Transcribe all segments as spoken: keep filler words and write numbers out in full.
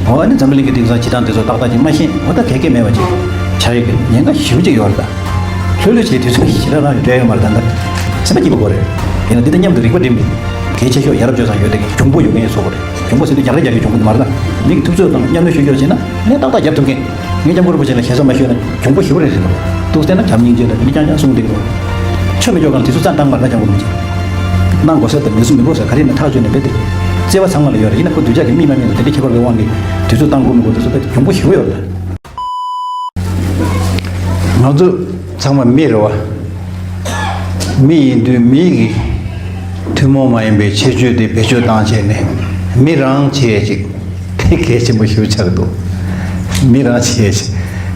འོ་ཨ་ནི་འཛམ་བུ་གླིང་གི་དེང་སང་སྤྱི་བཏང་དེ་ཚོ་ཏག་ཏག་ཅིག་མ་ཤེས། འོ་ད་གལ་གལ་མེད་པ་ཅིག་ཆགས་ཡོད་ཀྱི་ཉེན་ཁ་ཞེ་པོ་ཅིག་ཡོད་རེད་ད། ལྷོད་ལྷོད་བྱས་དུས་ཚོད་ཞེ་དྲག་རང་གི་སྤྲད་ཡོད་མ་རེད་ད། ད་སེམས་པ་སྐྱིད་པོ་དགོས་རེད། ཡིན་ན་འདི་ལྟར་མཉམ་དུ་རིག་པ་སྒྲིམ་ནས་གལ་ཆེ་ཤོས་ཡ་རབས་སྤྱོད་བཟང་ཡོད་དེ་གི་གྱོང་པོ་ཡོད་མཁན་བཟོ་དགོས་རེད། གྱོང་པོ་ཟེར་དུས་རྒྱག་རེས་རྒྱག་རྒྱུའི་གྱོང་པོ་དེ་མ་རེད་ད། མི་གི་ཐུབ་ཚོད་དང་མཉམ་ལས་ཤོད་ཤོག་བྱས་ན་ངས་ཏག་ཏག་རྒྱབ་ཐུབ་མཁན། ངས་སྐྱབས་མགོན་རིན་པོ་ཆེ་ལ་ཞེ་ས་མ་ཤོད་ན་གྱོང་པོ་ཞེ་པོ་རེད་ཟེར་གི་འདུག་འདུག་བལྟས་ན་བྱམས་སྙིང་རྗེ་དང་མི་རྐྱང་རྐྱང་གསུངས་བསྡད་ཀྱི་འདུག་ཆོ་མི་ཆོ་གང་དུས་ཚོད་རྩ་འདང་མ་རེད་ན་སྐྱབས་མགོན་རིན་པོ་ཆེ། གནང་དགོས་ས་དང་ངེས་སུ་མི་དགོས་ས་ག་རེ་ཡིན་ན་ཐག་གཅོད་ནས་རྦད་དེ་བརྩེ་བ་ཚང་མ་ལ་ཡོད་རེད། ཡིན་ན་ཁོ་གདུལ་བྱ་གི་མིག་མ་རྨིས་ན་དེ་འདྲའི་ཁྱད་པར་གྱི་དབང་གིས་དུས་ཚོད་བཏང་དགོས་མི་དགོས་དེ་ཚོ་རྦད་དེ་གྱོང་པོ་ཞེ་པོ་ཡོད་རེད། ང་ཚོ་ཚང་མ་མི་རེད་བ། མི་ཡིན་དུས་མི་གི་ཐུན་མོང་མ་ཡིན་པའི་ཁྱད་ཆོས་དེ་བེད་སྤྱོད་བཏང་བྱས་ནས་མི་རང་བྱེད་ཡས་ཅིག་དེ་གལ་ཆེན་པོ་ཞེ་པོ་ཆགས་འདུག་མི་རང་བྱེད་ཡས་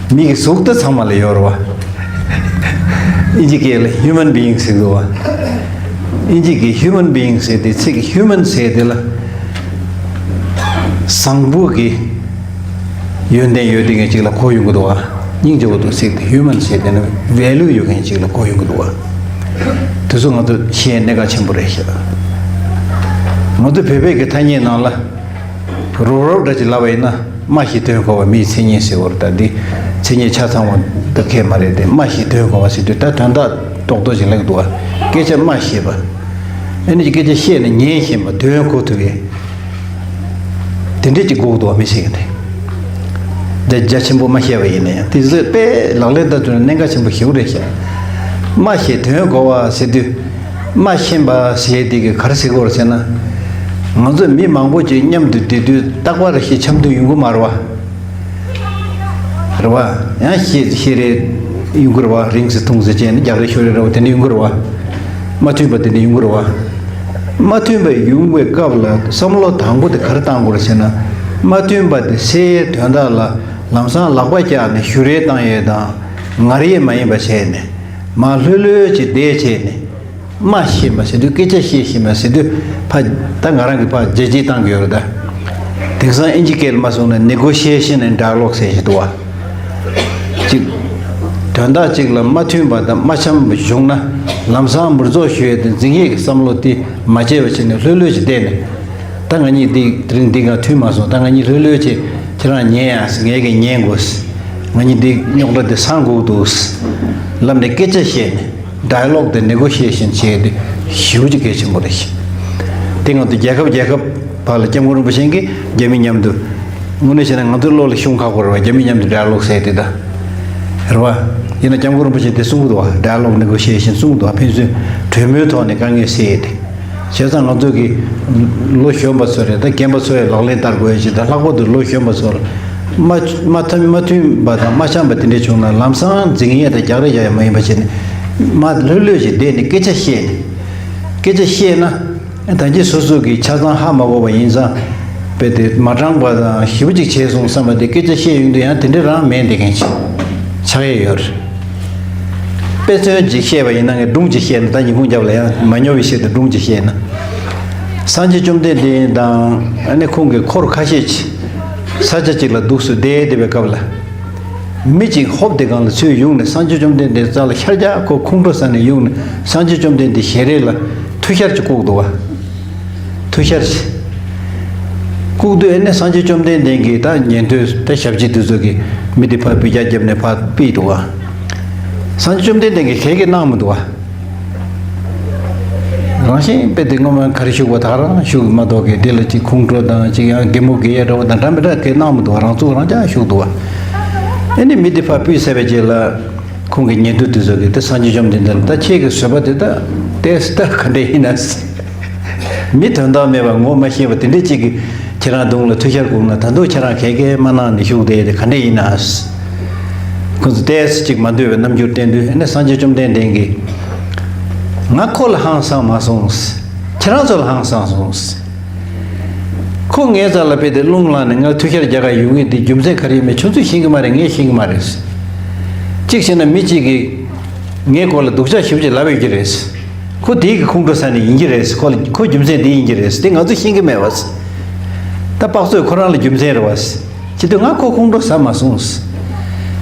ཅིག་མི་གི་གཟུགས་དེ་ཚང་མ་ལ་ཡོད་རེད་བ། ཨིན་ཇི་སྐད་ལ་human being ཟེར་འདུག་བ། ཨིན་ཇི་གི་human being ཟེར་དེ་ཚིག་གི་human ཟེར་དེ་ལ་བཟང་པོ་གི་ཡོན་ཏན་ཡོད་དེ་མཁན་ཅིག་ལ་གོ་ཡོང་གི་འདུག་བ། སྙིང་རྗེ་བོ་འདུག་ཚིག་དེ་human ཟེར་དེ་ནི་value ཡོད་མཁན་ཅིག་ལ་གོ་ཡོང་གི་འདུག་བ། དེ་ཚོ་ང་ཚོ་ཤེས་ཡས་གནད་འགག་ཆེན་པོ་རེད་ཤག་ང་ཚོ་བོད་པའི་གི་ཐ་སྙད་ནང་ལ་རོབ་རོབ་འདྲ་ཅིག་ལབ་པ་ཡིན་ན། སྨྲ་ཤེས་དོན་གོ་བ་མིའི་མཚན་ཉིད་ཟེར་བ་རེད་ད། འདི་མཚན་ཉིད་ཆ་ཚང་བ་འདི་གས་མ་རེད་དེ། སྨྲ་ཤེས་དོན་གོ་བ་ཟེར་དུས་ད་དོན་དག་རྡོག་རྡོག་ཅིག་ལབ་ཀྱི་འདུག་བ། སྐད་ཆ་སྨྲ་ཤེས་པ། ཨ་ནི་སྐད་ཆ་བཤད་ནས་ཉན་ཤེས་པ། དོན་གོ་ཐུབ་ཡས། དེ་འདྲས་ཅིག་དགོས་འདུག་བ་མི་ཞིག་གིས་ནི། རྒྱ་རྒྱ་ཆེན་པོ་མ་བཤད་པ་ཡིན་ན་ཡང་དེ་ཚོས་དཔེ་ལག་ལེན་བསྟར་ཐུབ་ན་གནད་འགག་ཆེན་པོ་ཞེ་པོ་རེད་ཤག་སྨྲ་ཤེས་དོན་གོ་བ་ཟེར་དུས། སྨྲ་ཤེས་པ་ཟེར་དེ་གི་ག་རེ་ཟེར་དགོས་རེད་ཟེར་ན། ང་ཚོ་མི་མང་པོ་ཅིག་མཉམ་དུ་བསྡད་དུས་རྟག་པར་ཞེ་འཆམ་དུ་ཡོང་གི་མ་རེད་བ། རེད་བ། ཡང་ཤེས་ཤེས་རེ་ཡོང་གི་རེད་བ། རིང་ཟེར་ཐུང་ཟེར་བྱས་ནས་རྒྱག་རེས་ཤོར་རེ་རེ་བ་དེ་འདྲ་ཡོང་གི་རེད་བ། མ་མཐུན་པ་དེ་འདྲ་ཡོང་གི་རེད་བ། མ་མཐུན་པ་ཡོང་བའི་སྐབས་ལ་བསམ་བློ་དང་པོ་དེ་ག་རེ་བཏང་དགོས་རེད་ཟེར་ན། མ་མཐུན་པ་དེ་སེལ་ཡའི་དོན་དག་ལ་ལམ་སང་ལག་པ་བཀྱག་ནས་ཞུ་རེས་བཏང་ཡས་དང་ངར་ཡས་མ་ཡིན་པ་བྱས་ནས་མར་ལྷོད་ལྷོད་ཅིག་བསྡད་བྱས་ནས། སྨྲ་ཤེས་པ་ཟེར་དུས་སྐད་ཆ་བཤད་ཤེས་པ་ཟེར་དུས་ཕ་ད་ང་རང་གིས་ཕར་རྒྱས་རྒྱས་བཏང་གི་ཡོད་རེད་ད། དེང་སང་ཨིན་ཇི་སྐད་ལ་མ་སོང་ན་negotiation and dialogue ཟེར་ཞིག་འདུག་བ། གཅིག་དོན་དག་གཅིག་ལ་མ་མཐུན་པ་དང་མ་འཆམ་པ་བྱུང་ན་ལམ་སང་མུར་རྫོགས་ཞུ་ཡས་དང་འཛིང་ཡས་ཀྱི་བསམ་བློ་དེ་མ་བྱས་པ་བྱས་ནས་ལྷོད་ལྷོད་ཅིག་བསྡད་ནས། ད་ང་གཉིས་འདི་དེ་རིང་འདི་ག་མཐུན་མ་སོང་། ད་ང་གཉིས་ལྷོད་ལྷོད་བྱས་ཁྱེད་རང་ཉན་ཡ་ཟེར། ངས་ཀྱི་ཉན་དགོས། ང་གཉིས་འདི་རྙོག་དྲ་འདི་སངས་དགོས་འདུག་ལབ་ནས་སྐད་ཆ་བཤད་ནས་dialogue དང་negotiation བྱས་ཏེ་ཞེ་པོ་ཅིག་གལ་ཆེན་པོ་རེད། དེ་ང་ཚོ་རྒྱལ་ཁབ་རྒྱལ་ཁབ་བར་ལ་སྐྱབས་མགོན་རིན་པོ་ཆེ་གིས་རྒྱ་མི་མཉམ་དུ། དངོས་གནས་བྱས་ན་ང་ཚོའི་བློ་ལ་ཤོང་ཁག་པོ་རེད་བ། རྒྱ་མི་མཉམ་དུ་dialogue ཟེར་དེ་ད། རེད་བ། ཡིན་ན་སྐྱབས་མགོན་རིན་པོ་ཆེས་དེ་གསུང་གི་འདུག་བ། dialogue negotiation གསུང་གི་འདུག་བ། ཕན་ཚུན་གྲོས་མོལ་ཐོག་ནས་དཀའ་ངལ་སེལ་ཡས་དེ། བྱས་ཙང་ང་ཚོ་གི་ལོ་གཞོན་པ་ཚོ་རེད་ད། རྒན་པ་ཚོ་ཡང་ལག་ལེན་བསྟར་དགོས་ཡ་ཅིག་ད། ལྷག་པར་དུ་ལོ་གཞོན་པ་ཚོ་ལ་མ་མ་མཐུན་མ་མཐུན་པ་དང་མ་འཆམ་པ་དེ་འདྲ་བྱུང་ན་ལམ་སང་འཛིང་ཡས་དང་རྒྱག་རེས་རྒྱག་ཡས་མ་ཡིན་པ་བྱས་ནས་མ་ལྷོད་ལྷོད་ཅིག་བསྡད་ནས་སྐད་ཆ་བཤད་ནས། སྐད་ཆ་བཤད་ན་ད་གིན་སོ་སོ་གི་ཆ་ཚང་ཧ་མ་གོ་བ་ཡིན་ཙང་། དཔེ་དེ་མ་དྲང་པ་དང་ཞེ་པོ་ཅིག་བྱས་སོང་བསམ་པ་དེ། སྐད་ཆ་བཤད་ཡོང་དུས་ཡང་དེ་འདྲ་རང་མེད་བསྡད་མཁན་ཅིག་ཆགས་ཡས་ཡོད་རེད། དཔེ་མཚོན་ཅིག་བཤད་པ་ཡིན་ན། ངས་སྒྲུང་ཅིག་བཤད་ན། ད་ཉིན་གུང་རྒྱབ་ལ་ཡང་མ་ཉོ་བའི་ཆེད་དུ་སྒྲུང་ཅིག་བཤད་ན། སངས་རྒྱས་བཅོམ་ལྡན་འདས་དང་ཨ་ནི་ཁོང་གི་འཁོར་ཁ་ཤས་ཅིག་ས་ཆ་ཅིག་ལ་འདུག་སེ་བསྡད་བསྡད་པའི་སྐབས་ལ། མི་གཅིག་ཧོབ་དེ་སྒང་ལ་ཚུར་ཡོང་ནས་སངས་རྒྱས་བཅོམ་ལྡན་འདས་རྩ་ལ་ཤར་རྒྱག་ཁོ་ཁོང་ཁྲོ་ཟ་ནས་ཡོང་ནས་སངས་རྒྱས་བཅོམ་ལྡན་འདས་ཞལ་རས་ལ་ཐུགས་ཤར་ཅིག་བཀུག་འདུག་བ། ཐུགས་ཤར་ཅིག་བཀུག་དུས་ཨ་ནི་སངས་རྒྱས་བཅོམ་ལྡན་འདས་ཀྱིས་ད་ཉན་ཐོས་ད་ཞབས་ཕྱི་དེ་ཚོ་གིས་མི་དེ་ཕར་འབུད་རྒྱག་བརྒྱབ་ནས་ཕར་ཕུད་འདུག་བ། སངས་རྒྱས་བཅོམ་ལྡན་འདས་ཀྱིས་ག་གེ་གནང་མི་འདུག་བ། རང་བཞིན་དཔེ་དེ་སྔོན་མ་ག་རེ་བཞུགས་པ་དག་རང་བཞུགས་མ་གཏོགས་ཀྱི་དེ་ལ་ཅིག་ཁོང་ཁྲོ་དང་ཅིག་ཡང་གད་མོ་བགད་ཡས་འདྲ་བོ་དང་འདྲ་མི་འདྲ་གེ་གནང་མི་འདུག་བ། རང་ཚུགས་རང་འཇགས་བཞུགས་འདུག་བ། ཨ་ནི་མི་དེ་ཕར་ཕུད་ཚར་བའི་རྗེས་ལ་ཁོང་གི་ཉན་ཐོས་དེ་ཚོ་གིས་ད་སངས་རྒྱས་བཅོམ་ལྡན་འདས་ལ་ད་ཁྱེད་ཀྱི་བཟོད་པ་དེ་ད་ཏོག་ཙམ་ད་ག་འདྲ་ཡིན་ན། མི་དོན་དག་མེད་པ་ངོ་མ་ཤེས་པ་དེ་འདྲ་ཅིག་གིས་ཁྱེད་རང་གདོང་ལ་ཐུགས་ཤར་བཀུག་ན། ད་དུང་ཁྱེད་རང་ག་གེ་མ་གནང་ནས་བཞུགས་བསྡད་དེ་ག་འདྲ་ཡིན་ན། ཁོ་ཚོ་ཏོག་ཙམ་ཅིག་མ་འདོད་པའི་རྣམ་འགྱུར་བསྟན་དུས་ཨ་ནི་སངས་རྒྱས་བཅོམ་ལྡན་འདས་ཀྱིས། ང་ཁོ་ལ་ཧང་སངས་མ་སོང་། ཁྱེད་རང་ཚོ་ལ་ཧང་སངས་སོང་། ཁོ་ངའི་རྩ་ལ་ཕེབས་ཏེ་རླུང་ལངས་ནས་ང་ཐུགས་ཤར་རྒྱག་ག་ཡོང་གི་འདི་རྒྱུ་མཚན་ག་རེ་ཡིན་མིན་ཁྱོད་ཚོས་ཤེས་ཀྱི་མ་རེད། ངས་ཤེས་ཀྱི་མ་རེད། གཅིག་བྱས་ན་མི་གཅིག་གིས་ངའི་སྐོར་ལ་སྡུག་ཅག་ཞེ་པོ་ཅིག་ལབ་ཡོད་ཀྱི་རེད། ཁོ་དེའི་གི་ཁོང་ཁྲོ་ཟ་ནས་ཡིན་གྱི་རེད། ཁོ་ལ་ཁོ་རྒྱུ་མཚན་འདི་ཡིན་གྱི་རེད། དེ་ང་ཚོས་ཤེས་ཀྱི་མེད་པ། ད་དཔག་ཚོད་ཁོ་རང་ལ་རྒྱུ་མཚན་རེད་བ། བྱེད་དུས་ང་ཁོ་ཁོང་ཁྲོ་ཟ་མ་སོང་།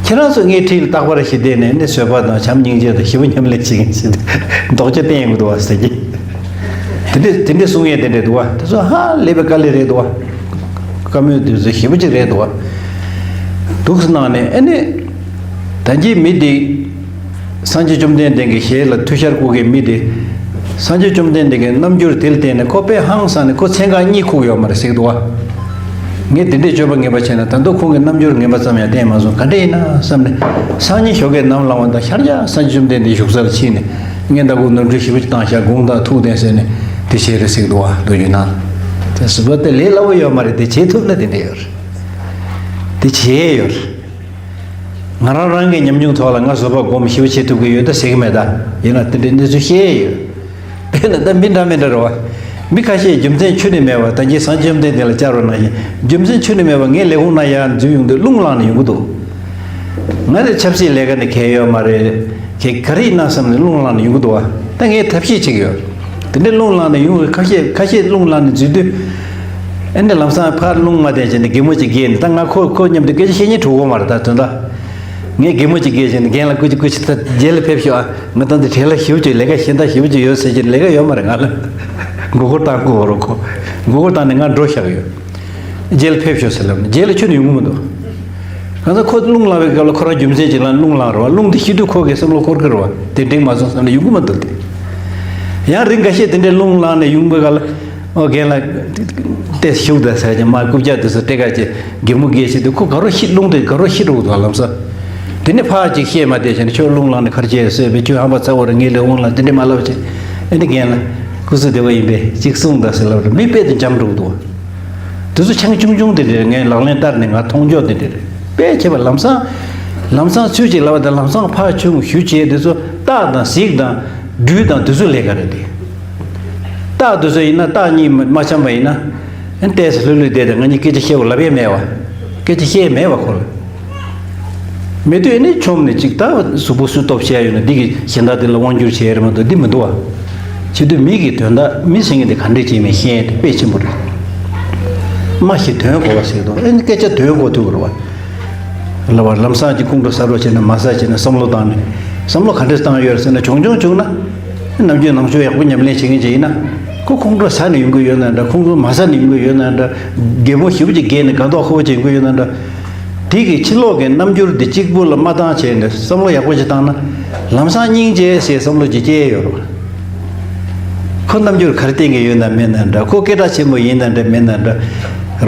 ཁྱེད་རང་ཚོ་ངའི་འཁྲིས་ལ་རྟག་པར་ཞིག་བསྡད་ནས་ནི་བཟོད་པ་དང་བྱམས་སྙིང་རྗེ་དང་ཞི་བ་མཉམ་ལས་བྱེད་མཁན་ཟེར་ཏེ་མདོག་ཅག་བསྟན་ཡོང་གི་འདུག་བ་ཟེར་གྱི། དེ་འདྲས་དེ་འདྲས་གསུང་ཡས་དེ་འདྲས་འདུག་བ། དེ་ཚོ་ཧ་ལས་པའི་དཀའ་ལས་རེད་འདུག་བ། བཀའ་མོལ་དེ་ཚོ་ཞེ་པོ་ཅིག་རེད་འདུག་བ། འདུག་སེ་གནང་ནས་ཨ་ནི། ད་གིན་མི་དེ། སངས་རྒྱས་བཅོམ་ལྡན་འདས་ཀྱི་ཞལ་ལ་ཐུགས་ཤར་བཀུག་མཁན་མི་དེ། སངས་རྒྱས་བཅོམ་ལྡན་འདས་ཀྱི་རྣམ་འགྱུར་དེ་ལ་བལྟས་ནས་ཁོ་དཔེ་ཧང་སངས་ནས་ཁོ་མཚན་གང་གཉིད་ཁུག་ཡོད་མ་རེད་ཟེར་གྱི་འདུག་བ། ངས་དེ་འདྲའི་སྤྱོད་པ་ངན་པ་བྱས་ན་ད་དུང་ཁོང་གི་རྣམ་འགྱུར་ངན་པ་ཙམ་ཡང་བསྟན་མ་སོང་ག་འདྲ་ཡིན་ན་བསམ་ནས། སང་ཉིན་ཞོགས་ཀས་ནམ་ལངས་པ་དང་ཤར་རྒྱག་སངས་རྒྱས་བཅོམ་ལྡན་འདས་བཞུགས་ས་ལ་ཕྱིན་ནས་སྔོན་ད་གུ་ནོར་འཁྲུལ་ཞེ་པོ་ཅིག་བཏང་ཤག་དགོངས་དག་ཐུགས་བདེན་ཟེར་ནས་དེ་བྱས་རེད་ཟེར་གྱི་འདུག་བ། ལོ་རྒྱུས་ནང་། དེ་ཟུར་པ་དེ་ལས་སླ་བོ་ཡོད་མ་རེད། དེ་བྱེད་ཐུབ་ན་དེ་འདྲ་ཡོད་རེད། དེ་བྱེད་ཡས་ཡོད་རེད། ང་རང་རང་གི་ཉམས་མྱོང་ཐོག་ལ་ང་བཟོད་པ་སྒོམ་ཞེ་པོ་བྱེད་ཐུབ་ཀྱི་ཡོད་ད་ཟེར་གྱི་མེད་ད། ཡིན་ན་དེ་འདྲའི་གནས་ཚུལ་བཤད་ཡས་ཡོད། དཔེར་ན་ད་མི་འདྲ་མི་འདྲ་རེད་བ། མི་ཁ་ཤས་རྒྱུ་མཚན་ཁྱོན་ནས་མེད་པ་ད་གིན་སངས་རྒྱས་བཅོམ་ལྡན་འདས་ལ་བཅར་བ་ནང་བཞིན་རྒྱུ་མཚན་ཁྱོན་ནས་མེད་པ་ངའི་ལས་ཁུངས་ནང་ཡར་འཛུལ་ཡོང་དུས་རླུང་ལངས་ནས་ཡོང་གི་འདུག་ང་ནི་ཆབ་སྲིད་ལས་ཀ་ནས་གལ་ཡོད་མ་རེད། གལ་ག་རེ་ཡིན་ན་བསམ་ནས་རླུང་ལངས་ནས་ཡོང་གི་འདུག་བ། ད་ངས་ཐབས་ཤེས་བྱེད་ཀྱི་ཡོད། དེ་འདྲའི་རླུང་ལངས་ནས་ཡོང་བའི་ཁ་ཤས་ཁ་ཤས་རླུང་ལངས་ནས་འཛུལ་དུས། ཨེ་འདྲ་ལམ་སང་ཕར་རླུང་མ་བསྡད་བྱས་ནས་གད་མོ་ཅིག་བགད་ནས་ད་ང་ཁོ་ཁོ་མཉམ་དུ་སྐད་ཆ་བཤད་སྙིང་བྲོ་གི་མ་རེད་ད་དོན་དག་ངས་གད་མོ་ཅིག་བགད་བྱས་ནས་རྒན་ལགས་སྐུ་མཁྱེན་སྐུ་མཁྱེན་ད་རྗེས་ལ་ཕེབས་ཤོག་ཨ། ང་ད་འདི་བྲེལ་བ་ཞེ་པོ་ཅིག་ལས་ཀ་གཞན་དག་ཞེ་པོ་ཅིག་ཡོད་ཟེར་གྱི་ལས་ཀ་ཡོད་མ་རེད། ང་ལ་མགོ་སྐོར་བཏང་དགོས་རོགས་ཁོ། མགོ་སྐོར་བཏང་ནས་ང་འགྲོ་བཞག་ཡོད། རྗེས་ལ་ཕེབས་ཤོག་ཟེར་ལབ་ནས་རྗེས་ལ་ཁྱོན་ནས་ཡོང་གི་མི་འདུག་གང་ཟག་ཁོ་རླུང་ལངས་པའི་སྐབས་ལ་ཁོ་རང་རྒྱུ་མཚན་ཅིག་ལ་རླུང་ལངས་རེད་བ། རླུང་དེ་ཤི་དུས་ཁོ་གི་བསམ་བློ་འཁོར་གི་རེད་བ། དེ་འགྲིག་མ་སོང་བསམ་ནས་ཡོང་གི་མི་འདུག་སྟེ། ཡང་རིང་འགའ་ཤས་དེ་འདྲའི་རླུང་ལངས་ནས་ཡོང་པའི་སྐབས་ལ། ཨོ་རྒན་ལགས། ཏེ་བཞུགས་དང་ཟེར་གྱི་མ་རྐུབ་བཀྱག་དེ་ཚོ་སྟེ་ག་ཅེ་གད་མོ་བགད་བྱེད་དུས་ཁོ་དགའ་རོགས་ཤི་རླུང་དེ་དགའ་རོགས་ཤི་འགྲོ་གི་འདུག་ལམ་སང་། དེ་ནས་ཕར་ཅིག་བཤད་མ་བསྡད་བྱས་ནས་ཁྱོད་རླུང་ལངས་ནས་ག་རེ་བྱས་ཟེར་བས་ཁྱོད་ཧམ་པ་ཚ་བོ་རེད། ངས་ལས་འོང་ལ་དེ་འདྲས་མ་ལབ་བྱས། ཨེ་ནི་རྒན་ལགས། སྐུ་གཟུགས་བདེ་པོ་ཡིན་པས་ཅིག་གསུངས་དང་ཟེར་ལབ་རེད། མི་དཔེ་དེ་འཇམ་འགྲོ་གི་འདུག་དེ་ཚོ་ཆང་ཆུང་ཆུང་དེ་འདྲས་ངས་ལག་ལེན་བསྟར་ནས་ང་མཐོང་ཆོག་དེ་འདྲས་རེད། དཔེ་བྱས་པ་ལམ་སང་། ལམ་སང་ཚུལ་ཅིག་ལབ་པ་དང་ལམ་སང་ཕར་ཆུང་ཞུ་བྱས་དེ་ཚོ་རྟགས་དང་གཟིགས་དང་། སྦྲུལ་དང་དེ་ཚོ་ལས་ཀ་རེད་དེ། རྟགས་དེ་ཚོ་ཡིན་ན་རྟགས་གཉིས་མ་འཆམ་པ་ཡིན་ན། ཨན་ཏོག་ཙམ་ལྷོད་ལྷོད་བསྡད་དང་ང་གཉིས་སྐད་ཆ་བཤད་པ་ལབ་ཡས་མེད་བ། སྐད་ཆ་བཤད་ཡས་མེད་བ་ཁོ་ལ། མེད་དུས་ཨ་ནི་ཆོམ་ནས་ཅིག་ད་གཟུགས་པོ་སུས་སྟོབས་ཆེ་ཡ་ཡོད་ན་འདི་གི་གཞན་དག་དེ་ལ་དབང་བསྒྱུར་བྱས་ཡ་རེད་མ་གཏོགས་འདི་མི་འདུག་བ། བྱེད་དུས་མི་གི་དོན་དག་མི་ཟེར་མཁན་དེ་ག་འདྲས་བྱེད་མིན་ཤེས་ཡ་དེ་དཔེ་ཆེན་པོ་རེད། སྨྲ་ཤེས་དོན་གོ་བ་ཟེར་དང་ཨ་ནི་སྐད་ཆ་དོན་གོ་ཐུབ་རེད་བ། ལབ་པ་ལམ་སང་གཅིག་ཁོང་ཁྲོ་ཟ་རོགས་བྱས་ན་མ་ཟ་བྱས་ན་བསམ་བློ་བཏང་ནས་བསམ་བློ་ག་འདྲས་བཏང་ཡོད་རེད་ཟེར་ན་བྱུང་བྱུང་བྱུང་ན། ནམ་རྒྱུན་ནང་ཆོས་ཡག་པོ་ཉམས་ལེན་བྱེད་མཁན་ཅིག་ཡིན་ན། ཁོ་ཁོང་ཁྲོ་ཟ་ནས་ཡོང་གི་ཡོད་ན་འདྲ། ཁོང་ཁྲོ་མ་ཟ་ནས་ཡོང་གི་ཡོད་ན་འདྲ། གད་མོ་ཞེ་པོ་ཅིག་བགད་ནས་དགའ་མདོག་ཁ་པོ་བྱེད་ཀྱི་ཡོད་ན་འདྲ། དེ་གི་ཕྱི་ལོགས་ཀྱི་རྣམ་འགྱུར་འདི་གཅིག་པུ་ལ་མ་བཏང་བྱས་ནས་བསམ་བློ་ཡག་པོ་ཅིག་བཏང་ན། ལམ་སང་སྙིང་རྗེ་ཟེར་བསམ་བློ་ཅིག་སྐྱེ་ཡོད་རེད། ཁོ་རྣམ་འགྱུར་ག་རེ་བསྟན་གྱི་ཡོད་ན་མེད་ན་འདྲ། ཁོ་སྐད་གྲགས་ཆེན་པོ་ཡིན་ན་འདྲ་མེད་ན་འདྲ།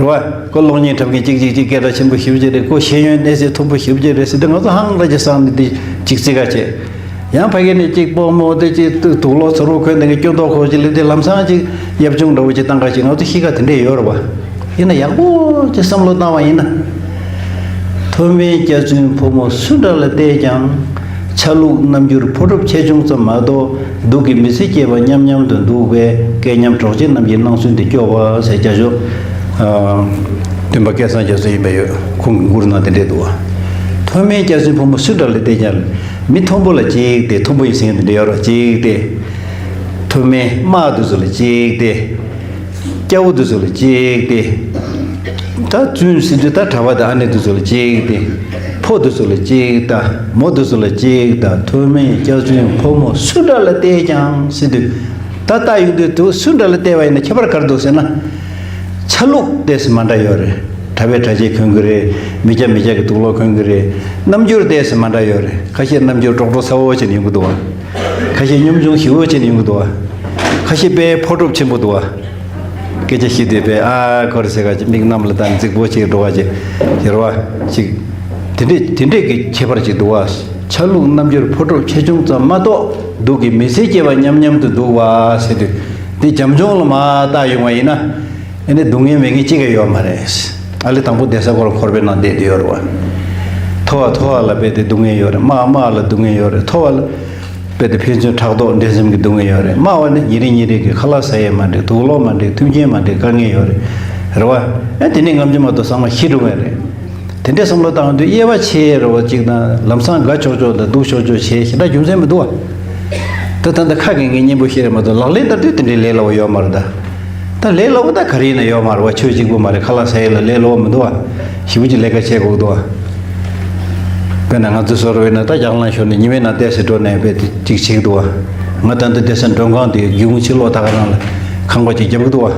རེད་བ། ཁོ་གློག་བརྙན་འཁྲབ་མཁན་གཅིག་གཅིག་གཅིག་སྐད་གྲགས་ཆེན་པོ་ཞེ་པོ་ཅིག་རེད། ཁོ་ཤེས་ཡོན་གནས་ཚད་མཐོན་པོ་ཞེ་པོ་ཅིག་རེད་ཟེར་ཏེ་ང་ཚོ་ཧང་ལ་ཅིག་བསམ་ནས་འདི་གཅིག་བརྩི་ཁ་བྱེད། ཡང་ཕ་གི་ནས་གཅིག་སྤོ་མོ་དེ་གཅིག་དུག་ལོག་ཚུར་རུ་འཁོན་དེ་གི་སྐྱོན་ཏོག་ཁོག་ཅིག་ལས་དེ་ལམ་སང་གཅིག་ཡབ་ཆུང་འདྲ་བོ་ཅིག་བཏང་ཁ་ཅིག་ང་ཚོ་གཤིས་ཀ་དེ་འདྲས་ཡོད་རེད་བ། ཡིན་ན་ཡག་པོ་ཅིག་བསམ་བློ་བཏང་བ་ཡིན་ན། མཐོ་དམན་སྐྱག་རྫུན་ཕོ་མོ་སུ་འདྲ་ལ་བལྟས་ཀྱང་། ཆ་ལུགས་རྣམ་འགྱུར་ཕོ་གྲུབ་ཆེ་ཆུང་ཙམ་མ་གཏོགས། སྡུག་གི་མི་ཚེ་སྐྱེལ་བ་མཉམ་མཉམ་དུ་འདུག་པས། སྐལ་མཉམ་གྲོགས་མཆེད་རྣམས་ཀྱི་སྣང་ཚུལ་འདི་སྐྱོ་བ་ཟེར་སྐྱབས་ཞུ། ཨ། སྟོན་པ་སྐལ་བཟང་རྒྱ་མཚོ་ཡིན་པ་ཡོད། ཁོང་གི་མགུར་ནང་དེ་འདྲས་འདུག་བ། མཐོ་དམན་སྐྱག་རྫུན་ཕོ་མོ་སུ་འདྲ་ལ་བལྟས་ཀྱང་། མི་མཐོན་པོ་ལ་གཅིག་སྟེ། མཐོན་པོ་ཡིན་ཟེར་མཁན་དེ་འདྲས་ཡོད་རེད་གཅིག་སྟེ། མཐོ་དམན་དམག་དེ་ཚོ་ལ་གཅིག་སྟེ། སྐྱ་བོ་དེ་ཚོ་ལ་གཅིག་སྟེ། ད་བཙུན་ཟེར་དུས་ད་གྲྭ་པ་དང་ཨ་ནེ་དེ་ཚོ་ལ་གཅིག་སྟེ། ཕོ་དེ་ཚོ་ལ་གཅིག་ད། མོ་དེ་ཚོ་ལ་གཅིག་ད། མཐོ་དམན་སྐྱག་རྫུན་ཕོ་མོ་སུ་འདྲ་ལ་བལྟས་ཀྱང་ཟེར་དུས། ད་ལྟ་ཡོང་དུས་དུ་སུ་འདྲ་ལ་བལྟས་པ་ཡིན་ན་ཁྱད་པར་ག་རེ་འདུག་ཟེར་ན། ཆ་ལུགས་ཏོག་ཙམ་མ་འདྲ་ཡོད་རེད། གྲྭ་པས་གྲྭ་ཆས་གོན་གི་རེད། མི་སྐྱ་མི་སྐྱ་གི་དུག་ལོག་གོན་གི་རེད། རྣམ་འགྱུར་ཏོག་ཙམ་མ་འདྲ་ཡོད་རེད། ཁ་ཤས་རྣམ་འགྱུར་ཀྲོག་ཀྲོ་ཚ་བོ་བྱས་ནས་ཡོང་གི་འདུག་བ། ཁ་ཤས་སྙོམ་ཆུང་ཞེ་བོ་བྱས་ནས་ཡོང་གི་འདུག་བ། ཁ་ཤས་དཔེ་ཕོ་གྲུབ་ཆེན་པོ་འདུག་བ། སྐད་ཆ་བཤད་དུས་དཔེ་ཨ་ཁོ་རེ་ཟེར་ག་ཅིག་མིག་གནམ་ལ་ལྟ་ནས་རྫིག་པོ་ཅིག་འགྲོ་བ་ཅིག་ཡོད་རེད་བ། ཅིག་དེ་འདྲས་དེ་འདྲས་ཀྱི་ཁྱད་པར་ཅིག་འདུག་བ། ཆ་ལུགས་རྣམ་འགྱུར་ཕོ་གྲུབ་ཆེ་ཆུང་ཙམ་མ་གཏོགས། སྡུག་གི་མི་ཚེ་སྐྱེལ་བ་མཉམ་མཉམ་དུ་འདུག་བ་ཟེར་དུས། འདི་བྱམས་སྐྱོང་ལ་མ་བལྟ་ཡོང་བ་ཡིན་ན། ཨ་ནི་སྡུག་བསྔལ་མེད་མཁན་གཅིག་ཀྱང་ཡོད་མ་རེད། ཨ་ལེ་དང་པོ་བསྡད་ས་ཁོ་རང་འཁོར་བའི་ནང་བསྡད་དུ་ཡོད་རེད་བ། མཐོ་བ་མཐོ་བ་ལ་དཔེ་དེ་སྡུག་བསྔལ་ཡོད་རེད། དམའ་དམའ་ལ་སྡུག་བསྔལ་ཡོད་རེད། མཐོ་བ་ལ་དཔེ་དེ་ཕན་ཚུན་ཕྲག་དོག་འགྲན་སེམས་ཀྱི་སྡུག་བསྔལ་ཡོད་རེད། དམའ་བ་ནི་ཉིན་རེ་ཉིན་རེ་གི་ཁ་ལག་ཟ་ཡས་མ་འགྲིག་དུག་ལོག་མ་འགྲིག་མཐུན་རྐྱེན་མ་འགྲིག་དཀའ་ངལ་ཡོད་རེད། རེད་བ། ཨ་དེ་ནས་ངམ་ཆུ་མ་གཏོགས་ཚང་མ་ཤི་འགྲོ་ངེས་རེད། དེ་འདྲའི་བསམ་བློ་བཏང་དུས་དབྱེ་བ་ཕྱེ་རེ་བ་གཅིག་དང་ལམ་སང་དགའ་ཆོག་ཆོག་དང་སྡུག་ཆོག་ཆོག་བྱས་ཞེ་དྲག་རྒྱུ་མཚན་མི་འདུག་བ། ད་ད་ལྟ་ཁ་གི་ངས་སྙན་པོ་བཤད་རེད་མ་གཏོགས་ལག་ལེན་བསྟར་དུས་དེ་འདྲའི་ལས་སླ་བོ་ཡོད་མ་རེད་ད། ད་ལས་སླ་བོ་ད་ག་རེ་ཡིན་ན་ཡོད་མ་རེད་བ། ཆོས་གཅིག་པུ་མ་རེད། ཁ་ལག་ཟ་ཡས་ལ་ལས་སླ་བོ་མི་འདུག་བ། ཞེ་པོ་ཅིག་ལས་ཀ་བྱེད་དགོས་འདུག་བ། དཔེར་ན་ང་ཚོའི་བཟོ་འདྲ་བས་ན་ད་རྒྱ་གར་ལ་ཤོར་ནས་ཉི་མའི་ནང་བསྡད་ཟེར་འགྲོ་ནས་དཔེ་དེ་གཅིག་བྱེད་ཀྱི་འདུག་བ། ང་ད་ལྟ་བསྡད་ས་མགྲོན་ཁང་དེ་སྒེའུ་ཁུང་ཕྱི་ལོགས་ད་ག་རང་ལ་ཁང་པ་གཅིག་རྒྱབ་ཀྱི་འདུག་བ།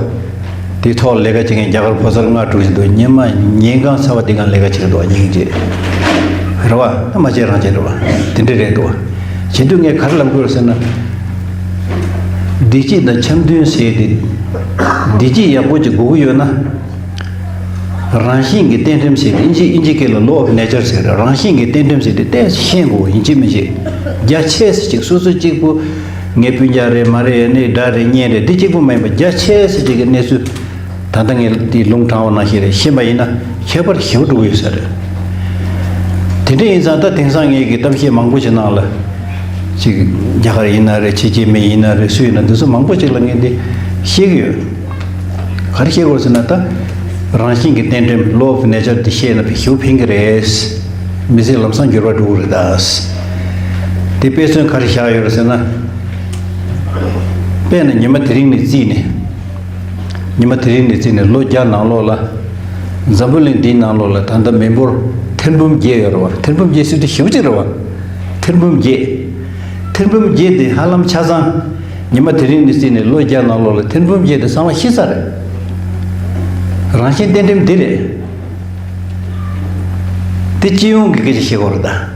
དེའི་ཐོག་ལས་ཀ་བྱེད་མཁན་རྒྱ་གར་ཕོ་གསར་ལྔ་དྲུག་ཞིག་འདུག་ཉི་མ་ཉིན་གང་ཚ་བ་འདི་གང་ལས་ཀ་བྱེད་འདུག་སྙིང་རྗེ། རེད་བ། ཨ་མ་བྱས་རང་བྱས་རེད་བ། དེ་འདྲ་རེད་འདུག་བ། བྱེད་དུས་ངས་ག་རེ་ལབ་དགོས་རེད་ཟེར་ན། བདེ་སྐྱིད་དང་འཆམ་མཐུན་ཟེར་ཏེ། བདེ་སྐྱིད་ཡག་པོ་ཅིག་དགོས་ཀྱི་ཡོད་ན། རང་བཞིན་གྱི་རྟེན་འབྲེལ་ཟེར་ཏེ་ཨིན་ཇི་ཨིན་ཇི་སྐད་ལ་law of nature ཟེར། རང་བཞིན་གྱི་རྟེན་འབྲེལ་ཟེར་ཏེ་ཏོག་ཙམ་ཤེས་དགོས། ཡིན་གཅིག་མིན་གཅིག་རྒྱ་ཆེ་ས་ཅིག་སོ་སོ་གཅིག་པུ། ངའི་སྤུན་ཀྱག་རེད་མ་རེད་ནི་དགྲ་རེད་གཉེན་རེད་འདི་གཅིག་པུ་མ་ཡིན་པ་རྒྱ་ཆེ་ས་ཅིག་གི་གནས་ཚུལ། ད་ལྟ་ངས་འདི་ལུང་དྲངས་པ་ནང་བཞིན་རེད། ཤེས་པ་ཡིན་ན་ཁྱད་པར་ཞེ་པོ་འགྲོ་གི་ཡོད་ས་རེད། དེ་འདྲ་ཡིན་ཙང་ད་དེང་སང་ངས་ཀྱི་གཏམ་བཤད་མང་པོ་ཞིག་ནང་ལ། ཅིག་རྒྱ་གར་ཡིན་ན་རེད། ཕྱི་རྒྱལ་མི་ཡིན་ན་རེད། སུ་ཡིན་ན་འདི་ཚོ་མང་པོ་ཅིག་ལ་ངས་འདི་བཤད་ཀྱི་ཡོད། ག་རེ་བཤད་དགོས་ཟེར་ན་ད། རང་བཞིན་གྱི་རྟེན་འབྲེལ་law of nature འདི་ཤེས་ན་ཞེ་པོ་ཕན་གྱི་རེད། མི་ཚེ་ལམ་སང་འགྱུར་བ་འགྲོ་གི་རེད་ད། དེ་དཔེ་མཚོན་ག་རེ་བཞག་ཡོད་རེད་ཟེར་ན། དཔེར་ན་ཉི་མ་དེ་རིང་ནས་བརྩིས་ནས། ཉི་མ་དེ་རིང་ནས་བརྩིས་ནས་ལོ་བརྒྱ་ནང་ལོགས་ལ། འཛམ་བུ་གླིང་འདིའི་ནང་ལོགས་ལ་ད་ལྟ་མི་འབོར་ཐེར་འབུམ་བརྒྱད་ཡོད་རེད་བ། ཐེར་འབུམ་བརྒྱད་ཟེར་དུས་ཞེ་པོ་ཅིག་རེད་བ། ཐེར་འབུམ་བརྒྱད། ཐེར་འབུམ་བརྒྱད་དེ་ཧ་ལམ་ཆ་ཚང་། ཉི་མ་དེ་རིང་ནས་བརྩིས་ནས་ལོ་བརྒྱ་ནང་ལོགས་ལ་ཐེར་འབུམ་བརྒྱད་དེ་ཚང་མ་ཤི་ཚར་རེད། རང་བཞིན་རྟེན་འབྲེལ་འདི་རེད། དེ་སྤྱི་ཡོངས་ཀྱི་སྐད་ཆ་བཤད་དགོས་རེད་ད།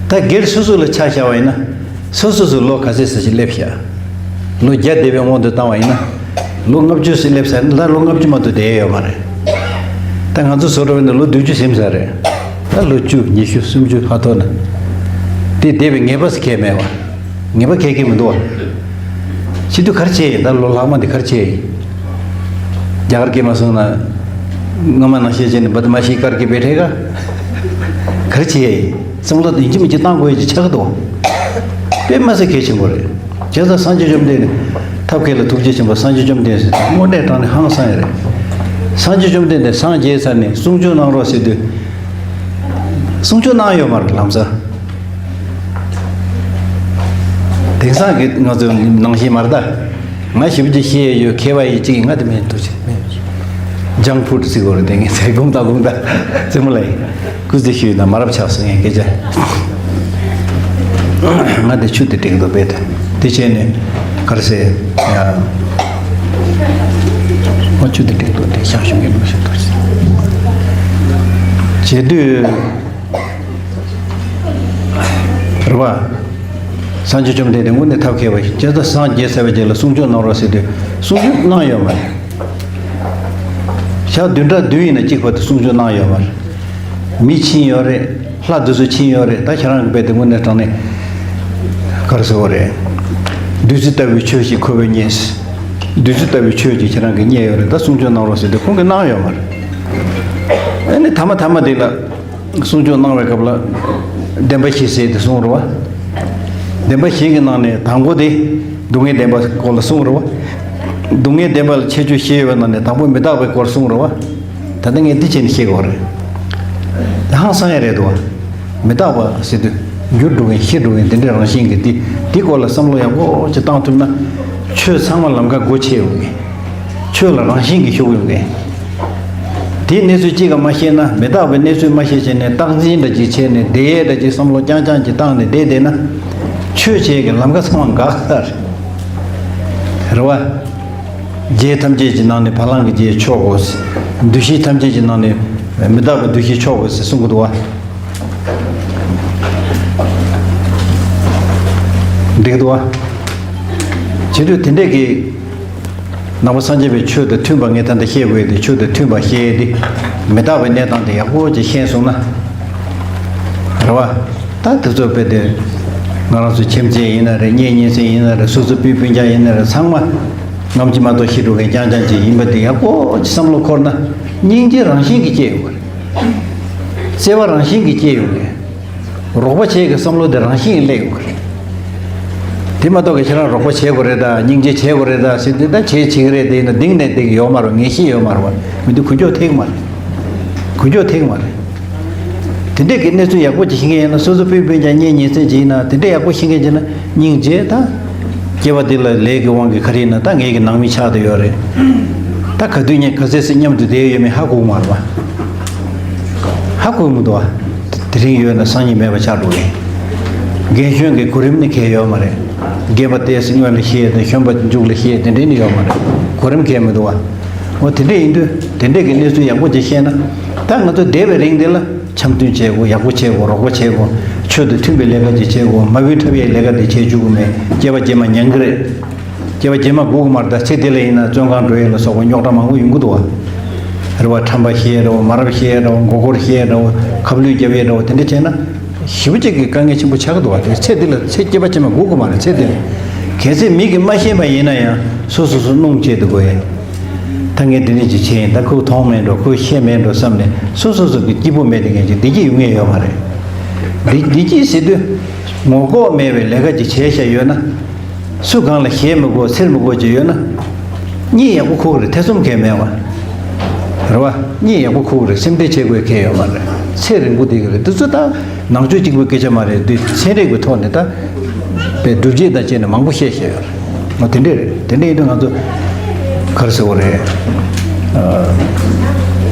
ད་སྒེར་སོ་སོ་ལ་ཆ་བཞག་པ་ཡིན་ན། སོ་སོ་སོ་ལོ་ག་ཚོད་ཙམ་ཞིག་སླེབས་ཤག་ལོ་བརྒྱ་འདས་པའི་དབང་དུ་བཏང་བ་ཡིན་ན། ལོ་ལྔ་བཅུ་ཙམ་སླེབས་ཚར་ན་ད་ལོ་ལྔ་བཅུ་མ་གཏོགས་བསྡད་ཡོད་མ་རེད། ད་ང་ཚོ་བཟོ་འདྲ་བ་ཡིན་ན་ལོ་བདུན་ཅུ་ཟིན་ཚར་རེད། ད་ལོ་བཅུ་ཉི་ཤུ་སུམ་ཅུ་ཧ་ཐོག་ན། དེ་འདས་པའི་ངེས་པ་ཟེར་གང་ཡང་མེད་པ། ངེས་པ་གང་ཡང་མི་འདུག་བ། བྱེད་དུས་ག་རེ་བྱས་ཡིན། ད་ལོ་ལྷག་མ་འདི་ག་རེ་བྱས་ཡིན། རྒྱ་གར་སྐད་མ་སོང་ན། སྔ་མ་ནང་བཞིན་བྱས་ནས་བ་དི་མ་ཤི་ཀར་གི་བེ་ཐེ་ག་ག་རེ་བྱས་ཡིན། བསམ་བློ་ཡིན་གཅིག་མིན་གཅིག་བཏང་དགོས་ཡ་ཅིག་ཆགས་ཀྱི་འདུག་དཔེ་མ་སྲིད་གལ་ཆེན་པོ་རེད། བྱས་ཙང་སངས་རྒྱས་བཅོམ་ལྡན་འདས་ནི། ཐབས་མཁས་ལ་ཐུགས་རྗེ་ཆེན་པོ་སངས་རྒྱས་བཅོམ་ལྡན་འདས་དངོས་གནས་དྲང་གནས་ཧང་སང་ཡ་རེད། སངས་རྒྱས་བཅོམ་ལྡན་འདས་སངས་རྒྱས་ཚར་ནས་གསུང་ཆོས་གནང་རོགས་ཟེར་དུས། གསུང་ཆོས་གནང་ཡོད་མ་རེད་ལམ་སང་། དེང་སང་གི་ང་ཚོ་ནང་བཞིན་མ་རེད་ད། ང་ཞིབ་ཅིག་ཤེས་ཡོད་མཁས་པ་ཡིན་གཅིག་ཡིན། ང་དེ་མིན་འདུག་ཅིག་མིན། ཇང་ཕུ་ཌི་བརྩི་དགོས་རེད་དེ། ངས་ཚེ་དགོང་དག་དགོང་དག་རྩེད་མོ་ལ་ཡིན། སྐུ་ཚེ་ཞུས་ན་མ་རབས་ཆགས་སོང་ངས་སྐད་ཆ། ང་དེ་ཆུ་དེ་སྒྲིག་འདུག་པས་དེ་བྱས་ནས་ག་རེ་ཟེར་ཡ། ང་ཆུ་དེ་སྒྲིག་འདུག་དེ་ཤག་ཤུགས་ཀྱིས་མ་ཤུགས་འདུག་ཅིག་བྱེད་དུས། རེད་བ། སངས་རྒྱས་བཅོམ་ལྡན་འདས་དངོས་གནས་ཐབས་མཁས་པ་ཞིག་བྱས་ཙང་སངས་རྒྱས་ཚར་བའི་རྗེས་ལ་གསུང་ཆོས་གནང་རོགས་ཟེར་དུས་གསུང་ཆོས་གནང་ཡོད་མ་རེད། ཞག་བདུན་ཕྲག་བདུན་ཡིན་ན་གཅིག་བར་དུ་གསུང་ཆོས་གནང་ཡོད་མ་རེད། མི་ཕྱིན་ཡོད་རེད། ལྷ་དེ་ཚོ་ཕྱིན་ཡོད་རེད། ད་ཁྱེད་རང་གི་དཔེ་དེ་དངོས་གནས་དྲང་གནས་ག་རེ་ཟེར་བ་རེད། བདུད་རྩི་ལྟ་བུའི་ཆོས་ཤིག་ཁོ་བོས་རྙེད། བདུད་རྩི་ལྟ་བུའི་ཆོས་ཅིག་ཁྱེད་རང་གིས་རྙེད་ཡོད་རེད། ད་གསུང་ཆོས་གནང་རོགས་ཟེར་དུས་ཁོང་གིས་གནང་ཡོད་མ་རེད། ཨ་ནི་ཐ་མ་ཐ་མ་དེ་ལ། གསུང་ཆོས་གནང་བའི་སྐབས་ལ། བདེན་པ་བཞི་ཟེར་ཏེ་གསུངས་རེད་བ། བདེན་པ་བཞི་གི་ནང་ནས་དང་པོ་དེ། སྡུག་བསྔལ་བདེན་པ་སྐོར་ལ་གསུངས་རེད་བ། སྡུག་བསྔལ་བདེན་པ་ལ་ཁྱད་ཆོས་བཞི་ཡོད་པའི་ནང་ནས་དང་པོ་མི་རྟག་པའི་སྐོར་གསུངས་རེད་བ། ད་ལྟ་ངས་འདི་བྱས་ནས་བཤད་དགོས་རེད། ཧང་སང་ཡ་རེད་འདུག་བ། མི་རྟག་པ་ཟེར་དུས། འགྱུར་འགྲོ་མཁན་ཤི་འགྲོ་མཁན་དེ་འདྲའི་རང་བཞིན་གྱི་དེ་དེ་སྐོར་ལ་བསམ་བློ་ཡག་པོ་ཅིག་བཏང་ཐུབ་ན། ཆོས་ཚང་མ་ལམ་ཁ་སྒོ་ཕྱེ་ཡོང་གི། ཆོས་ལ་རང་བཞིན་གྱིས་ཞུགས་ཡོང་གི། དེའི་གནས་ཚུལ་གཅིག་ཀ་མ་ཤེས་ན། མི་རྟག་པའི་གནས་ཚུལ་མ་ཤེས་བྱས་ནས་རྟག་འཛིན་འདྲ་ཅིག་བྱས་ནས་བསྡད་ཡས་འདྲ་ཅིག་བསམ་བློ་རྐྱང་རྐྱང་ཅིག་བཏང་ནས་བསྡད་བསྡད་ན། ཆོས་བྱེད་ཀྱི་ལམ་ཁ་ཚང་མ་འགག་ཚར། རེད་བ། རྒྱལ་ཐམས་ཅད་ཀྱི་ནང་ནས་བ་ལང་གི་རྒྱལ་མཆོག་གོ། འདུ་ཤེས་ཐམས་ཅད་ཀྱི་ནང་ནས་མི་རྟག་པའི་འདུ་ཤེས་མཆོག་གོ་ཟེར་གསུང་གི་འདུག་བ། འགྲིག་འདུག་བ། བྱེད་དུས་དེ་འདྲས་ཀྱི། ནང་པ་སངས་རྒྱས་པའི་ཆོས་དང་མཐུན་པ་ངས་ད་ལྟ་བཤད་དགོས་ཏེ། ཆོས་དང་མཐུན་པ་བཤད་དེ། མི་རྟག་པའི་གནས་སྟངས་དེ་ཡག་པོ་ཅིག་ཤེས་སོང་ན། རེད་བ། ད་དེ་ཚོ་དཔེ་དེ། ང་རང་ཚོ་ཁྱིམ་མཚེས་ཡིན་ན་རེད། གཉེན་ཉེ་ཚན་ཡིན་ན་རེད། སོ་སོ་སྤུན་སྤུན་ཀྱག་ཡིན་ན་རེད། ཚང་མ། ནམ་གྱི་མ་གཏོགས་ཤི་འགྲོ་མཁན་རྐྱང་རྐྱང་ཅིག་ཡིན་པ་དེ་ཡག་པོ་ཅིག་བསམ་བློ་འཁོར་ན། སྙིང་རྗེ་རང་བཞིན་གྱིས་སྐྱེ་ཡོང་གི་རེད། བརྩེ་བ་རང་བཞིན་གྱིས་སྐྱེ་ཡོང་གི་རེད། རོགས་པ་བྱེད་ཀྱི་བསམ་བློ་དེ་རང་བཞིན་གྱིས་སླེབས་ཡོང་གི་རེད། དེ་མ་གཏོགས་ཀྱི་ཁྱེད་རང་རོགས་པ་བྱེད་དགོས་རེད་ད། སྙིང་རྗེ་བྱེད་དགོས་རེད་ད་ཟེར་དུས། ད་བྱེད་བྱེད་ཀྱི་རེད་དེ་ཡིན་ན་གཏིང་ནས་འདི་ཡོད་མ་རེད། ངེས་ཤེས་ཡོད་མ་རེད་བ། མི་འདུག་གུ་མགྱོགས་ཐེག་མ་རེད། གུ་མགྱོགས་ཐེག་མ་རེད། དེ་འདྲས་ཀྱི་གནས་ཚུལ་ཡག་པོ་ཅིག་ཤེས་མཁན་ཡིན་ན། སོ་སོ་སྤུན་སྤུན་ཀྱག་གཉེན་ཉེ་ཚན་ཅིག་ཡིན་ན། དེ་འདྲས་ཡག་པོ་ཤེས་མཁན་ཅིག་ཡིན་ན། སྙིང་རྗེ་ད། སྐྱེ་བ་འདི་ལ་ལས་ཀྱི་དབང་གིས་ག་རེ་ཡིན་ན། ད་ངེད་ཀྱི་ནང་མི་ཆགས་བསྡད་ཡོད་རེད། ད་ག་དུས་ནས་ག་ཚོད་ཙམ་མཉམ་དུ་བསྡད་ཡོད་མེད་ཧ་གོ་གི་མ་རེད་བ། ཧ་གོ་གི་མི་འདུག་བ། དེ་རིང་ཡོད་ན་སང་ཉིན་མེད་པ་ཆགས་འགྲོ་གི། རྒན་གཞོན་གྱི་གོ་རིམ་ནི་གང་ཡང་ཡོད་མ་རེད། རྒན་པ་ཏོག་ཙམ་སྔོན་ལ་བཤད་དང་། གཞོན་པ་མཇུག་ལ་བཤད། དེ་འདྲས་ནི་ཡོད་མ་རེད། གོ་རིམ་གང་ཡང་མི་འདུག་བ། འོ་དེ་འདྲ་ཡིན་དུས་དེ་འདྲས་ཀྱི་གནས་ཚུལ་ཡག་པོ་ཅིག་ཤེས་ན། ད་ང་ཚོ་བསྡད་པའི་རིང་འདི་ལ་འཆམ་མཐུན་བྱེད་དགོས། ཡག་པོ་བྱེད་དགོས། རོགས་པ་བྱེད་དགོས། ཆོས་དང་མཐུན་པའི་ལས་ཀ་ཅིག་བྱེད་དགོས། མ་བུ་འཁྲབ་ཡའི་ལས་ཀ་འདི་བྱེད་བཅུག་གི་མེད། སྐྱེས་པ་རྗེས་མ་ཉན་གི་རེད། སྐྱེས་པ་རྗེས་མ་སྒུག་གི་མ་རེད། ད་ཚེ་འདི་ལ་ཡིན་ན་བཙོན་ཁང་འགྲོ་ཡས་ལ་སོགས་པ་རྙོག་དྲ་མང་པོ་ཡོང་གི་འདུག་བ། རེད་བ། ཁྲམ་པ་བཤད་རེད་བ། མ་རབས་བཤད་རེད་བ། མགོ་སྐོར་བཤད་རེད་བ། ཁ་བསླུས་རྒྱབ་ཡས་རེད་བ། དེ་འདྲ་བྱས་ན། ཞེ་པོ་ཅིག་གི་དཀའ་ངལ་ཆེན་པོ་ཆགས་ཀྱི་འདུག་བ། དེ་ཚེ་འདི་ལ་ཚེ་སྐྱེ་བ་ཕྱི་མ་སྒུག་དགོས་མ་རེད། ཚེ་འདི་ལ། གལ་སྲིད་མི་གིས་མ་ཤེས་པ་ཡིན་ན་ཡང་སོ་སོ་སོ་སྣང་བྱེད་དུ་དགོས་ཡ། ད་ངས་འདི་འདྲ་ཅིག་བྱས་ཡིན། ད་ཁོས་མཐོང་མེད་འགྲོ། ཁོས་ཤེས་མེད་འགྲོ་བསམ་ནས་སོ་སོ་སོ་གི་སྐྱིད་པོ་མེད་དེ་ངས་ཅིག་བདེ་སྐྱིད་ཡོང་ངེས་ཡོད་མ་རེད། བདེ་བདེ་སྐྱིད་ཟེར་དུས་ངོ་ལྐོག་མེད་པའི་ལས་ཀ་ཅིག་བྱས་བཞག་ཡོད་ན། སུ་གང་ལ་ཞེད་མི་དགོས། འཚེར་མི་དགོས་ཅིག་ཡོད་ན། གཉིད་ཡག་པོ་ཁུག་རེད། ཐེ་ཚོམ་གང་ཡང་མེད་པ། རེད་བ། གཉིད་ཡག་པོ་ཁུག་རེད། སེམས་ཁྲལ་བྱེད་དགོས་གང་ཡང་ཡོད་མ་རེད། ཚེ་རིང་པོ་བསྡད་ཀྱི་རེད། འདི་ཚོ་ད་ནང་ཆོས་གཅིག་པུའི་སྐད་ཆ་མ་རེད། འདི་ཚན་རིག་གི་ཐོག་ནས་ད་པའི་སྒྲུབ་བྱེད་དང་བཅས་ནས་མང་པོ་བཤད་བཤད་ཡོད་རེད། འོ་དེ་འདྲས་རེད། དེ་འདྲས་ཡིན་དུས་ང་ཚོ་ག་རེ་ཟེར་དགོས་རེད། ཨ།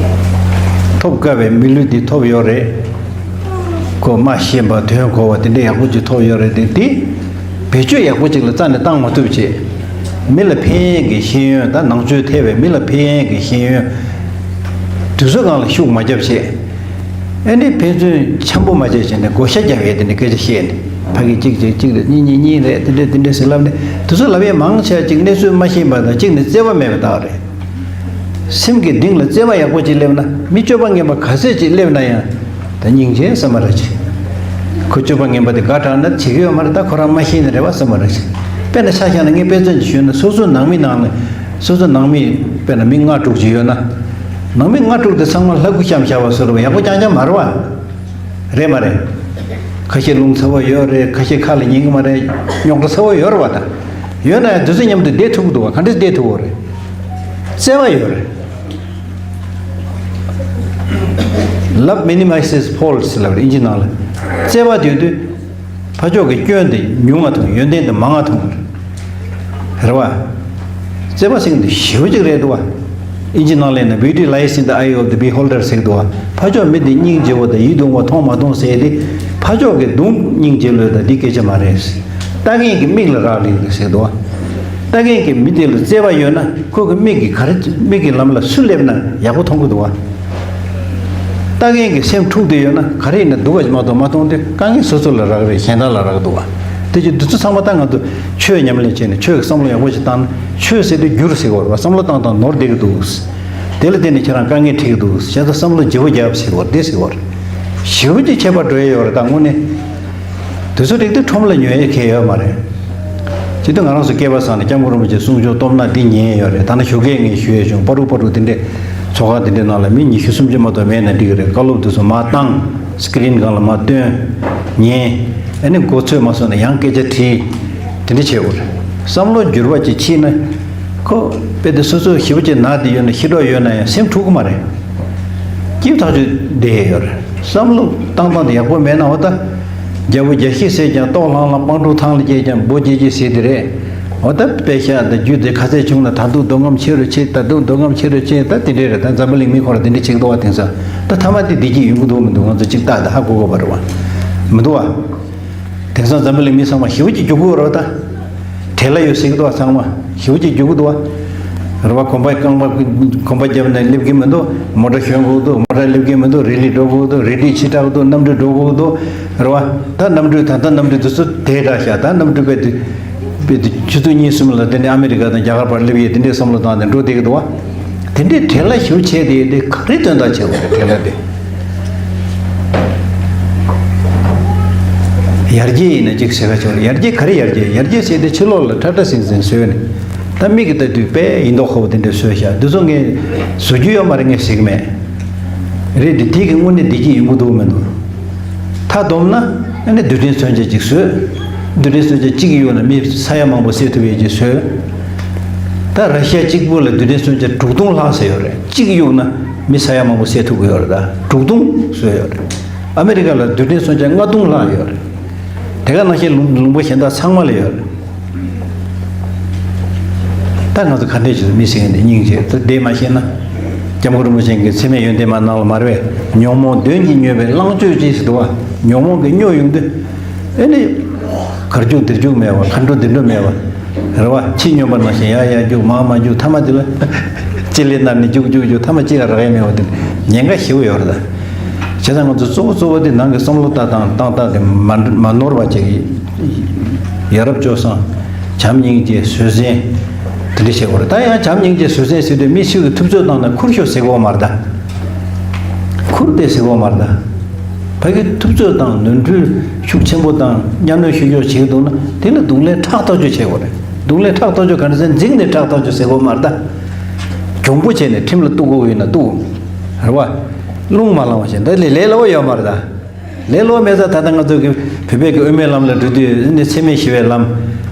ཐོབ་དཀའ་བའི་མི་ལུས་འདི་ཐོབ་ཡོད་རེད། ཁོ་སྨྲ་ཤེས་པ། དོན་གོ་བ། དེ་འདྲས་ཡག་པོ་ཅིག་ཐོབ་ཡོད་རེད་དེ། དེ་བེད་སྤྱོད་ཡག་པོ་ཅིག་ལ་རྩ་ནས་བཏང་མ་ཐུབ་བྱས། མི་ལ་ཕན་ཡས་ཀྱི་ཤེས་ཡོན། ད་ནང་ཆོས་ཐེ་བའི་མི་ལ་ཕན་ཡས་ཀྱི་ཤེས་ཡོན་དེ་ཚོ་སྒང་ལ་ཤུགས་མ་བརྒྱབ་བྱས། ཨ་ནི་ཕན་ཚུན་འཆམ་པོ་མ་བྱས་བྱས་ནས་བགོ་བཤའ་རྒྱག་ཡས་དེ་འདྲས་སྐད་ཆ་བཤད་ནས། ཕ་གི་གཅིག་བྱས་གཅིག་རེད། གཉིས་གཉིས་གཉིས་རེད། དེ་འདྲས་དེ་འདྲས་ཟེར་ལབ་ནས། དེ་ཚོ་ལབ་ཡས་མང་ཆེ་བ་གཅིག་གནས་ཚུལ་མ་ཤེས་པ་དང་། གཅིག་ནི་བརྩེ་བ་མེད་པའི་རྟགས་རེད། སེམས་ཀྱི་གཏིང་ལ་བརྩེ་བ་ཡག་པོ་ཅིག་སླེབས་ན། མི་སྤྱོད་པ་ངན་པ་ག་ཚད་ཅིག་སླེབས་ན་ཡང་། ད་སྙིང་རྗེ་བསམ་པ་རེ་བྱེད། ཁོ་སྤྱོད་པ་ངན་པ་དེ་དགའ་དྲགས་ན་བྱེད་ཀྱི་ཡོད་མ་རེད། ད་ཁོ་རང་མ་ཤེས་ནི་རེད་བ་བསམ་པ་རེ་བྱེད། དཔེར་ན་ཆ་བཞག་ན། ངས་དཔེ་མཚོན་ཅིག་ཞུས་ན། སོ་སོའི་ནང་མི་ནང་ལ། སོ་སོའི་ནང་མི་དཔེར་ན་མི་ལྔ་དྲུག་ཅིག་ཡོད་ན། ནང་མི་ལྔ་དྲུག་དེ་ཚང་མ་ལྷ་སྐུ་བཤམས་བཞག་པ་བཟོ་འདྲ་བ་ཡག་པོ་རྐྱང་རྐྱང་མ་རེད་བ། རེད་མ་རེད། ཁ་ཤས་རླུང་ཚ་བོ་ཡོད་རེད། ཁ་ཤས་ཁ་ལ་ཉན་གྱི་མ་རེད། རྙོག་དྲ་ཚ་བོ་ཡོད་རེད་བ། ད་ཡོད་ན་ཡང་དེ་ཚོ་མཉམ་དུ་བསྡད་ཐུབ་ཀྱི་འདུག་བ། ག་འདྲས་བསྡད་ཐུབ་ཀྱི་རེད། བརྩེ་བ་ཡོད་རེད། Love minimizes faults ལབ་རེད། ཨིན་ཇི་ནང་ལ། བརྩེ་བ་ཡོད་དུས་ཕར་ཕྱོགས་ཀྱི་སྐྱོན་དེ་ཉུང་ང་མཐོང་། ཡོན་ཏན་དེ་མང་ང་མཐོང་གི་རེད། རེད་བ། བརྩེ་བ་ཟེར་མཁན་དེ་ཞེ་པོ་ཅིག་རེད་འདུག་བ། ཨིན་ཇི་ནང་ལ་ཡིན་ན། Beauty lies in the eye of the beholder ཟེར་གི་འདུག་བ། ཕར་ཕྱོགས་མི་དེ་སྙིང་རྗེ་བོ་དང་ཡིད་དུ་འོང་བ་མཐོང་མ་མཐོང་ཟེར་དེ། ཕར་ཕྱོགས་ཀྱི་གདོང་སྙིང་རྗེ་ལོས་དང་འདི་སྐད་ཆ་མ་རེད། ལྟ་མཁན་གྱི་མིག་ལ་རག་ལས་ཟེར་གི་འདུག་བ། ལྟ་མཁན་གྱི་མི་དེ་ལ་བརྩེ་བ་ཡོད་ན། ཁོ་གི་མིག་གིས་ག་རེ། མིག་གི་ལམ་ལ་སུ་སླེབས་ན་ཡག་པོ་མཐོང་གི་འདུག་བ། ལྟ་མཁན་གྱི་སེམས་འཁྲུག་བསྡད་ཡོད་ན། ག་རེ་ཡིན་ན་སྡུག་པ་ཞིག་མ་གཏོགས་མ་མཐོང་སྟེ། དཀའ་ངལ་སོ་སོ་ལ་རག་རེད། གཞན་དག་ལ་རག་འདུག་བ། དེ་ཅི་འདི་ཚོ་ཚང་མ་ད་ང་ཚོ་ཆོས་ཉམས་ལེན་བྱས་ནས། ཆོས་ཀྱི་བསམ་བློ་ཡག་པོ་ཞིག་བཏང་ན། ཆོས་ཟེར་དུས་འགྱུར་ཟེར་བ་རེད་བ། བསམ་བློ་བཏང་བཏང་ནོར་བསྡད་ཀྱི་འདུག། དེ་ལ་བརྟེན་ནས་ཁྱེད་རང་དཀའ་ངལ་འཕྲད་ཀྱི་འདུག། བྱས་ཙང་བསམ་བློ་ལྗིད་པོ་རྒྱབ་ཟེར་བ་རེད། དེ་ཟེར་བ་རེད། ཞེ་པོ་ཅིག་ཁྱད་པར་འགྲོ་ཡས་ཡོད་རེད་ད་དངོས་གནས། དེ་ཚོ་རིགས་དེ་ཁྲོམ་ལ་ཉོ་ཡས་གང་ཡོད་མ་རེད། སྤྱིར་བཏང་ང་རང་ཚོ་སྐལ་བ་བཟང་ནས་སྐྱབས་མགོན་རིན་པོ་ཆེའི་གསུང་ཆོས་སྟོབས་ན་འདི་ཉན་ཡོད་རེད། ད་ནི་ཞོགས་ཀས་ངས་ཞུ་ཡས་བྱུང་། པ་རུ་པ་རུ་དེ་འདྲས་ཚོགས་ཁང་དེ་འདྲས་ནང་ལ་མི་ཉི་ཤུ་སུམ་ཅུ་མ་གཏོགས་མེད་ན་འགྲིག་གི་རེད། བཀའ་སློབ་དེ་ཚོ་མར་བཏང་། སི་ཀི་རིན་སྒང་ལ་མར་སྟོན། ཉན། ཨ་ནི་མགོ་ཚོས་མ་སོང་ན་ཡང་སྐད་ཆ་དྲིས། དེ་འདྲ་བྱེད་དགོས་རེད། བསམ་བློ་འགྱུར་བ་ཅིག་ཕྱིན་ན། ཁོ་དཔེ་དེ་སོ་སོ་ཞེ་པོ་ཅིག་ན་བསྡད་ཡོད་ན། ཤི་གྲབས་ཡོད་ན་ཡང་སེམས་འཁྲུག་གི་མ་རེད། སྐྱིད་ཐག་ཆོད་བསྡད་ཡོད་རེད། བསམ་བློ་བཏང་སྟངས་དེ་ཡག་པོ་མེད་ན། འོ་ད། རྒྱལ་པོ་རྒྱལ་བཤད་ཟེར་ཀྱང་ལྟོགས་ལྷང་ལྷང་། སྤང་ཕྲུག་ཐང་ལ་སྐྱེས་ཀྱང་སྦོ་སྐྱེས་སྐྱེས་ཟེར་དེ་རེད། འོ་ད་དཔེ་ཤ་དང་རྒྱུ་དེ་ག་ཚད་བྱུང་ན། ད་དུང་འདོད་རྔམ་ཆེ་རུ་ཆེ། ད་དུང་འདོད་རྔམ་ཆེ་རུ་ཆེ། ད་དེ་འདྲས་རེད། ད་འཛམ་བུ་གླིང་མི་ཁོ་རང་དེ་འདྲས་བྱེད་ཀྱི་འདུག་བ། དེང་སང་ད་ཐ་མ་དེ་བདེ་སྐྱིད་ཡོང་གི་འདུག་མི་འདུག་ང་ཚོ་གཅིག་ལྟ་དང་ཧ་གོ་དགོས་པ་རེད་བ། མི་འདུག་བ། དེང་སང་འཛམ་བུ་གླིང་མི་ཚང་མ་ཞེ་པོ་ཅིག་སྐྱོ་པོ་རེད་ད། བྲེལ་བ་ཡོད་ཟེར་གྱི་འདུག་བ། ཚང་མ་ཞེ་པོ་ཅིག་སྐྱོ་པོ་འདུག་བ། རེད་བ། གོམ་པ་རྐང་པ་གོམ་པ་བརྒྱབ་ནས་སླེབས་ཀྱི་མི་འདུག། མོ་ཊ་ཞོན་དགོས་འདུག། མོ་ཊ་སླེབས་ཀྱི་མི་འདུག། རི་ལི་འགྲོ་དགོས་འདུག། རི་ལི་ཕྱི་དྲགས་འདུག། གནམ་གྲུ་འགྲོ་དགོས་འདུག། རེད་བ། ད་གནམ་གྲུ། ད་ལྟ་གནམ་གྲུ་དེ་ཚོ་དེ་དྲགས་ཤག། ད་གནམ་གྲུ་དཔེ་དེ་དཔེ་དེ་ཆུ་ཚོད་གཉིས་གསུམ་ལ་དེ་ནས་ཨ་མི་རི་ཀ་དང་རྒྱ་གར་བར་སླེབས་ཡས་དེ་འདྲའི་བསམ་བློ་བཏང་ནས་འགྲོ་བསྡད་ཀྱི་འདུག་བ། དེ་འདྲའི་བྲེལ་བ་ཞེ་པོ་བྱས་དེ། དེ་ག་རེ་དོན་དག་བྱེད་དགོས་རེད། བྲེལ་བ་དེ། ཡར་རྒྱས་ཡིན་ན་གཅིག་བྱེད་ཀ་ཆོག་རེད། ཡར་རྒྱས་ག་རེ་ཡར་རྒྱས། ཡར་རྒྱས་བྱས་ཏེ་ཕྱི་ལོགས་ལ་ཁྲ་ཁྲ་ཟིང་ཟིང་བཟོས་ནས། ད་མིག་གིས་ལྟ་དུས་དཔེ་ཡིན་མདོག་ཁ་པོ་དེ་འདྲ་བཟོས་ཤག། འདི་ཚོ་ངས་བཟོ་རྒྱུ་ཡོད་མ་རེད། ངས་ཟེར་གི་མེད། རེད་དེ། དེ་གི་དངོས་གནས་བདེ་སྐྱིད་ཡོང་གི་འདུག་མི་འདུག། མཐའ་བསྡོམས་ན་ཨ་ནི་རྡུལ་ཕྲན་མཚོན་ཆ་གཅིག་བཟོས། རྡུལ་ཕྲན་མཚོན་ཆ་གཅིག་གཡུགས་ན་མི་ས་ཡ་མང་པོ་བསད་ཐུབ་ཡས་ཅིག་བཟོས། ད་ར་ཤི་ཡ་གཅིག་པུ་ལ་རྡུལ་ཕྲན་མཚོན་ཆ་དྲུག་སྟོང་ལྷག་ཙམ་ཡོད་རེད། གཅིག་གཡུགས་ན་མི་ས་ཡ་མང་པོ་བསད་ཐུབ་ཀྱི་ཡོད་རེད། ད་དྲུག་སྟོང་བཟོས་ཡོད་རེད། ཨ་མི་རི་ཀ་ལ་རྡུལ་ཕྲན་མཚོན་ཆ་ལྔ་སྟོང་ལྷག་ཡོད་རེད། དེ་ག་ནང་བཞིན་ལུང་ལུང་པ་གཞན་དག་ཚང་མ་ལ་ཡོད་རེད། ད་ང་ཚོ་ག་འདྲས་བྱས་མི་ཟེར་མཁན་དེ་སྙིང་རྗེ། ད་དེ་མ་ཤེས་ན། སྐྱབས་མགོན་རིན་པོ་ཆེ་གི་འཚེ་མེད་ཡོན་ཏན་མ་ནང་ལ་མ་རེད་པས། ཉོན་མོངས་གདོན་གྱིས་མྱོས་པའི་གླང་སྤྱོད་ཅེས་ཟེར་འདུག་བ། ཉོན་མོངས་ཀྱིས་སྨྱོ་ཡོང་དུས། ཨེ་ནི། གར་རྒྱུག་འདིར་རྒྱུག་མེད་པ། གར་འགྲོ་འདིར་འགྲོ་མེད་པ། རེད་བ། ཁྱི་སྨྱོན་པ་ནང་བཞིན་ཡར་ཡར་རྒྱུག། མར་མར་རྒྱུག། མཐའ་མ་དེ་ལ། ལྕེ་ལེ་ནར་ནས་རྒྱུག་རྒྱུག་རྒྱུག་མཐའ་མ་གཅིག་ལ་རག་ཡས་མེད་པ་དེ་ཉེན་ཁ་ཞེ་པོ་ཡོད་རེད་ད། བྱས་ཙང་ང་ཚོ་གཙོ་བོ་གཙོ་བོ་དེ་ནང་གི་བསམ་བློ་བཏང་སྟངས་བཏང་སྟངས་དེ་མ་མ་ནོར་བ་ཅིག་ཡ་རབས་སྤྱོད་བཟང་། བྱམས་སྙིང་རྗེ་བཟོད་བསྲན། དེ་འདྲ་བྱེད་དགོས་རེད། ད་ཡང་བྱམས་སྙིང་རྗེ་བཟོད་བསྲན་ཟེར་དུས་མི་སུ་གི་ཐུབ་ཚོད་བཏང་ན་ཁུར་ཤོག་ཟེར་གོ་མ་རེད་ད། ཁུར་ཏེ་ཟེར་གོ་མ་རེད་ད། ཕ་གི་ཐུབ་ཚོད་དང་ནོར་འཁྲུལ་ཤུགས་ཆེན་པོ་དང་གཉའ་གནོན་ཤུགས་ཆེ་བྱེད་འདུག་ན་དེ་ལ་རྡུང་ལེན་ཕྲག་ཐག་ཆོད་བྱེད་དགོས་རེད། རྡུང་ལེན་ཕྲག་ཐག་ཆོད་ག་འདྲ་ཟེར་འཛིང་ནས་ཕྲག་ཐག་ཆོད་ཟེར་དགོས་མ་རེད་ད། གྱོང་པོ་བྱས་ནས་ཁྲིམས་ལ་གཏུག་དགོས་ཡོད་ན་གཏུག་རེད་བ། རླུང་མ་ལངས་བ་བྱས་འདི་ལས་ལས་སླ་བོ་ཡོད་མ་རེད་ད། ལས་སླ་བོ་མེད་ཙང་ད་ལྟ་ང་ཚོ་གི་བོད་པའི་གི་དབུ་མའི་ལམ་ལ་འགྲོ་དུས་ནི་འཚེ་མེད་ཞི་བའི་ལམ།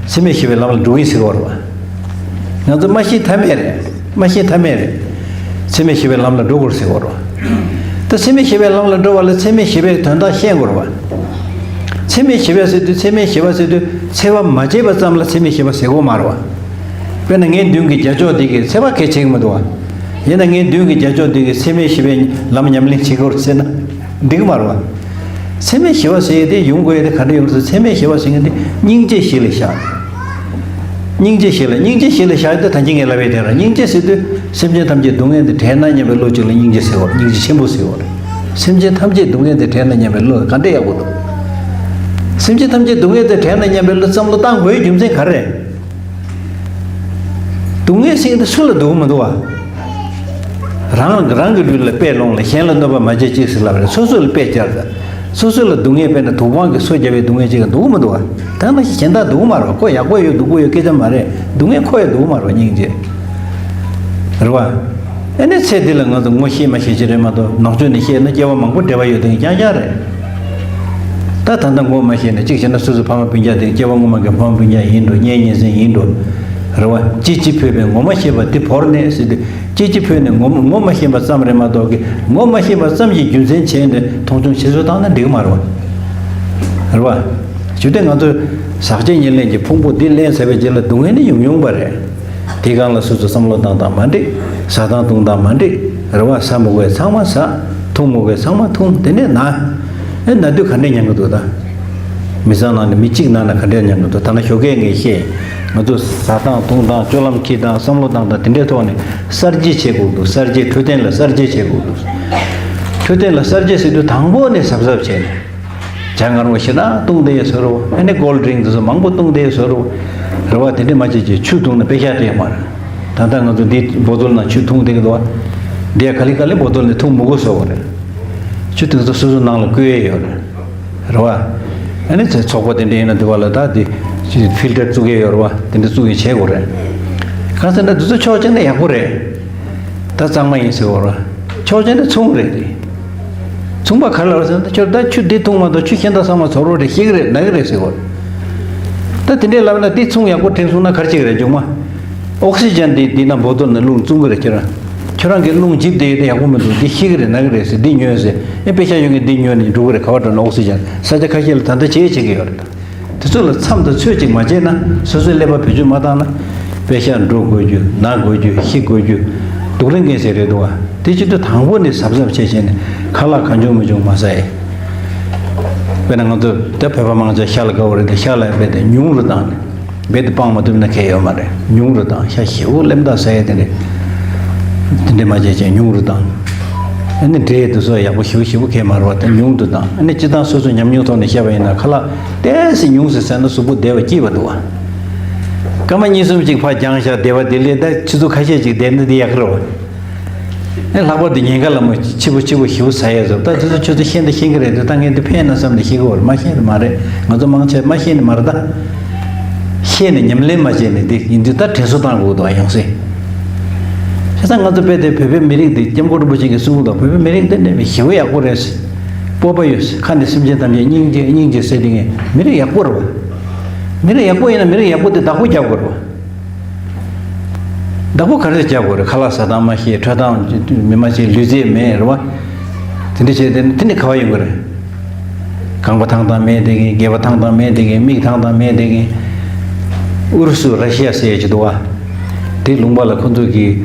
འཚེ་མེད་ཞི་བའི་ལམ་ལ་འགྲོ་གི་ཟེར་བ་རེད་བ། ང་ཚོ་མ་ཤེས་ཐབས་མེད་རེད། མ་ཤེས་ཐབས་མེད་རེད། འཚེ་མེད་ཞི་བའི་ལམ་ལ་འགྲོ་དགོས་ཟེར་བ་རེད་བ། ད་འཚེ་མེད་ཞི་བའི་ལམ་ལ་འགྲོ་བ་ལ་འཚེ་མེད་ཞི་བའི་དོན་དག་ཤེས་དགོས་རེད་བ། འཚེ་མེད་ཞི་བ་ཟེར་དུས་འཚེ་མེད་ཞི་བ་ཟེར་དུས་འཚེ་བ་མ་བྱས་པ་ཙམ་ལ་འཚེ་མེད་ཞི་བ་ཟེར་དགོས་མ་རེད་བ། དཔེར་ན་ངའི་མདུན་གྱི་རྒྱ་ཅོག་འདི་གིས་འཚེ་བ་གལ་ཆེ་གི་མི་འདུག་བ། ཡིན་ན་ངའི་མདུན་གྱི་རྒྱ་ཅོག་འདི་གིས་འཚེ་མེད་ཞི་བའི་ལམ་ཉམས་ལེན་བྱེད་དགོས་ཟེར་ན་འགྲིག་གི་མ་རེད་བ། འཚེ་མེད་ཞི་བ་ཟེར་ཡས་དེ་ཡོང་དགོས་ཡས་དེ་ག་འདྲ་ཡོང་ཟེར། འཚེ་མེད་ཞི་བ་ཟེར་མཁན་དེ་སྙིང་རྗེ་གཞི་ལ་བཞག་སྙིང་རྗེ་གཞི་ལ་སྙིང་རྗེ་གཞི་ལ་བཞག་ཡས་དེ་ད་གིན་ངས་ལབ་ཡས་དེ་རེད། སྙིང་རྗེ་ཟེར་དུས་སེམས་ཅན་ཐམས་ཅད་སྡུག་བསྔལ་འདི་བྲལ་ན་སྙམ་པའི་བློ་གཅིག་ལ་སྙིང་རྗེ་ཟེར་བ་རེད། སྙིང་རྗེ་ཆེན་པོ་ཟེར་བ་རེད། སེམས་ཅན་ཐམས་ཅད་སྡུག་བསྔལ་འདི་བྲལ་ན་སྙམ་པའི་བློ་ག་འདྲ་ཡག་པོ་འདུག་སེམས་ཅན་ཐམས་ཅད་སྡུག་བསྔལ་འདི་བྲལ་ན་སྙམ་པའི་བློ་བསམ་བློ་བཏང་དགོས་རྒྱུ་མཚན་ག་རེ་རེད། སྡུག་བསྔལ་ཟེར་མཁན་དེ་སུ་ལ་སྡུག་མི་འདུག་བ། རང་རང་གི་ལུས་ལ་དཔེ་ལོངས་ལ་གཞན་ལ་གནོད་པ་མ་བྱེད་ཅིག་ཟེར་ལབ་རེད། སོ་སོ་ལ་དཔེ་བཅར་ད། སོ་སོ་ལ་སྡུག་བསྔལ་དཔེར་ན་དུག་སྦྲང་གིས་སོ་བརྒྱབ་པའི་སྡུག་བསྔལ་ཅིག་ག་འདུག་མི་འདུག་བ། ད་ནང་བཞིན་གཞན་དག་སྡུག་མ་རེད་བ། ཁོ་ཡག་པོ་ཡོད་སྡུག་པོ་ཡོད་སྐད་ཆ་མ་རེད། སྡུག་བསྔལ་ཁོ་ཡང་སྡུག་མ་རེད་བ། སྙིང་རྗེ་རེད་བ། ཨ་ནི་ཚེ་འདི་ལ་ང་ཚོ་ངོ་ཤེས་མ་ཤེས་ཅིག་རེད་མ་གཏོགས་ནང་ཆོས་ནས་བཤད་ན་སྐྱེ་བ་མང་པོ་འབྲེལ་བ་ཡོད་དེ་རྐྱང་རྐྱང་རེད། ད་ད་ལྟ་ངོ་མ་ཤེས་ན་གཅིག་བྱས་ན་སོ་སོའི་ཕ་མ་སྤུན་ཀྱག་དེ་སྐྱེ་བ་སྔོན་མ་གི་ཕ་མ་སྤུན་ཀྱག་ཡིན་འགྲོ། གཉེན་ཉེ་ཚན་ཡིན་འགྲོ། རེད་བ། ཅི་ཅི་འཕོས་པའི་ངོ་མ་ཤེས་པ་དེ་བོར་ནས་ཟེར་དུས་ཅི་ཅི་འཕོས་ནས་ངོ་ངོ་མ་ཤེས་པ་ཙམ་རེད་མ་གཏོགས་ཀི་ངོ་མ་ཤེས་པ་ཙམ་གྱི་རྒྱུ་མཚན་བྱས་ནས་མཐོང་ཆུང་བྱེད་སྲོལ་བཏང་ན་འགྲིག་གི་མ་རེད་བ། རེད་བ། ཞུ་དེ་ང་ཚོ་ཟག་བཅས་ཉེར་ལེན་གྱི་ཕུང་པོ་འདི་ལེན་ཚར་བའི་རྗེས་ལ་སྡུག་བསྔལ་ནི་ཡོང་ཡོང་བ་རེད། དེའི་སྒང་ལ་སོ་སོ་བསམ་བློ་བཏང་སྟངས་མ་འགྲིག་ཟ་སྟངས་འཐུང་སྟངས་མ་འགྲིག་རེད་བ། ཟ་མི་དགོས་ཚང་མ་ཟ། འཐུང་མི་དགོས་ཚང་མ་འཐུང་། དེ་ནས་ན། ཨེ་ན་དུས་ག་འདྲས་མྱང་གི་འདུག་ད། མི་ཚང་ནང་ནས་མི་གཅིག་ན་ན་ག་འདྲས་མྱང་གི་འདུག་ད་ན་ཞོགས་ཀས་ངས་བཤད། ང་ཚོ་ཟ་སྟངས་འཐུང་སྟངས་སྤྱོད་ལམ་འཁྱེར་སྟངས་བསམ་བློ་བཏང་སྟངས་དེ་འདྲའི་ཐོག་ནས་གསར་བརྗེ་བྱེད་དགོས་འདུག་གསར་བརྗེ་འཕྲོད་བསྟེན་ལ་གསར་བརྗེ་བྱེད་དགོས་འདུག་འཕྲོད་བསྟེན་ལ་གསར་བརྗེ་ཟེར་དུས་དང་པོ་ནས་གཟབ་གཟབ་བྱས་ནས། ཇ་མངར་མོ་ཞེ་དྲག་བཏུང་བསྡད་བཟོ་འདྲ་བོ། ཨ་ནི་ཀོལ་ཌི་རིང་དེ་ཚོ་མང་པོ་བཏུང་བསྡད་བཟོ་འདྲ་བོ། རེད་བ། དེ་འདྲས་མ་བྱེད་ཅིག་ཆུ་བཏུང་ན་དཔེ་ཤ་སྤྲད་མ་རེད། ད་ལྟ་ང་ཚོ་འདི་བོ་ཏོལ་ནང་ཆུ་འཐུང་བསྡད་ཀྱི་འདུག་བ། འདི་ཡ་ག་ལེ་ག་ལེ་བོ་ཏོལ་ནས་འཐུང་མི་དགོས་བཟོ་བ་རེད། ཆུ་དེ་ཚོ་སོ་སོ་ནང་ལ་བསྐོལ་ཡས་ཡོད་རེད། རེད་བ། ཨ་ནི་ཚེ་ཚོགས་པ་དེ་འདྲས་ཡིན་ན་འདི་བ་ལ་ད་འདི་ཕིལ་ཊར་བཙུགས་ཡས་ཡོད་རེད་བ། དེ་འདྲས་བཙུགས་ཡས་བྱེད་དགོས་རེད། གང་ཟེར་ན་འདི་ཚོ་ཕྱོགས་གཅིག་ནས་ཡག་པོ་རེད། ད་གཙང་མ་ཡིན་ཟེར་བ་རེད། ཕྱོགས་གཅིག་ནས་མཚུངས་རེད་དེ། མཚུངས་པ་ག་རེ་ལབ་ཟེར་ན། ད་ཁྱོད་ད་ཆུ་འདི་འཐུང་མ་གཏོགས་ཆུ་གཞན་དག་ཚང་མ་བཙོག་རོ་རེད། ཤི་གི་རེད། ན་གི་རེད་ཟེར་བ་རེད། ད་དེ་འདྲས་ལབ་ན་དེ་མཚུངས་ཡག་པོ་དྲན་སོང་ན་ག་རེ་བྱེད་ཀྱི་རེད་མཇུག་མ། ཨོག་སི་ཇན་འདི་འདི་ན་བོ་ཏོལ་ནས་རླུང་བཙུགས་ཀྱི་རེད་ཁྱོད་རང་། ཁྱོད་རང་གིས་རླུང་འཇིབ་བསྡད་ཡོད་དེ་ཡག་པོ་མི་འདུག་འདི་ཤི་གི་རེད། ན་གི་རེད་ཟེར། འདི་ཉོས་ཟེར། ཨེ་པེ་ཤ་ཡོད་མཁན་འདི་ཉོས་ནས་འགྲོ་གི་རེད། ག་བ་འགྲོ་ན་ཨོག་སི་ཇན་ས་ཆ་ཁ་ཤས་ལ་ད་ལྟ་བྱེད་བྱེད་ཀྱི་ཡོད་རེད། དེ་ཚོ་ལ་མཚམས་དང་ཚོད་ཅིག་མ་བྱས་ན། སོ་སོའི་ཀླད་པ་བེད་སྤྱོད་མ་བཏང་ན། དཔེ་ཤ་འགྲོ་དགོས་རྒྱུ། ན་དགོས་རྒྱུ། ཤི་དགོས་རྒྱུ། སྡུག་རུས་མཁན་ཞིག་རེད་འདུག་བ། དེ་བྱེད་དུས་དང་པོ་ནས་གཟབ་གཟབ་བྱས་བྱས་ནས་ཁ་ལག་གང་བྱུང་མི་བྱུང་མ་ཟ་ཡས། དཔེར་ན་ང་ཚོ་ད་བོད་པ་མང་ཆེ་ཤ་ལ་དགའ་བོ་རེད་དེ། ཤ་ལ་དཔེ་དེ་ཉུང་རུ་བཏང་ནས། རྦད་དེ་སྤང་མ་ཐུབ་ན་ཁེལ་ཡོད་མ་རེད། ཉུང་རུ་བཏང་། ཤ་ཞེ་པོ་ལེམ་ཐག་ཟ་ཡས་དེ་འདྲས། དེ་འདྲས་མ་བྱས་བྱས་ཉུང་རུ་བཏང་། ཨ་ནི་འབྲས་དེ་ཚོ་ཡག་པོ་ཞེ་པོ་ཞེ་པོ་ཁེལ་མ་རེད་བ། དེ་ཉུང་དུ་བཏང་། ཨ་ནི་སྤྱིར་བཏང་སོ་སོ་ཉམས་མྱོང་ཐོག་ནས་བཤད་པ་ཡིན་ན། ཁ་ལག་ཏོག་ཙམ་ཉུང་ཙམ་ཟས་ན་གཟུགས་པོ་བདེ་བ་སྐྱིད་པ་འདུག་བ། སྐར་མ་གཉིས་གསུམ་ཅིག་ཕར་འགྱངས་བཞག་བསྡད་པ་དེ་ལས་ད་ཆུ་ཚོད་ཁ་ཤས་ཅིག་བསྡད་ན་དེ་ཡག་གི་རེད་བ། ཨེ་ལྷག་པར་དུ་ཉིན་དཀར་ལ་མོ་ཕྱི་པོ་ཕྱི་པོ་ཞེ་པོ་ཟ་ཡས་བཟོ། ད་དེ་ཚོ་ཁྱོད་ཚོ་ཤེས་འདི་ཤེས་ཀྱི་རེད་དེ། ད་ངས་འདི་ཕན་ན་བསམ་ནས་ཤེས་ཀྱི་ཡོད་རེད། མ་ཤེས་ནི་མ་རེད། ང་ཚོ་མང་ཆེ་མ་ཤེས་ནི་མ་རེད་ད། ཤེས་ནས་ཉམས་ལེན་མ་བྱས་ནས་འདི་ཡིན་དུས་ད་དྲན་གསོ་བཏང་དགོས་འདུག་ཡང་སྲིད། བྱས་ཙང་ང་ཚོ་དཔེ་དེ་བོད་པའི་མི་རིགས་འདི་སྐྱབས་མགོན་རིན་པོ་ཆེ་གིས་གསུང་གི་འདུག་བོད་པའི་མི་རིགས་འདི་འདྲ་བའི་ཞེ་པོ་ཡག་པོ་རེད། སྤོབས་པ་ཡོད། ཁ་ནས་སེམས་ཅན་ཐམས་ཅད་སྙིང་རྗེ་སྙིང་རྗེ་ཟེར་དེ་ངས་མི་རིགས་ཡག་པོ་རེད་བ། མི་རིགས་ཡག་པོ་ཡིན་ན་མི་རིགས་ཡག་པོ་དེ་བདག་པོ་རྒྱག་དགོས་རེད་བ། བདག་པོ་ག་རེ་རྒྱག་དགོས་རེད། ཁ་ལག་ཟ་སྟངས་མ་ཤེས། འཕྲོད་སྟངས་མི་མ་ཤེས། ལུས་རྩལ་མེད་རེད་བ། དེ་འདྲ་བྱས་དེ་དེ་ནས་ག་བ་ཡོང་གི་རེད། རྐང་པ་ཐང་ཐང་མེད་དེ་གིན། སྒལ་པ་ཐང་ཐང་མེད་དེ་གིན། མིག་ཐང་ཐང་མེད་དེ་གིན། ཨུ་རུ་སུ་ར་ཤི་ཡ་ཟེར་ཡས་ཅིག་འདུག་བ། དེ་ལུང་པ་ལ་ཁོ་ཚོ་གི་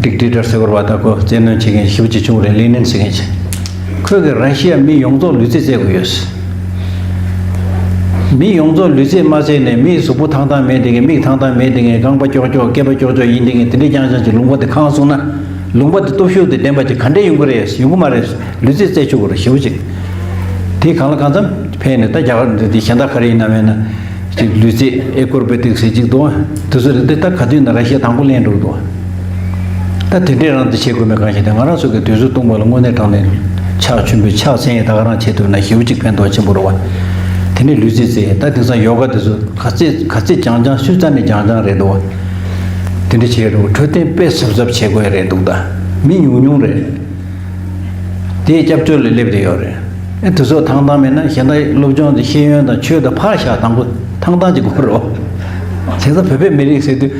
ཌིག་ཊེ་ཊར་ཟེར་བ་རེད་བ། ད་ཁོ་བཙན་གནོན་བྱེད་མཁན་ཞེ་པོ་ཅིག་བྱུང་རེད། ལེ་ནིན་ཟེར་མཁན་ཅིག་ཁོས་གི་ར་ཤི་ཡ་མི་ཡོངས་རྫོགས་ལུས་རྩལ་རྩེད་དགོས་ཡོད། མི་ཡོངས་རྫོགས་ལུས་རྩལ་མ་རྩེས་ནས། མིའི་གཟུགས་པོ་ཐང་ཐང་མེད་དེ་གས། མིག་ཐང་ཐང་མེད་དེ་གས། རྐང་པ་ཀྱོག་ཀྱོག་སྐེད་པ་ཀྱོག་ཀྱོག་ཡིན་དེ་གས། དེ་འདྲས་རྐྱང་རྐྱང་ཅིག་ལུང་པ་དེ་གང་སོང་ན། ལུང་པ་དེ་སྟོབས་ཤུགས་དེ་ལྡན་པ་ཅིག་ག་འདྲས་ཡོང་གི་རེད། ཡོང་གི་མ་རེད། ལུས་རྩལ་རྩེད་ཆོག་གི་རེད། ཞེ་པོ་ཅིག་དེ་གང་ལ་གང་འཚམ་ཕན་ནས། ད་རྒྱ་གར་འདི་འདི་གཞན་དག་ག་རེ་ཡིན་ན་མེད་ན། ཅིག་ལུས་རྩལ་ཨེ་ཀོར་བེ་ཏིག་ཟེར་ཅིག་འདུག་དེ་ཚོ་རེད། འདི་ད་ག་དུས་ན་ར་ཤི་ཡ་དང་པོ་ལེན་འགྲོ་གི་འདུག་ད་དེ་འདྲས་རང་དུ་བྱེད་དགོས་མེད་གང་ཞིག་དེ། ང་རང་ཚོ་གི་དུས་ཚོད་སྟོང་པ་ལ་དངོས་གནས་དྲང་གནས་ཕྱག་མཆོད་འབུལ་ཕྱག་འཚལ་ཡས་ད་ག་རང་བྱེད་ཐུབ་ན་ཞེ་པོ་ཅིག་ཕན་ཐོགས་ཆེན་པོ་རེད་བ། དེ་ནས་ལུས་རྩལ་རྩེད་ཡས། ད་དེང་སང་ཡོ་ག་དེ་ཚོ་ག་ཚད་ག་ཚད་སྦྱང་སྦྱང་སུས་རྩ་ནས་སྦྱང་སྦྱང་རེད་འདུག་བ། དེ་འདྲ་བྱེད་རུང་འཕྲོད་བསྟེན་དཔེ་གཟབ་གཟབ་བྱེད་དགོས་ཡ་རེད་འདུག་ད་མི་ཉུང་ཉུང་རེད། དེའི་སྐྱབས་བཅོལ་ལ་སླེབས་བསྡད་ཡོད་རེད། ཨེ་དེ་ཚོ་ཐང་ཐང་མེད་ན་གཞན་དག་སློབ་སྦྱོང་དེ་ཤེས་ཡོན་དང་ཆོས་དང་ཕར་བཞག་དང་པོ་ཐང་ཐང་ཅིག་དགོས་རེད་བ། བྱས་ཙང་བོད་པའི་མི་རིགས་ཟེར་དུས།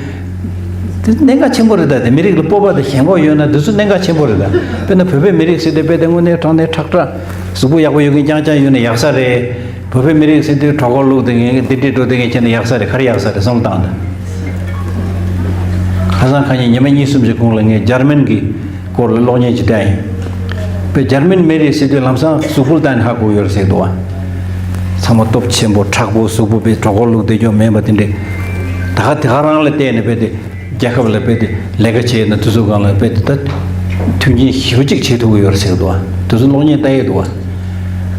དེ་གནད་འགག་ཆེན་པོ་རེད། ད་དེ་མི་རིགས་ལ་སྤོབས་པ་དང་ཞེན་ཁོག་ཡོད་ན་དེ་ཚོ་གནད་འགག་ཆེན་པོ་རེད། ད་དཔེར་ན་བོད་པའི་མི་རིགས་ཟེར་དུས་དཔེ་དེ་དངོས་གནས་དྲང་གནས་ཁྲག་ཁྲག་གཟུགས་པོ་ཡག་པོ་ཡོད་མཁན་རྐྱང་རྐྱང་ཡོད་ན་ཡག་ས་རེད། བོད་པའི་མི་རིགས་ཟེར་དུས་གྲོད་ཁོག་བླུགས་དེ་ངས་འདི་འདྲས་འགྲོ་དེ་ངས་བྱས་ན་ཡག་ས་རེད། ག་རེ་ཡག་ས་རེད་བསམ་བློ་བཏང་དང་། ཁ་སང་ཁ་ཉིན་ཉི་མ་གཉིས་གསུམ་གྱི་གོང་ལ་ངས་འཇར་མན་གྱི་སྐོར་ལ་གློག་བརྙན་ཅིག་བལྟས་ཡིན། དཔེ་འཇར་མན་མི་རིགས་ཟེར་དུས་ལམ་སང་གཟུགས་པོ་ལ་བལྟས་ནས་ཧ་གོ་ཡོད་རེད་ཟེར་འདུག་བ། ཚང་མ་སྟོབས་ཆེན་པོ་མཁྲེགས་པོ། གཟུགས་པོ་དཔེ་གྲོད་ཁོག་བླུགས་བསྡད་རྒྱུ་མེད་པ་དེ་འདྲས། ད་ག་དེ་ག་རང་ལ་བལྟས་ནས་དཔེ་དེ། རྒྱལ་ཁབ་ལ་དཔེ་དེ་ལས་ཀ་བྱས་ན་དུས་ཚོད་སྒང་ལ་དཔེ་དེ་ད་མཐུན་རྐྱེན་ཞེ་པོ་ཅིག་བྱེད་ཐུབ་ཀྱི་ཡོད་རེད་ཟེར་གི་འདུག་བ། དེ་ཚོ་གློག་བརྙན་ལྟ་ཡི་འདུག་བ། བྱས་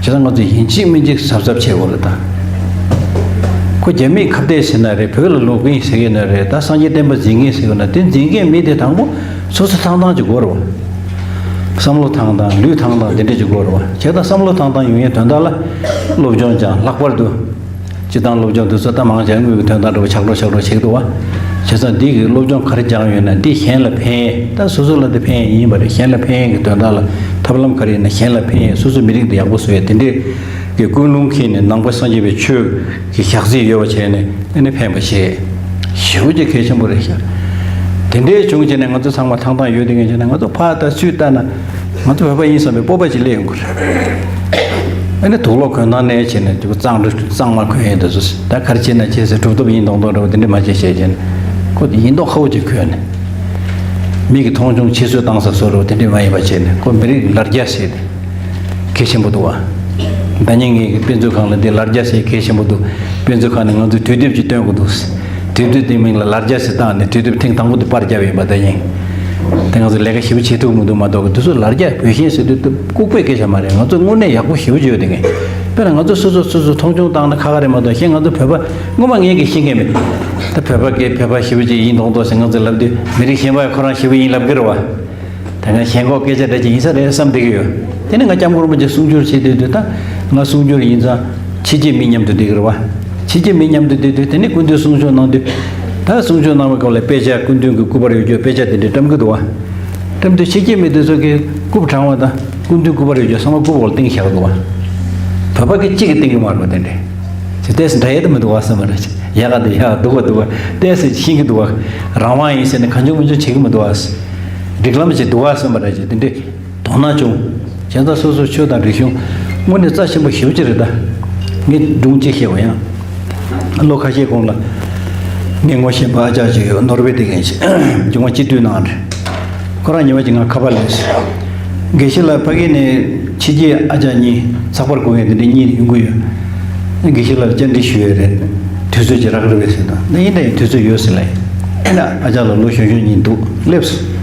ཙང་ང་ཚོ་ཡིན་གཅིག་མིན་གཅིག་གཟབ་གཟབ་བྱེད་དགོས་རེད་ད། ཁོ་རྒྱ་མིས་ཁ་གཏད་ཟེར་ན་རེད། བོད་ལ་ལོག་གིན་ཟེར་གི་ན་རེད། ད་སངས་རྒྱས་བསྟན་པ་འཛིན་གིན་ཟེར་གི་ན། དེ་འཛིན་མཁན་མི་དེ་དང་པོ་སོ་སོ་ཐང་ཐང་ཅིག་དགོས་རེད་བ། བསམ་བློ་ཐང་ཐང་། ལུས་ཐང་ཐང་དེ་འདྲ་ཅིག་དགོས་རེད་བ། བྱས་ཙང་བསམ་བློ་ཐང་ཐང་ཡོང་ཡའི་དོན་དག་ལ་སློབ་སྦྱོང་སྦྱང་། ལྷག་པར་དུ། སྤྱིར་བཏང་སློབ་སྦྱོང་དེ་ཚོ་ད་མང་ཆེ་དངུལ་གྱི་དོན་དག་འདྲ་བོ་ཆག་འགྲོ་ཆག་འགྲོ་བྱེད་ཀྱི་འདུག་བ། བྱས་ཙང་འདི་གི་སློབ་སྦྱོང་ག་རེ་སྦྱངས་ཡོད་ན་འདི་གཞན་ལ་ཕན་ཡས། ད་སོ་སོ་ལ་འདི་ཕན་ཡས་ཡིན་པ་རེད། གཞན་ལ་ཕན་ཡས་ཀྱི་དོན་དག་ལ་ཐབས་ལམ་ག་རེ་ཡིན་ན་གཞན་ལ་ཕན་ཡས། སོ་སོའི་མི་རིགས་འདི་ཡག་པོ་བཟོ་ཡས་དེ་འདྲས་ཀྱི་ཀུན་སློང་འཁྱེར་ནས་ནང་པ་སངས་རྒྱས་པའི་ཆོས་ཀྱི་ཞག་རྩིས་ཡོད་པ་བྱས་ནས་ཨ་ནི་ཕན་པ་བྱེད། ཞེ་པོ་ཅིག་གལ་ཆེན་པོ་རེད་ཤག་དེ་འདྲས་བྱུང་བྱས་ནས་ང་ཚོ་ཚང་མ་ཐང་ཐང་ཡོད་དེ་ངས་བྱས་ན་ང་ཚོ་ཕར་ལྟ་ཚུར་ལྟ་ན་ང་ཚོ་བོད་པ་ཡིན་བསམ་པའི་སྤོབས་པ་ཅིག་སླེབས་ཡོང་གི་རེད། ཨ་ནི་དུག་ལོག་གོན་སྟངས་ནས་བྱས་ནས་དེ་གཙང་དུ་གཙང་མ་གོན་ཡས་འདི་ཚོ་ད་ག་རེ་བྱས་ན་བྱས་ཟེར། གྲུབ་ཐོབ་ཡིན་མདོག་མདོག་འདྲ་བོ་དེ་འདྲས་མ་བྱེད་བྱས་བྱས་ནས་ཁོ་ཡིན་མདོག་ཁ་པོ་ཅིག་གོན་ནས་མི་གི་མཐོང་ཆུང་ཕྱི་བཤོལ་བཏང་ས་བཟོ་འདྲ་བོ་དེ་འདྲས་མ་ཡིན་པ་བྱས་ནས་ཁོ་མི་རིགས་ལ་རྒྱ་བྱས་ཏེ། གལ་ཆེན་པོ་འདུག་བ། ཟླ་ཉིན་ངེད་ཀྱི་དཔེ་མཛོད་ཁང་ལ་འདི་ལ་རྒྱ་ཟེར་གལ་ཆེན་པོ་འདུག་དཔེ་མཛོད་ཁང་ནས་ང་ཚོས་དུས་དེབ་ཅིག་སྟོན་དགོས་འདུག་དུས་དེབ་དེའི་མིང་ལ་ལ་རྒྱ་ཟེར་བཏགས་ནས་དུས་དེབ་ཐེངས་དང་པོ་དེ་པར་བརྒྱབ་ཡིན་པ། ཟླ་ཉིན་དེ་ང་ཚོ་ལས་ཀ་ཞེ་པོ་བྱེད་ཐུབ་མི་འདུག་མ་གཏོགས་འདི་ཚོ་ལ་རྒྱ་བོད་ཞེན་ཟེར་དུས་དེ་ལྐུགས་པའི་སྐད་ཆ་མ་རེད། ང་ཚོ་དངོས་གནས་ཡག་པོ་ཞེ་པོ་ཅིག་ཡོད་དེ་ངས་དཔེར་ན་ང་ཚོ་སོ་སོ་སོ་སོ་མཐོང་ཆུང་བཏང་ན་ཁག་ཁག་རེད་མ་གཏོགས། གཞན་ང་ཚོ་བོད་པ་སྔོན་མ་ངས་ཀྱིས་ཤེས་མཁན་མེད། ད་བོད་པ་གིས་བོད་པ་ཞེ་པོ་ཅིག་ཡིན་མདོག་མདོག་ཟེར་ང་ཚོས་ལབ་དུས་མི་རིགས་གཞན་པ་ཁོ་རང་ཞེ་པོ་ཡིན་ལབ་ཀྱི་རེད་བ། ད་ང་ཞེན་ཁོག་སྐད་ཆ་འདྲ་ཅིག་ཡིན་ས་རེད་བསམ་བསྡད་ཀྱི་ཡོད། དེ་ནས་ང་སྐྱབས་མགོན་རིན་པོ་ཆེ་གསུང་སྒྱུར་བྱེད་སྡོད་དུས་ད་ང་གསུང་སྒྱུར་ཡིན་ཙང་ཕྱི་རྒྱལ་མི་མཉམ་དུ་བསྡད་ཀྱི་རེད་བ། ཕྱི་རྒྱལ་མི་མཉམ་དུ་བསྡད་དུས་དེ་ནས་སྐུ་མདུན་གསུང་ཆོས་གནང་དུས་ད་གསུང་ཆོས་གནང་བའི་སྐབས་ལ་དཔེ་ཆ་སྐུ་མདུན་གྱི་སྐུ་པར་ཡོད་རྒྱུ་དཔེ་ཆ་དེ་འདྲ་བཀྲམ་གྱི་འདུག་བ། བཀྲམ་དུས་ཕྱི་རྒྱལ་མི་དེ་ཚོ་གིས་རྐུབ་བྲང་བ་དང་སྐུ་མདུན་སྐུ་པར་ཡོད་རྒྱུ་ཚང་མ་རྐུབ་འོག་ལ་བཏིང་བཞག་གི་འདུག་བ། བོད་པ་གིས་གཅིག་གིས་བཏིང་གི་མ་རེད་བ། དེ་འདྲ་ཅིག་ཏོག་ཙམ་འདྲ་ཡས་དེ་མི་འདུག་བ་བསམ་པ་རེད། ཡག་ག་འདུག་ཡག་འདུག་བ་འདུག་བ་ཏོག་ཙམ་ཤེས་ཀྱི་འདུག་བ། རང་དབང་ཡིན་ཟེར་ནས་གང་བྱུང་མང་བྱུང་བྱེད་ཀྱི་མི་འདུག་བ། སྒྲིག་ལམ་ཅིག་འདུག་བ་བསམ་པ་རེད་ཅིག་དེ་འདྲའི་དོ་སྣང་བྱུང་། བྱས་ཙང་སོ་སོའི་ཆོས་དང་རིག་གཞུང་དངོས་གནས་རྩ་ཆེན་པོ་ཞེ་པོ་ཅིག་རེད་ད། ངས་སྒྲུང་གཅིག་བཤད་པ་ཡང་། ལོ་ཁ་ཤས་གོང་ལ་ངས་ངོ་ཤེས་པ་ཨ་ཅག་ཅིག་ཡོད། ནོར་ཝེ་དེ་མཁན་ཅིག་འབྱུང་བ་སྤྱི་འཐུས་གནང་རེད། ཁོ་རང་ཉི་མ་གཅིག་ང་ཁ་པར་སླེབས་སོང་། དགེ་བཤེས་ལགས། ཕ་གི་ནས་ཕྱི་རྒྱལ་ཨ་ཅག་གཉིས་ཚགས་པར་དགོས་མཁན་དེ་འདྲ་གཉིས་ཡོང་གི་ཡོད། དགེ་བཤེས་ལགས་ལ་བཅར་འདྲི་ཞུ་ཡས་རེད། དུས་ཚོད་ཅིག་རག་གི་རེད་པས་ཟེར་དང་། ད་ཡིན་ད་ཡིན་དུས་ཚོད་ཡོད་ཟེར་ལབ་ཡིན། ཨ་ཅག་ལགས་ལོ་གཞོན་གཞོན་གཉིས་འདུག་སླེབས་སོང་།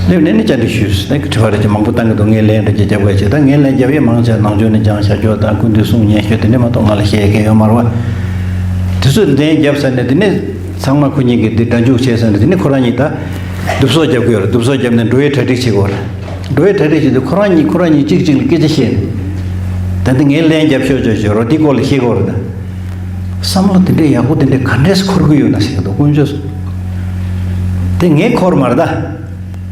སླེབས་ནས་ནི་བཅར་འདྲི་ཞུས་སོང་། ད་དྲི་བ་རེ་ཅིག་མང་པོ་བཏང་གི་འདུག་ངས་ལན་འདྲ་ཅིག་རྒྱབ་ག་བྱས། ད་ངས་ལན་རྒྱབ་ཡས་མང་ཆེ་ནང་ཆོས་ནས་སྦྱངས་བཞག་རྒྱུ་དང་སྐུ་མདུན་གསུང་ཉན་ཞོར་དེ་འདྲ་མ་གཏོགས་ང་ལ་བཤད་མཁན་ཡོད་མ་རེད་བ། དུས་ཚོད་ལན་རྒྱབ་ཚར་ནས་དེ་ནས་ཚང་མ་ཁོ་གཉིས་ཀྱིས་འདི་སྒྲ་འཇུག་བྱས་ཚར་ནས་དེ་ནས་ཁོ་རང་གཉིས་ད་བསྡུ་གསོག་རྒྱབ་ཀྱི་ཡོད་རེད། བསྡུ་གསོག་རྒྱབ་ནས་འགྲོ་བའི་གྲ་སྒྲིག་བྱེད་དགོས་རེད། འགྲོ་བའི་གྲ་སྒྲིག་བྱེད་དུས་ཁོ་རང་གཉིས་ཁོ་རང་གཉིས་གཅིག་གཅིག་ལ་སྐད་ཆ་བཤད་ནས། ད་ལྟ་ངས་ལན་རྒྱབ་ཤོག་ཅོག་ཅོག་རོ་དེའི་སྐོར་ལ་བཤད་དགོས་རེད་ད། བསམ་བློ་དེ་འདྲའི་ཡག་པོ་དེ་འདྲའི་ག་འདྲས་སེ་འཁོར་གི་ཡོད་ན་ཟེར་གི་འདུག་དཀོན་མཆོག་གསུམ། དེ་ངས་འཁོར་མ་རེད་ད།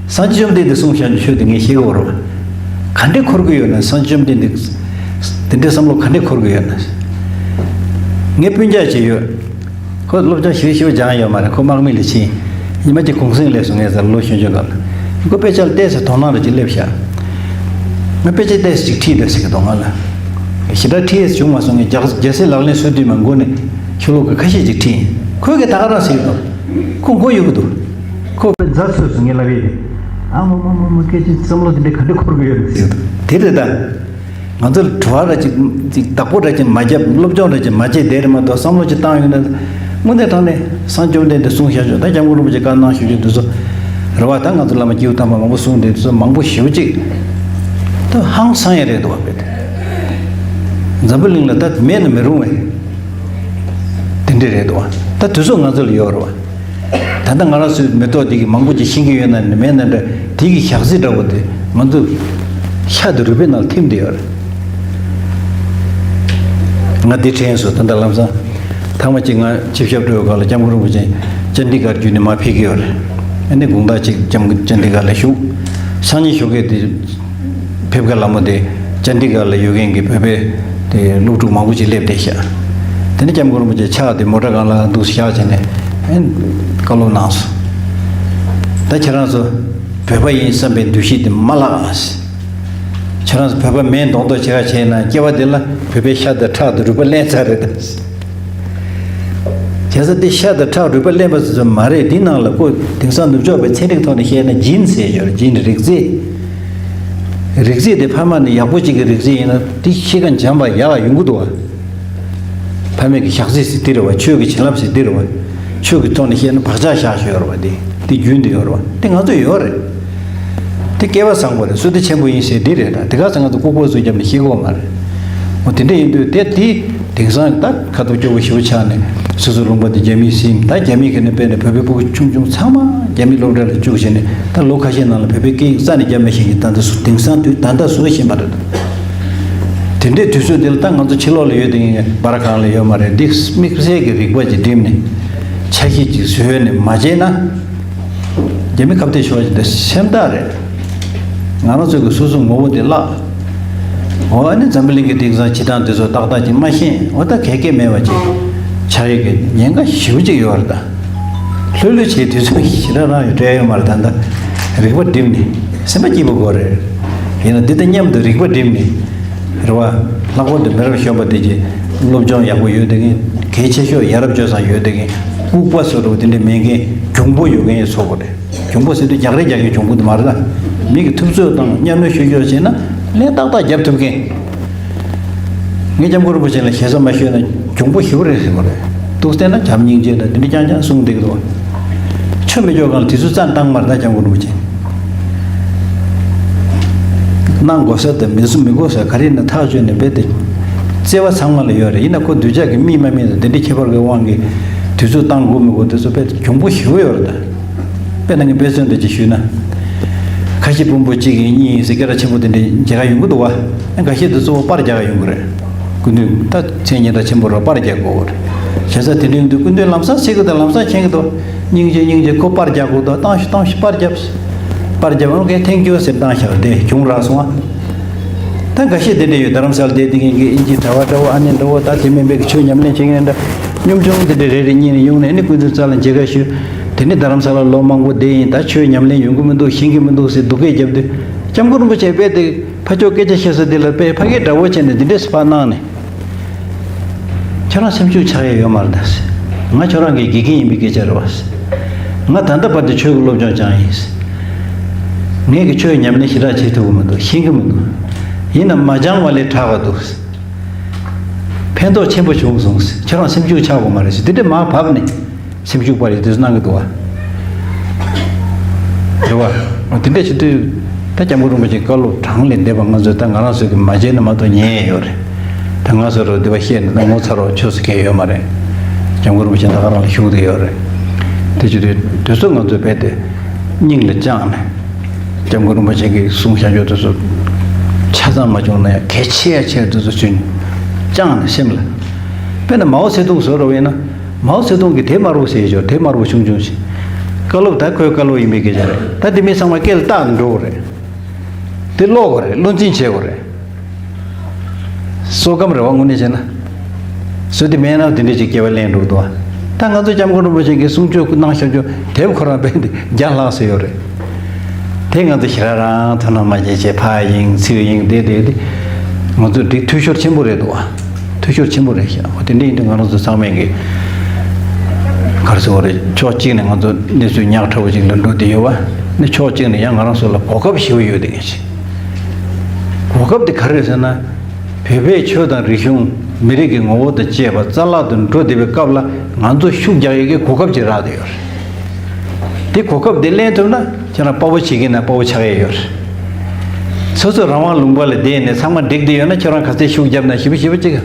སངས་རྒྱས་བཅོམ་ལྡན་འདས་གསུངས་བཞག་རྒྱུ་ཆོས་དེ་ངས་ཤེས་གི་ཡོད་རེད་བ། ག་འདྲས་འཁོར་གི་ཡོད་ན། སངས་རྒྱས་བཅོམ་ལྡན་འདས་དེ་འདྲའི་བསམ་བློ་ག་འདྲས་འཁོར་གི་ཡོད་ན། ངའི་སྤུན་ཀྱག་ཅིག་ཡོད། ཁོ་སློབ་སྦྱོང་ཞེ་པོ་ཞེ་པོ་སྦྱངས་ཡོད་མ་རེད། ཁོ་དམག་མི་ལ་ཕྱིན། ཉི་མ་གཅིག་གུང་སེང་སླེབས་སོང་། ངས་ཟེར་ལོ་གཞོན་གཞོན་སྒང་ལ། ཁོ་དཔེ་ཆ་ལ་བལྟས་ཟེར། དོ་སྣང་རེ་ཅིག་སླེབས་ཤག་ང་དཔེ་ཆ་བལྟས་ཟེར་ཅིག་ཁྲིད་དང་ཟེར་གི་འདུག་ང་ལ། ཞེ་དྲག་ཁྲིད་ཡས་བྱུང་མ་སོང་། ངས་རྒྱ་རྒྱལ་སྲས་ལག་ལེན་སོ་བདུན་མ་མགོ་ནས་ཤོ་ལོ་ཀ་ཁ་ཤས་ཅིག་ཁྲིད་ཡིན། ཁོས་གི་ད་ག་རང་ཟེར་གི་འདུག་ཁོ་མགོ་ཡོད་གི་འདུག་ཁོ་དཔེ་མཛའ་ཚོས་སུ་ངས་ལབ་ཡས་དེ། ཨ་མ་མ་མ་མ། སྐད་ཆ་བསམ་བློ་དེ་འདྲའི་ག་འདྲ་འཁོར་གི་ཡོད་ཟེར་གི་འདུག་དེ་རེད་ད། ང་ཚོ་ལ་དྲི་བ་ར་ཅིག་ཅིག་བདག་པོ་ར་ཅིག་མ་བརྒྱབ། སློབ་སྦྱོང་ར་ཅིག་མ་བྱས་བསྡད་རེད་མ་གཏོགས། བསམ་བློ་ཅིག་བཏང་ཡོང་ན། དངོས་གནས་དྲང་གནས་སངས་བཅོམ་ལྡན་འདས་གསུངས་བཞག་ཆོག་ད་སྐྱབས་མགོན་རིན་པོ་ཆེ་བཀའ་གནང་ཞུ་རྒྱུ་འདི་ཚོ་རེད་བ། ད་ང་ཚོ་བླ་མ་སྐྱེས་བུ་དམ་པ་མང་པོ་གསུངས་དེ་ཚོ་མང་པོ་ཞེ་པོ་ཅིག་ད་ཧང་སང་ཡ་རེད་འདུག་བ། དཔེ་དེ་འཛམ་བུ་གླིང་ལ་ད་མེད་ན་མི་རུང་བས། དེ་འདྲས་རེད་འདུག་བ། ད་དུས་ཚོད་ང་ཚོ་ལ་ཡོད་རེད་བ། ད་ལྟ་ང་རང་ཚོའི་མེ་ཏོག་འདི་གི་མང་པོ་ཅིག་ཤེས་ཀྱི་ཡོད་ན་ནི་མེད་ན་འདྲ། དེ་གི་ཞག་ཚི་འདྲ་པོ་དེ་ང་ཚོ་ཤ་དང་རུས་པའི་ནང་ལ་ཐིམ་བསྡད་ཡོད་རེད། ང་འདི་དྲན་སོང་། ད་ལྟ་ལམ་སང་ཐེངས་མ་གཅིག་ང་ཆིབས་ཞབས་འགྲོ་བའི་སྐབས་ལ་སྐྱབས་མགོན་རིན་པོ་ཆེ་ཅན་ཌི་གྷར་བརྒྱུད་ནས་མར་ཕེབས་ཀྱི་ཡོད་རེད། ཨ་ནི་དགོང་དག་ཅིག་སྐྱབས་མགོན་ཅན་ཌི་གྷར་ལ་བཞུགས། སང་ཉིན་ཞོགས་ཀས་དེ་ཕེབས་ཀ་ལ་མོ་དེ་ཅན་ཌི་གྷར་ལ་ཡོད་མཁན་གྱི་བོད་པའི་དེ་སློབ་ཕྲུག་མང་པོ་ཅིག་སླེབས་བསྡད་ཤག་དེ་ནས་སྐྱབས་མགོན་རིན་པོ་ཆེ་ཕྱག་དེ་མོ་ཊ་སྒང་ལ་འདུག་བཞག་བྱས་ནས་ཨེ་བཀའ་སློབ་གནང་སོང་། ད་ཁྱེད་རང་ཚོ་བོད་པ་ཡིན་བསམ་པའི་འདུ་ཤེས་དེ་མ་བརླག་ཨ། ཁྱེད་རང་ཚོ་བོད་པ་མིན་མདོག་མདོག་བྱེད་ག་བྱས་ན་སྐྱེ་བ་འདི་ལ་བོད་པའི་ཤ་དང་ཁྲག་དང་རུས་པ་ལེན་ཚར་རེད་ད། བྱས་ཙང་འདི་ཤ་དང་ཁྲག་རུས་པ་ལེན་པ་ཙམ་མ་རེད། འདི་ནང་ལ་ཁོ་དེང་སང་ནུབ་ཕྱོགས་པའི་ཚན་རིག་ཐོག་ནས་བཤད་ན་ཇིན་ཟེར་ཡོད་རེད། ཇིན། རིགས་རྫས། རིགས་རྫས་དེ་ཕ་མ་ནས་ཡག་པོ་ཅིག་གི་རིགས་རྫས་ཡིན་ན་དེ་གཤིས་ཀ་འཇམ་པ་ཡག་ཡོང་གི་འདུག་བ། ཕ་མེས་ཀྱི་ཞག་ཚི་ཟེར་འདི་རེད་བ། ཆོས་ཀྱི་བྱིན་རླབས་ཟེར་འདི་རེད་བ། ཆོས་ཀྱི་ཐོག་ནས་བཤད་ན་བག་ཆགས་བཞག་ཤོས་ཡོད་རེད་བ། དེ་དེ་རྒྱུན་དུ་ཡོད་རེད་བ། དེ་ང་ཚོ་ཡོད་རེད། དེ་སྐལ་བ་བཟང་པོ་རེད། བསོད་བདེ་ཆེན་པོ་ཡིན་ཟེར་འདི་རེད་ད། དེ་ག་ཚོད་ང་ཚོ་ལྐུགས་པ་བཟོས་རྒྱབ་ནས་ཤེས་གོ་མ་རེད། འོ་དེ་འདྲ་ཡིན་དུས་དེ་དེ་དེང་སང་ད་ཁ་ཐུག་སྐྱོ་བོ་ཞེ་པོ་ཆགས་ནས་སོ་སོའི་ལུང་པ་དེ་རྒྱ་མིས་ཟིན། ད་རྒྱ་མི་གི་ནས་དཔེར་ན་བོད་པའི་ཕྲུ་གུ་ཆུང་ཆུང་ཚང་མ་རྒྱ་མི་སློབ་གྲྭ་ལ་བཅུག་བྱས་ནས་ད་ལོ་ཁ་ཤས་ནང་ལ་བོད་པའི་སྐད་ཡིག་རྩ་ནས་རྒྱབ་མ་ཤེས་མཁན། ད་ལྟ་སུ་དེང་སང་དུས་ད་ལྟ་བཟོ་ཤེས་པ་རེད། དེ་འདྲའི་དུས་ཚོད་འདི་ལ་ད་ང་ཚོ་ཕྱི་ལོགས་ལ་ཡོད་དེ་ངས་སྦར་གང་ལ་ཡོད་མ་རེད། འདི་དམིགས་བསལ་གྱི་རིག་པ་ཅིག་བསྒྲིམས་ནས་ཆ་ཤས་ཅིག་བཟོས་ནས་མ་བྱས་ན། རྒྱ་མི་ཁ་གཏད་ཤོར་བ་ཅིག་འདི་སེམས་ཐག་རེད། ང་རང་ཚོ་གི་སོ་སོ་ངོ་བོ་དེ་བརླག་འོ་ཨ་ནི་འཛམ་བུ་གླིང་གི་དེང་སང་བྱེད་སྟངས་དེ་ཚོ་ཏག་ཏག་ཅིག་མ་ཤེས། འོ་ད་གལ་གལ་མེད་པ་ཅིག་ཆགས་ཡོད་ཀྱི་ཉེན་ཁ་ཞེ་པོ་ཅིག་ཡོད་རེད་ད། ལྷོད་ལྷོད་བྱས་དུས་ཚོད་ཞེ་དྲག་རང་ཡོད་སྤྲད་ཡོད་མ་རེད། ད་ལྟ་རིག་པ་བསྒྲིམས་ནས་སེམས་པ་སྐྱིད་པོ་དགོས་རེད། ཡིན་ན་འདི་དང་མཉམ་དུ་རིག་པ་བསྒྲིམས་ནས་རེད་བ། ལྷག་པར་དུ་མི་རབས་གཞོན་པ་དེ་གྱིས་སློབ་སྦྱོང་ཡག་པོ་ཡོད་དེ་ངས་གལ་ཆེ་ཤོས་ཡ་རབས་སྤྱོད་བཟང་ཡོད་དེ་ངས་ལྐུགས་པ་བཟོ་འདྲ་བོ་དེ་འདྲ་མེད་མཁན་གྱོང་པོ་ཡོད་མཁན་ཡིན་ཚོ་དགོས་རེད། གྱོང་པོ་ཟེར་དུས་རྒྱག་རེས་རྒྱག་མཁན་གྱོང་པོ་དེ་མ་རེད་ད། མི་གི་ཐུབ་ཚོད་དང་མཉམ་ལས་ཤུགས་ཡོད་བྱས་ན་ལན་ཏག་ཏག་རྒྱབ་ཐུབ་མཁན། ངས་སྐྱབས་མགོན་རིན་པོ་ཆེ་ལ་ཞེ་ས་མ་ཤོད་ན་གྱོང་པོ་ཞེ་པོ་རེད་ཟེར་བ་རེད། ཏོག་ཙམ་ན་བྱམས་སྙིང་རྗེ་དང་དེ་འདྲ་རྐྱང་རྐྱང་གསུངས་བསྡད་ཀྱི་འདུག་ཆོ་མི་ཆོ་སྒང་ལ་དུས་ཚོད་རྩ་བཏང་མ་རེད་ད་སྐྱབས་མགོན་རིན་པོ་ཆེ། གནང་དགོས་ས་དང་མི་གསུང་མི་དགོས་ས་ག་རེ་ན་ཐག་ཆོད་ནས་རྦད་དེ་བརྩེ་བ་ཚང་མ་ལ་ཡོད་རེད། ཡིན་ན་ཁོ་གདུལ་བྱ་གི་མི་མ་མི་དང་དེ་འདྲའི་ཁྱད་པར་གྱི་དབང་གིས་དུས་ཚོད་བཏང་དགོས་མི་དགོས་དེ་ཚོ་རྦད་དེ་གྱོང་པོ་ཞེ་པོ་ཡོད་རེད་ད། དཔེར་ན་ངས་དཔེ་མཚོན་དེ་ཅིག་ཞུས་ན། ཁ་ཤས་དཔོན་པོ་གཅིག་གིས་གཉིས་ཡིན་ཟེར་སྐད་གྲགས་ཆེན་པོ་དེ་འདྲའི་མཇལ་ཁ་ཡོང་གི་འདུག་བ། ཁ་ཤས་དེ་གཙོ་བོ་པར་རྒྱག་ཡོང་གི་རེད། སྐུ་མདུན་ད་མཚན་སྙན་གྲགས་ཆེན་པོ་རེད། པར་རྒྱག་དགོས་རེད། བྱས་ཙང་དེ་འདྲ་ཡོང་དུས་སྐུ་མདུན་ལམ་སང་གཟིགས་གི་འདུག་ལམ་སང་མཁྱེན་གི་འདུག་སྙིང་རྗེ་སྙིང་རྗེ་ཁོ་པར་རྒྱག་དགོས་འདུག་བཏང་ཤོག་བཏང་ཤོག་པར་རྒྱབ། པར་རྒྱབ་འོང་གི་ཐེངས་རྒྱུ་ཟེར་བཏང་ཤག་དེ་གྱོང་རག་སོང་ཨ། ད་འགའ་ཤས་དེ་འདྲ་ཡོད། རྡ་རམ་ས་ལ་བསྡད་དེ་མཁན་གྱི་ཨིན་ཇི་གྲྭ་པ་འདྲ་བོ་ཨ་ནེ་འདྲ་བོ་ད་དེ་མིན་པའི་གི་ཆོས་ཉམས་ལེན་བྱེད་མཁན་འདྲ་གཉོམ་ཆུང་དེ་འདྲ་རེ་རེ་གཉིས་ནས་ཡོང་ནས་ནི་སྐུ་མདུན་རྩ་ལ་མཇལ་ཁ་ཞུས། དེ་ནི་རྡ་རམ་ས་ལ་ལོ་མང་པོ་བསྡད་ཡིན། ད་ཆོས་ཉམས་ལེན་ཡོང་གི་མི་འདུག་ཤེས་ཀྱི་མི་འདུག་ཟེར་སྡུག་སྐད་བརྒྱབ་དུས་སྐྱབས་མགོན་རིན་པོ་ཆེ་དཔེ་དེ་ཕ་ཕྱོགས་སྐད་ཆ་བཤད་ས་དེ་ལ་དཔེ་ཕ་སྐད་འདྲ་བོ་བྱས་ནས་འདི་འདྲས་སུ་ཕར་གནང་ནས། ཁྱོད་རང་སེམས་ཤུགས་ཆག་ཡས་ཡོད་མ་རེད་ད་ཟེར། ང་ཁྱོད་རང་གི་དགེ་རྒན་ཡིན་པའི་སྐད་ཆ་རེད་བ་ཟེར། ང་ད་ལྟ་བར་དུ་ཆོས་ཀྱི་སློབ་སྦྱོང་སྦྱངས་ཡིན་ཟེར། ངས་ཀྱི་ཆོས་ཉམས་ལེན་ཞེ་དྲག་བྱེད་ཐུབ་ཀྱི་མི་འདུག་ཤེས་ཀྱི་མི་འདུག་ཡིན་ནའང་མ་སྦྱངས་པ་ལས་དྲག་པ་འདུག་ཕན་ཐོགས་ཆེན་པོ་བྱུང་སོང་ཟེར། ཁྱོད་རང་སེམས་ཤུགས་ཆག་དགོས་མ་རེད་ཟེར། དེ་འདྲ་མར་བབས་ནས། སེམས་ཤུགས་སྤར་ཡས་དུས་སུ་གནང་གི་འདུག་བ། རེད་བ། འོ་དེ་འདྲ་བྱེད་དུས། ད་སྐྱབས་མགོན་རིན་པོ་ཆེའི་བཀའ་སློབ་གྲངས་ལས་འདས་པ་ང་ཚོས་ད་ང་རང་ཚོས་ཀྱི་མ་བྱས་ན་མ་གཏོགས་ཉན་ཡས་ཡོད་རེད། ད་ང་ཚོ་རུ་འདི་པ་བཤད་ནས་ད་ངོ་ཚ་རོགས་ཆོས་སུ་གས་ཡོད་མ་རེད། སྐྱབས་མགོན་རིན་པོ་ཆེ་ད་ག་རང་ལ་བཞུགས་བསྡད་ཡོད་རེད། དེ་བྱེད་དུས་དུས་ཚོད་ང་ཚོས་རྦད་དེ་སྙིང་ལ་བཅངས་ནས། སྐྱབས་མགོན་རིན་པོ་ཆེ་གིས་གསུངས་བཞག་རྒྱུ་དེ་ཚོ་ཆ་ཚང་མ་བྱུང་ན་ཡང་གལ་ཆེ་ཡ་ཆེ་དེ་ཚོ་ཚུན་བཅངས་ནས་སེམས་ལ། དཔེར་ན་མའོ་ཙེ་ཏུང་བཟོ་འདྲ་བ་ཡིན་ན། མའོ་ཙེ་ཏུང་གིས་དེབ་དམར་པོ་བཟོས་ཡོད། དེབ་དམར་པོ་ཆུང་ཆུང་ཞིག་བཀའ་སློབ་ད་ཁོའི་བཀའ་སློབ་ཡིན་པའི་སྐད་ཆ་རེད། ད་དེ་མི་ཚང་མ་སྐེ་ལ་བཏགས་ནས་འགྲོ་དགོས་རེད། དེ་ཀློག་དགོས་རེད། བློ་འཛིན་བྱེད་དགོས་རེད། བསོད་སྐམ་རེད་བ་དངོས་གནས་བྱས་ན། བཟོས་དེ་མེད་ན་དེ་འདྲས་ཅིག་སྐྱེ་བ་ལེན་འགྲོ་འདུག་བ། ད་ང་ཚོ་སྐྱབས་མགོན་རིན་པོ་ཆེ་གིས་གསུང་ཆོས་གནང་བཞག་རྒྱུ་དེབ་ཁོ་རང་དཔེ་འདི་བརྒྱ་ལྷག་ཙམ་ཡོད་རེད། དེ་ང་ཚོ་ཞེ་དྲག་རང་དོ་སྣང་མ་བྱེད་བྱས་ཕར་ཡེངས་ཚུར་ཡེངས་བསྡད་བསྡད་དེ། ང་ཚོ་འགྲིག་འཐུས་ཤོར་ཆེན་པོ་རེད་འདུག་བ། འཐུས་ཤོར་ཆེན་པོ་རེད་ཤག་འོ་དེ་འདྲ་ཡིན་དུས་ང་རང་ཚོ་ཚང་མས་ཀྱི། ག་རེ་ཟེར་བ་རེད། ཕྱོགས་གཅིག་ནས་ང་ཚོ་གནས་ཚུལ་ཉག་ཕྲ་བོ་ཅིག་ལ་འགྲོ་བསྡད་ཡོད་བ། ནི་ཕྱོགས་གཅིག་ནས་ཡང་ང་རང་ཚོ་ལ་གོ་སྐབས་ཞེ་པོ་ཡོད་དེ་ངེས་ཤེས། གོ་སྐབས་དེ་ག་རེ་རེད་ཟེར་ན། བོད་པའི་ཆོས་དང་རིག་གཞུང་། མི་རིགས་ཀྱི་ངོ་བོ་དང་བཅས་པ་རྩ་བརླག་ཏུ་འགྲོ་བསྡད་པའི་སྐབས་ལ། ང་ཚོ་ཤུགས་རྒྱག་ཡས་ཀྱི་གོ་སྐབས་ཅིག་རག་བསྡད་ཡོད་རེད། དེ་གོ་སྐབས་དེ་ལེན་ཐུབ་ན། ཁྱེད་རང་དཔའ་བོ་བྱེད་ཀྱི་ན་དཔའ་བོ་ཆགས་ཡས་ཡོད་རེད། སོ་སོ་རང་དབང་ལུང་པ་ལ་བསྡད་ནས་ཚང་མ་འགྲིག་བསྡད་ཡོད་ན། ཁྱེད་རང་ག་ཚད་ཤུགས་བརྒྱབ་ན་ཞེ་པོ་ཞེ་པོ་ཅིག་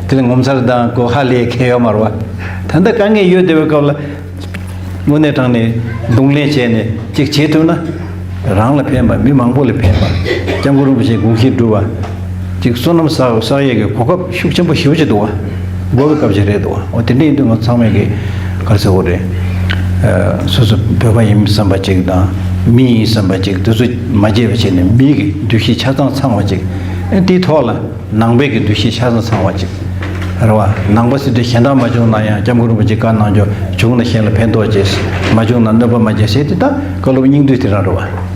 དེ་ལ་ངོ་མཚར་དང་གོ་ཧ་ལས་ཁེལ་ཡོད་མ་རེད་བ། ད་ལྟ་དཀའ་ངལ་ཡོད་བསྡད་པའི་སྐབས་ལ། དངོས་གནས་དྲང་གནས་གདོང་ལེན་བྱས་ནས་ཅིག་བྱེད་ཐུབ་ན། རང་ལ་ཕན་པ། མི་མང་པོ་ལ་ཕན་པ། སྐྱབས་མགོན་རིན་པོ་ཆེའི་དགོངས་གཞི་འགྲུབ་པ། ཅིག་བསོད་ནམས་བསགས་བསགས་ཡས་ཀྱི་གོ་སྐབས་ཤུགས་ཆེན་པོ་ཞེ་པོ་ཅིག་འདུག་བ། དགོས་པའི་སྐབས་ཅིག་རེད་འདུག་བ། འོ་དེ་འདྲ་ཡིན་དུས་ང་ཚང་མས་ཀྱི་ག་རེ་ཟེར་དགོས་རེད། ཨ། སོ་སོ་བོད་པ་ཡིན་བསམ་པ་ཅིག་དང་། མི་ཡིན་བསམ་པ་ཅིག་དེ་ཚོ་མ་བརྗེད་པ་བྱས་ནས། མི་གི་འདུ་ཤེས་ཆ་ཚང་ཚང་བ་ཅིག་ཨ། དེའི་ཐོག་ལ། ནང་པའི་གི་འདུ་ཤེས་ཆ་ཚང་ཚང་བ་ཅིག་རེད་བ། ནང་པ་ཟེར་དུས་གཞན་དག་མ་བྱུང་ན་ཡང་། སྐྱབས་མགོན་རིན་པོ་ཆེས་བཀའ་གནང་རྒྱུ། བྱུང་ན་གཞན་ལ་ཕན་ཐོགས་བྱེད། མ་བྱུང་ན་གནོད་པ་མ་བྱེད་ཟེར་དེ། ད་བཀའ་སློབ་སྙིང་བསྡུས་དེ་རང་རེད་བ།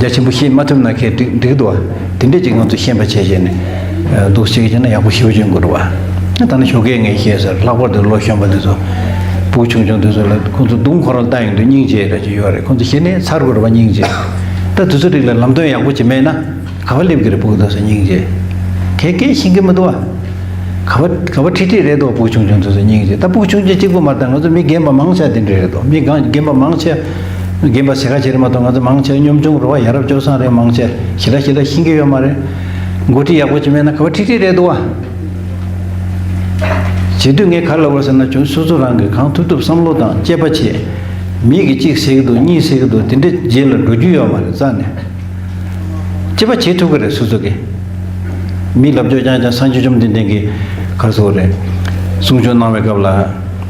རྒྱ་ཆེན་པོ་ཤེས་མ་ཐུབ་ན་ཁྱེད་འགྲིག་འགྲིག་འདུག་བ། དེ་འདྲས་ཅིག་ང་ཚོ་ཤེས་པ་བྱས་བྱས་ནས། ཨ། འདུག་སེ་བྱས་ན་ཡག་པོ་ཞེ་པོ་བྱུང་དགོས་རེད་བ། ད་ནི་ཞོགས་ཀས་ངས་བཤད་ས་རེད། ལྷག་པར་དུ་ལོ་གཞོན་པ་དེ་ཚོ། ཕྲུ་གུ་ཆུང་ཆུང་དེ་ཚོ་ལ། ཁོང་ཚོ་གདོང་ཁོ་རང་ལྟ་ཡོང་དུས་སྙིང་རྗེ་རེ་ཅིག་ཡོད་རེད། ཁོང་ཚོ་ཞེ་ནས་ཚར་དགོས་རེད་བ། སྙིང་རྗེ། ད་དེ་ཚོ་རིགས་ལ་ལམ་སྟོན་ཡག་པོ་ཅིག་མེད་ན། ག་པར་སླེབས་ཀྱི་རེད། ཕྲུ་གུ་དེ་ཚོ་སྙིང་རྗེ། གས་གས་ཤེས་ཀྱི་མི་འདུག་བ། ག་པར་ག་པར་ཁྲིད་ཁྲིད་རེད་འདུག་ཕྲུ་གུ་ཆུང་ཆུང་དེ་ཚོ་སྙིང་རྗེ། ད་ཕྲུ་གུ་ཆུང་ཆུང་གཅིག་པུ་མ་རེད། ད་ང་ཚོ་མི་རྒན་པ་མང་ཆེ་དེ་འདྲ་རེད་འདུག་མི་རྒན་རྒན་པ་མང་ཆེ། རྒན་པ་ཟེར་ཁ་ཆེ་རེད་མ་གཏོགས། ང་ཚོ་མང་ཆེ་གཉོམ་ཆུང་རེད་བ། ཡ་རབས་སྤྱོད་བཟང་རེད། མང་ཆེ་ཞེ་དྲག་ཞེ་དྲག་ཤེས་ཀྱི་ཡོད་མ་རེད། འགོ་ཁྲིད་ཡག་པོ་ཅིག་མེད་ན་ག་པར་ཁྲིད་ཁྲིད་རེད་འདུག་བ། བྱེད་དུས་ངས་ག་རེ་ལབ་དགོས་ཟེར་ན། ཁྱོད་སོ་སོ་རང་གིས་གང་ཐུབ་ཐུབ་བསམ་བློ་དང་དཔྱད་པ་བྱེད། མི་གིས་གཅིག་ཟེར་གྱི་འདུག་གཉིས་ཟེར་གྱི་འདུག་དེ་འདྲ་རྗེས་ལ་འགྲོ་རྒྱུ་ཡོད་མ་རེད། རྩ་ནས། དཔྱད་པ་བྱེད་ཐུབ་ཀྱི་རེད། སོ་སོ་གིས། མི་ལབ་ཕྱོགས་རྐྱང་རྐྱང་། སངས་རྒྱས་བཅོམ་ལྡན་འདས་ཀྱིས་ག་རེ་ཟེར་དགོས་རེད། གསུང་ཆོས་གནང་བའི་སྐབས་ལ།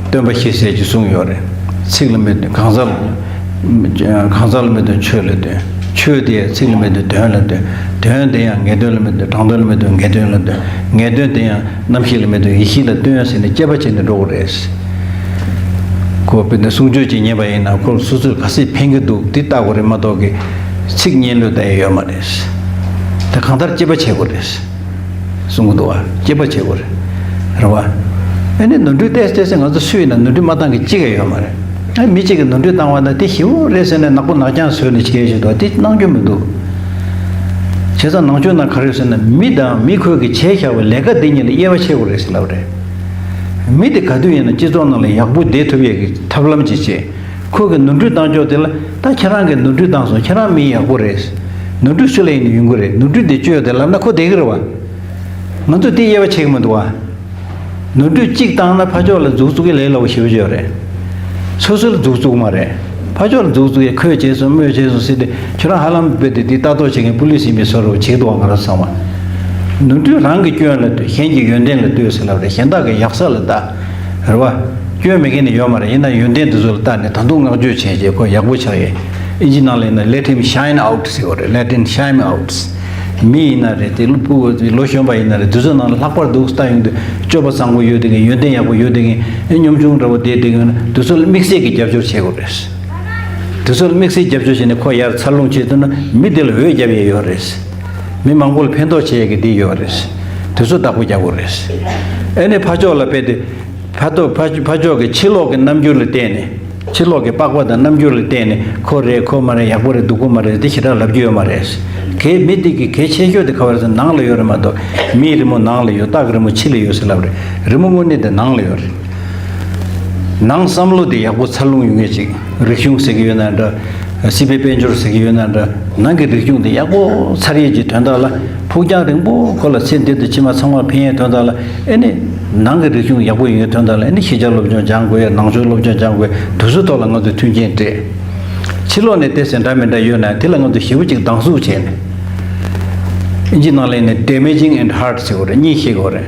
སྟོན་པ་བཞི་ཟེར་གྱི་གསུངས་ཡོད་རེད། ཚིག་ལ་མི་རྟོན། གང་ཟག་ལ། གང་ཟག་ལ་མི་རྟོན། ཆོས་ལ་རྟོན། ཆོས་དེ་ཡང་ཚིག་ལ་མི་རྟོན། དོན་ལ་རྟོན། དོན་དེ་ཡང་ངེས་དོན་ལ་མི་རྟོན། དྲང་དོན་ལ་མི་རྟོན། ངེས་དོན་ལ་རྟོན། ངེས་དོན་དེ་ཡང་རྣམ་ཤེས་ལ་མི་རྟོན། ཡེ་ཤེས་ལ་རྟོན་ཟེར་ནས་དཔྱད་པ་བྱས་ནས་འགྲོ་དགོས་རེད། ཁོ་དཔེར་ན་གསུང་ཆོས་ཅིག་ཉན་པ་ཡིན་ན། ཁོ་སོ་སོར་ག་ཚད་ཕན་གྱི་འདུག་དེ་ལྟ་དགོས་རེད་མ་གཏོགས་ཀྱི། ཚིག་སྙན་ལོས་ལྟ་ཡས་ཡོད་མ་རེད། དེ་གང་ལྟར་དཔྱད་པ་བྱེད་དགོས་རེད། གསུང་གི་འདུག་བ། དཔྱད་པ་བྱེད་དགོས་རེད། རེད་བ། ཨ་ནི་ནོར་འཁྲུལ་ཏོག་ཙམ་ཏོག་ཙམ། ང་ཚོ་སུ་ཡིན་ན་ནོར་འཁྲུལ་མ་བཏང་མཁན་གཅིག་ཀྱང་ཡོད་མ་རེད། ཨ། མི་གཅིག་གིས་ནོར་འཁྲུལ་བཏང་བ་ན་དེ་ཞེ་པོ་རེད་ཟེར་ནས་ནག་པོ་ནག་རྐྱང་བཟོས་ནས་བྱེད་ཀྱི་འདུག་དེ་གནང་རྒྱུ་མི་འདུག་བྱས་ཙང་ནང་ཆོས་ནང་ག་རེ་ཡོད་ཟེར་ན། མི་དང་མི་ཁོས་ཀྱིས་བྱས་བཞག་པའི་ལས་ཀ་འདི་གཉིས་ལ་དབྱེ་བ་ཕྱེ་དགོས་རེད་ཟེར་ལབ་རེད། མི་དེ་ག་དུས་ཡིན་ན་སྤྱི་ཚོགས་ནང་ལ་ཡག་པོ་བསྡད་ཐུབ་ཡས་ཀྱི་ཐབས་ལམ་ཅིག་བྱེད། ཁོ་གིས་ནོར་འཁྲུལ་བཏང་ཕྱོགས་དེ་ལ། ད་ཁྱེད་རང་གིས་ནོར་འཁྲུལ་བཏང་སོང་། ཁྱེད་རང་མི་ཡག་པོ་རེད། ནོར་འཁྲུལ་སུ་ལ་ཡིན་ན་ཡོང་གི་རེད། ནོར་འཁྲུལ་དེ་བཅོས་ཏེ་ལབ་ན་ཁོ་བསྡད་ཀྱི་རེད་བ། ང་ཚོས་དེ་དབྱེ་བ་ཕྱེ་གི་མི་འདུག་བ། ནོར་འཁྲུལ་གཅིག་བཏང་ན་ཕར་ཕྱོགས་ལ་མཛུབ་བཙུགས་ཀྱི་ལས་སླ་པོ་ཞེ་པོ་ཅིག་ཡོད་རེད། སོ་སོ་ལ་མཛུབ་བཙུགས་མ་རེད། ཕར་ཕྱོགས་ལ་མཛུབ་བཙུགས་ཡས། ཁོས་བྱས་སོང་། མོས་བྱས་སོང་ཟེར་ཏེ། ཁྱོད་རང་ཧ་ལམ་རྦད་དེ་དེ་ལྟ་རྟོག་བྱེད་མཁན་པུ་ལིས་ཡིན་པའི་བཟོ་འདྲ་བྱེད་འདུག་བ། ང་རང་ཚང་མ། ནོར་འཁྲུལ་རང་གི་སྐྱོན་ལ་ལྟོས། གཞན་གྱི་ཡོན་ཏན་ལ་ལྟོས་ཟེར་ལབ་རེད། གཞན་དག་གི་ཡག་ས་ལ་ལྟ། རེད་བ། སྐྱོན་མེད་མཁན་ནི་ཡོད་མ་རེད། ཡིན་ན་ཡོན་ཏན་དེ་ཚོ་ལ་ལྟ་ནས་ད་དུང་བསྔགས་བརྗོད་བྱས་བྱས་ཁོ་ཡག་པོ་ཆགས་ཡས། ཨིན་ཇི་ནང་ལ་ཡིན་ན། Let him shine out ཟེར་བ་རེད། Let him shine out། མི་ཡིན་ན་རེད། དེ་ལོ་ཕྲུ་གུ་ལོ་གཞོན་པ་ཡིན་ན་རེད། དེ་ཚོའི་ནང་ལ་ལྷག་པར་འདུག་ལྟ་ཡོང་དུས། སྤྱོད་པ་བཟང་པོ་ཡོད་བསྡད་མཁན། ཡོན་ཏན་ཡག་པོ་ཡོད་བསྡད་མཁན། ཨེ། གཉོམ་ཆུང་འདྲ་པོ་བསྡད་བསྡད་མཁན། དེ་ཚོ་ལ་དམིགས་བསལ་གྱི་རྒྱབ་སྐྱོར་བྱེད་དགོས་རེད། དེ་ཚོ་ལ་དམིགས་བསལ་རྒྱབ་སྐྱོར་བྱས་ནས་ཁོ་ཡར་འཚར་ལོངས་བྱེད་ཐུབ་ན། མི་དེ་ལ་འོད་རྒྱབ་ཡས་ཡོད་རེད། མི་མང་པོ་ལ་ཕན་ཐོགས་བྱེད་ཡས་ཀྱི་དེ་ཡོད་རེད། དེ་ཚོ་བདག་པོ་རྒྱག་དགོས་རེད། ཨེ་ནས་ཕར་ཕྱོགས་ལ་དཔེ་དེ། ཕར་ཐོག་ཕར་ཕར་ཕྱོགས་ཀྱི་ཕྱི་ལོགས་ཀྱི་རྣམ་འགྱུར་ལ་བལྟས་ནས། ཕྱི་ལོགས་ཀྱི་པགས་པ་དང་རྣམ་འགྱུར་ལ་བལྟས་ནས། ཁོ་རེད་ཁོ་མ་རེད། ཡག་པོ་རེད་སྡུག་པོ་མ་རེད་དེ་ཞེ་དྲག་ལབ་རྒྱུ་ཡོད་མ་རེད། གལ་མི་དེ་གི་གལ་ཆེ་ཤོས་དེ་ག་བ་རེད་ཟེར་ན། ནང་ལ་ཡོད་རེད་མ་གཏོགས། མིའི་རི་མོ་ནང་ལ་ཡོད། སྟག་གི་རི་མོ་ཕྱི་ལ་ཡོད་ཟེར་ལབ་རེད། རི་མོ་དངོས་གནས་དེ་ནང་ལ་ཡོད་རེད། ནང་བསམ་བློ་དེ་ཡག་པོ་འཚར་ལོངས་ཡོང་ངེས་ཅིག་རིག་གཞུང་ཟེར་གྱི་ཡོད་ན་འདྲ། སྲིད་པའི་དཔལ་འབྱོར་ཟེར་གྱི་ཡོད་ན་འདྲ། ནང་གི་རིག་གཞུང་དེ་ཡག་པོ་འཚར་ཡས་ཀྱི་དོན་དག་ལ། ཕུགས་རྒྱང་རིང་པོ་ཁོ་ལ་ཚེ་འདི་དང་ཕྱི་མ་ཚང་མར་ཕན་ཡས་དོན་དག་ལ། ཨེ་ནི་ནང་གི་རིག་གཞུང་ཡག་པོ་ཡོང་ཡས་དོན་དག་ལ། ཨེ་ནི་ཤེས་བྱ་སློབ་སྦྱོང་སྦྱང་དགོས་ཡས། ནང་ཆོས་སློབ་སྦྱོང་སྦྱང་དགོས་ཡས། དེ་ཚོའི་ཐོག་ལ་ང་ཚོས་མཐུན་རྐྱེན་སྤྲད། ཕྱི་ལོགས་ནས་ཏོག་ཙམ་འདྲ་མི་འདྲ་ཡོད་ན། དེ་ལ་ང་ཚོས་ཞེ་པོ་ཅིག་སྡང་ཟུག་བྱས་ནས། ཨིན་ཇི་ནང་ལ་ཡིན་ན་damaging and hurt ཟེར་གྱི་ཡོད་རེད། གཉིས་བཤད་ཀྱི་ཡོད་རེད།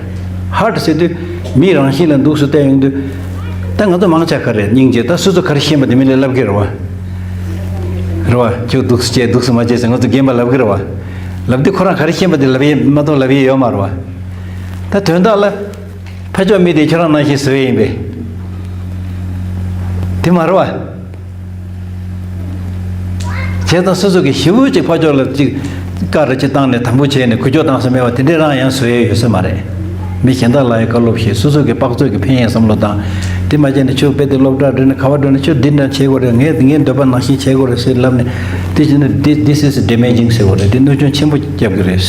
Hurt ཟེར་དུས་མིའི་རང་བཞིན་ལ་འདུག་སེ་བལྟས་ཡོང་དུས། ད་ང་ཚོ་མང་ཆེ་ག་རེ། སྙིང་རྗེ། ད་སོ་སོ་ག་རེ་ཤེས་པ་དེ་མི་ལ་ལབ་ཀྱི་རེད་བ། རེད་བ། ཁྱོད་འདུག་སེ་བྱས་འདུག་སེ་མ་བྱས་ཟེར་ང་ཚོ་རྒན་པ་ལབ་ཀྱི་རེད་བ། ལབ་དུས་ཁོ་རང་ག་རེ་ཤེས་པ་དེ་ལབ་ཡས་མ་གཏོགས་ལབ་ཡས་ཡོད་མ་རེད་བ། ད་དོན་དག་ལ། ཕར་ཕྱོགས་མི་དེ་ཁྱོད་རང་ནང་བཞིན་བཟོས་ཡིན་པས། དེ་མ་རེད་བ། བྱས་ཙང་སོ་སོ་གིས་ཞེ་པོ་ཅིག་ཕར་ཕྱོགས་ལ་ཅིག་བཀའ་ར་ཅིག་བཏང་ནས་དམ་པོ་བྱས་ནས་འགུལ་སྐྱོད་བཏང་ས་མེད་པ་དེ་འདྲས་རང་ཡང་བཟོ་ཡས་ཡོད་ས་མ་རེད། མི་གཞན་དག་ལ་ཡང་བཀའ་སློབ་བྱེད། སོ་སོ་གི་དཔག་ཚོད་ཀྱི་ཕན་ཡས་བསམ་བློ་བཏང་། དེ་མ་བྱས་ན་ཁྱོད་དཔེ་དེ་སློབ་གྲྭ་འགྲོ་ནས་ག་བ་འགྲོ་ནས་ཁྱོད་འདི་འདྲ་བྱེད་དགོས་རེད། ངས་ངའི་འདོད་པ་ནང་བཞིན་བྱེད་དགོས་རེད་ཟེར་ལབ་ནས། དེ་བྱས་ན་འདི། this is damaging ཟེར་དགོས་རེད། འདི་གནོད་སྐྱོན་ཆེན་པོ་རྒྱབ་ཀྱི་རེད།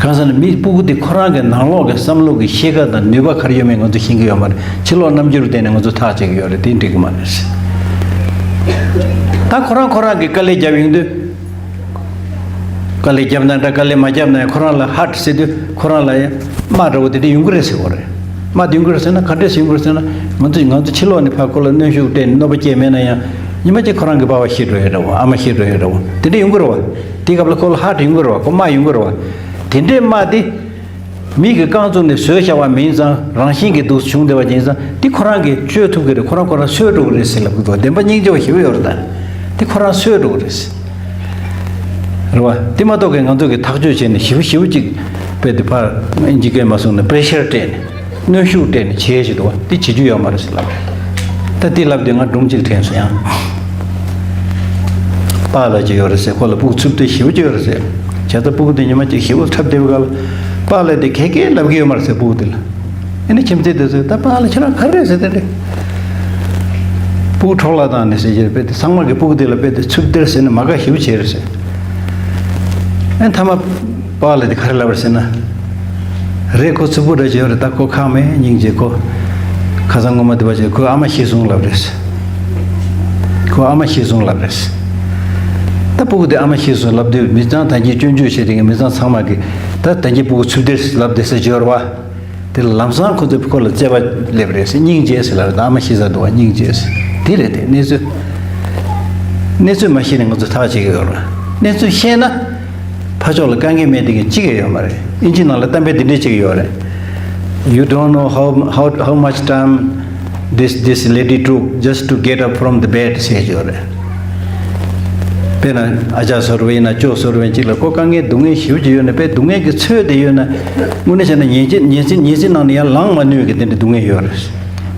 གང་ཟེར་ན་མི་སྤུ་གུ་དེ་ཁོ་རང་གི་ནང་ལོགས་ཀྱི་བསམ་བློ་གི་ཤེས་ཀ་དང་ནུས་པ་ག་རེ་ཡོད་མེད་ང་ཚོ་ཤེས་ཀྱི་ཡོད་མ་རེད། ཕྱི་ལོགས་རྣམ་འགྱུར་བལྟས་ནས་ང་ཚོ་ཐག་བཅད་ཀྱི་ཡོད་རེད། དེ་འགྲིག་གི་མ་རེད། ད་ཁོ་རང་ཁོ་རང་གི་དཀའ་ལས་བརྒྱབ་ཡོང་དུས། དཀའ་ལས་བརྒྱབ་ན་འདྲ་དཀའ་ལས་མ་བརྒྱབ་ན་ཡང་ཁོ་རང་ལ་ཧར་ཊི་ཟེར་དུས་ཁོ་རང་ལ་ཡང་དམའ་འདྲ་བོ་དེ་འདྲ་ཡོང་གི་རེད་ཟེར་གོ་རེད། དམའ་དེ་ཡོང་གི་རེད་ཟེར་ན་ག་འདྲས་ཡོང་གི་རེད་ཟེར་ན། ང་ཚོ་ང་ཚོ་ཕྱི་ལོགས་ནས་ཕར་ཁོ་ལ་གནོན་ཤུགས་སྤྲད་ནས་གནོད་པ་སྐྱེལ་མེད་ན་ཡང་ཉི་མ་གཅིག་ཁོ་རང་གི་པ་ཕ་ཤི་འགྲོ་ཡ་འདྲ་བོ། ཨ་མ་ཤི་འགྲོ་ཡ་འདྲ་བོ་དེ་འདྲ་ཡོང་གི་རེད་བ། དེ་སྐབས་ལ་ཁོ་ལ་ཧར་ཊི་ཡོང་གི་རེད་བ། ཁོ་དམའ་ཡོང་གི་རེད་བ། དེ་འདྲའི་དམའ་དེ། མི་གི་རྐང་བཙུགས་ནས་བཟོས་བཞག་པ་མིན་ཙང་རང་བཞིན་གྱིས་འདུག་བྱུང་བསྡད་པ་ཡིན་ཙང་དེ་ཁོ་རང་གིས་བཅོས་ཐུབ་ཀྱི་རེད། ཁོ་རང་ཁོ་རང་སོས་འགྲོ་གི་རེད་ཟེར་ལབ་གི་འདུག་བདེན་པ་སྙིང་རྗེ་བ་ཞེ་པོ་ཡོད་རེད་ད། དེ་ཁོ་རང་སོས་འགྲོ་གི་རེད། རེད་བ། དེ་མ་གཏོགས་ཀྱི་ང་ཚོ་གི་ཐག་གཅོད་བྱས་ནས་ཞེ་པོ་ཞེ་པོ་ཅིག་དཔེ་དེ་ཕར་ཨིན་ཇི་སྐད་མ་སོང་ནས་པེ་རེ་ཤར་སྤྲད་ནས་གནོན་ཤུགས་སྤྲད་ནས་བྱས་བྱེད་འདུག་བ། དེ་བྱེད་རྒྱུ་ཡོད་མ་རེད་ཟེར་ལབ་རེད། ད་དེ་ལབ་དུས་ང་སྒྲུང་གཅིག་དྲན་སོང་ཡང་། པཱ་ལགས་ཅིག་ཡོད་རེད་ཟེར། ཁོ་ལ་སྤུ་གུ་འཚུབ་བསྡད་ཞེ་པོ་ཅིག་ཡོད་རེད་ཟེར། བྱས་ཙང་སྤུ་གུ་དེ་ཉི་མ་གཅིག་ཞེ་པོ་འཁྲབ་བསྡད་པའི་སྐབས་ལ་པཱ་ལགས་དེ་གད་གད་ལབ་ཀྱི་ཡོད་མ་རེད་ཟེར་སྤུ་གུ་དེ་ལ། ཨ་ནི་ཁྱིམ་མཚེས་དེ་ཚོས་ད་པཱ་ལགས་ཁྱེད་རང་ག་རེ་རེད་ཟེར་དེ་འདྲ། སྤུ་གུ་འཕྲོག་བརླག་བཏང་ནས་ཟེར་གྱི་རེད། དཔེ་དེ་ཚང་མ་གི་སྤུ་གུ་དེ་ལ་དཔེ་དེ་འཚུབ་བསྡད་ཟེར་ནས་མ་དགའ་ཞེ་པོ་བྱས་རེད་ཟེར། ཨ་ནི་མཐའ་མ་པཱ་ལགས་དེ་ག་རེ་ལབ་རེད་ཟེར་ན། རེད་ཁོ་འཚུབ་པོ་འདྲ་ཅིག་ཡོད་རེད། ད་ཁོ་ཁག་མེད་སྙིང་རྗེ། ཁོ་ཁ་སང་ངོ་མ་དེ་བ་ཅིག་ཁོའི་ཨ་མ་ཤི་སོང་ལབ་རེད། ཁོའི་ཨ་མ་ཤི་སོང་ལབ་རེད། ད་སྤུ་གུ་དེ་ཨ་མ་ཤི་སོང་ལབ་དུས་མི་ཚང་ད་གིན་སྐྱོན་བརྗོད་བྱེད་དེ་གི་མི་ཚང་ཚང་མ་གི་ད་ད་གིན་སྤུ་གུ་འཚུབ་བསྡད་ལབ་བསྡད་ཟེར་གྱི་ཡོད་རེད་བ། དེ་ལ་ལམ་སང་ཁོ་ཚོས་ཁོ་ལ་བརྩེ་བ་སླེབས་རེད་ཟེར། སྙིང་རྗེ་ཟེར་ལབ་རེད། ད་ཨ་མ་ཤི་ས་འདུག་བ། སྙིང་རྗེ་ཟེར། དེ་རེད་དེ་གནས་ཚུལ། གནས་ཚུལ་མ་ཤེས་ནས་ང་ཚོ་ཐག་བཅད་ཀྱི་ཡོད་རེད། གནས་ཚུལ་ཤེས་ན། ཕར་ཕྱོགས་ལ་དཀའ་ངལ་མེད་དེ་གི་གཅིག་ཡང་ཡོད་མ་རེད། ཨིན་ཇི་ནང་ལ་གཏམ་དཔེ་འདི་འདྲས་གཅིག་ཡོད་རེད། You don't know how, how, how much time this, this lady took just to get up from the bed ཟེར་ཡོད་རེད། དཔེར་ན་ཨ་ཅག་བཟོ་འདྲ་ཡིན་ན་ཅོ་བཟོ་འདྲ་གཅིག་ལ་ཁོ་དཀའ་ངལ་སྡུག་བསྔལ་ཞེ་པོ་ཅིག་ཡོད་ནས་དཔེ་སྡུག་བསྔལ་གྱི་ཚོད་དེ་ཡོད་ན། དངོས་གནས་བྱས་ན་ཉིན་གཅིག་ཉིན་གཅིག་ཉིན་གཅིག་ནང་ནས་ཡར་ལངས་མ་ནུས་ཀྱི་དེ་འདྲ་སྡུག་བསྔལ་ཡོད་རེད།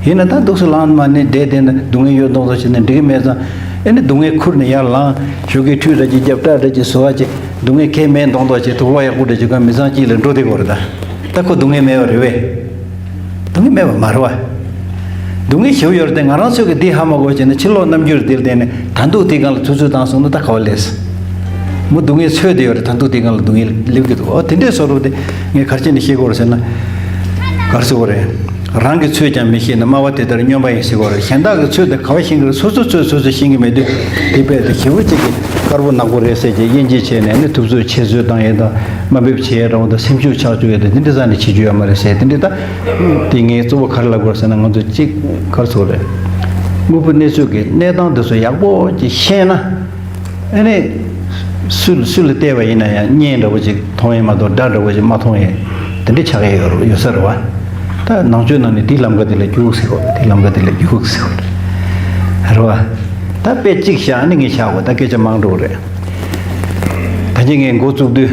ཡིན་ན་ད་འདུག་སེ་ལངས་མ་ནུས་བསྡད་བསྡད་ན་སྡུག་བསྔལ་ཡོད་མདོག་མདོག་བྱས་ན་འགྲིག་གི་མེད་ཙང་། ཨེ་ནི་སྡུག་བསྔལ་ཁུར་ནས་ཡར་ལངས། ཞོགས་ཀས་ཁྲུས་འདྲ་ཅིག་བརྒྱབ། སྐྲ་འདྲ་ཅིག་བཟོ་བ་ཅིག་སྡུག་བསྔལ་གང་ཡང་མེད་མདོག་མདོག་བྱས། དུག་ལོག་ཡག་པོ་འདྲ་ཅིག་གོན། མི་ཚང་དཀྱིལ་ལ་འགྲོ་བསྡད་ཀྱི་ཡོད་རེད་ད། ད་ཁོ་སྡུག་བསྔལ་མེད་པ་རེད་པས། སྡུག་བསྔལ་མེད་པ་མ་རེད་པ། སྡུག་བསྔལ་ཞེ་པོ་ཡོད་རེད་དེ། ང་རང་ཚོས་ཀྱིས་འདི་ཧ་མ་གོ་བྱས་ན་ཕྱི་ལོགས་རྣམ་འགྱུར་འདིར་བལྟས་ནས་ད་འདུག་དེའི་སྒང་ལ་ཐུབ་ཚོད་བཏང་སོང་ན་ད་ག་བ་ལས། མོ་སྡུག་བསྔལ་ཚོད་དེ་ཡོད་རེད། ད་འདུག་དེའི་སྒང་ལ་སྡུག་བསྔལ་སླེབས་ཀྱི་འདུག་འོ་དེ་འདྲའི་བཟོ་འདྲ་དེ་ངས་ག་རེ་བྱས་ནས་ཤེས་དགོས་རེད་ཟེར་ན། ག་རེ་ཟེར་དགོས་རེད། རང་གི་ཚོད་ཀྱང་མི་ཤེས་ན་སྨྲ་བ་དེ་ལྟར་སྨྱོན་པ་ཡིན་ཟེར་དགོས་རེད། གཞན་དག་གི་ཚོད་དེ་ག་བ་ཤེས་ཀྱི་རེད། སོ་སོའི་ཚོད་སོ་སོས་ཤེས་ཀྱི་མེད་དུས་དེ་དཔེ་དེ་ཞེ་པོ་ཅིག་གི་དཀར་པོ་ནག་པོ་རེད་ཟེར་གྱི་དབྱེ་འབྱེད་བྱས་ནས་ནི་ཐུབ་ཚོད་ཆེད་བཟོས་བཏང་ཡས་དང་དམའ་འབེབས་བྱེད་ཡས་འདྲ་བོ་དང་སེམས་ཤུགས་ཆག་བཅུག་ཡས་དང་དེ་འདྲ་ཟ་ནས་བྱེད་རྒྱུ་ཡོད་མ་རེད་ཟེར། དེ་འདྲ་ད་དེ་ངས་གཙོ་བོ་ག་རེ་ལབ་དགོས་རེད་ཟེར་ན། ང་ཚོ་གཅིག་ག་རེ་ཟེར་དགོས་རེད། དངོས་པོ་གནས་ཚུལ་གྱི་གནས་སྟངས་དེ་ཚོ་ཡག་པོ་ཅིག་ཤེས་ན། ཨ་ནི། སུ་སུ་ལ་བལྟས་པ་ཡིན་ན་ཡང་གཉེན་འདྲ་བོ་ཅིག་མཐོང་ཡས་མ་གཏོགས་དགྲ་འདྲ་བོ་ཅིག་མ་མཐོང་ཡས་དེ་འདྲ་ཆགས་ཡས་ཡོད་ཡོད་ས་རེད་བ། ད་ནང་ཆོས་ནང་ནས་དེའི་ལམ་ཀ་དེ་ལ་རྒྱུགས་ཟེར་བ། དེའི་ལམ་ཀ་དེ་ལ་རྒྱུགས་ཟེར་བ་རེད་བ། ད་དཔེ་གཅིག་བཞག་ཨ་ནི་ངས་བཞག་གོ། ད་སྐད་ཆ་མང་འགྲོ་གི་རེད། ད་གིན་ངས་འགོ་བཙུགས་དུས།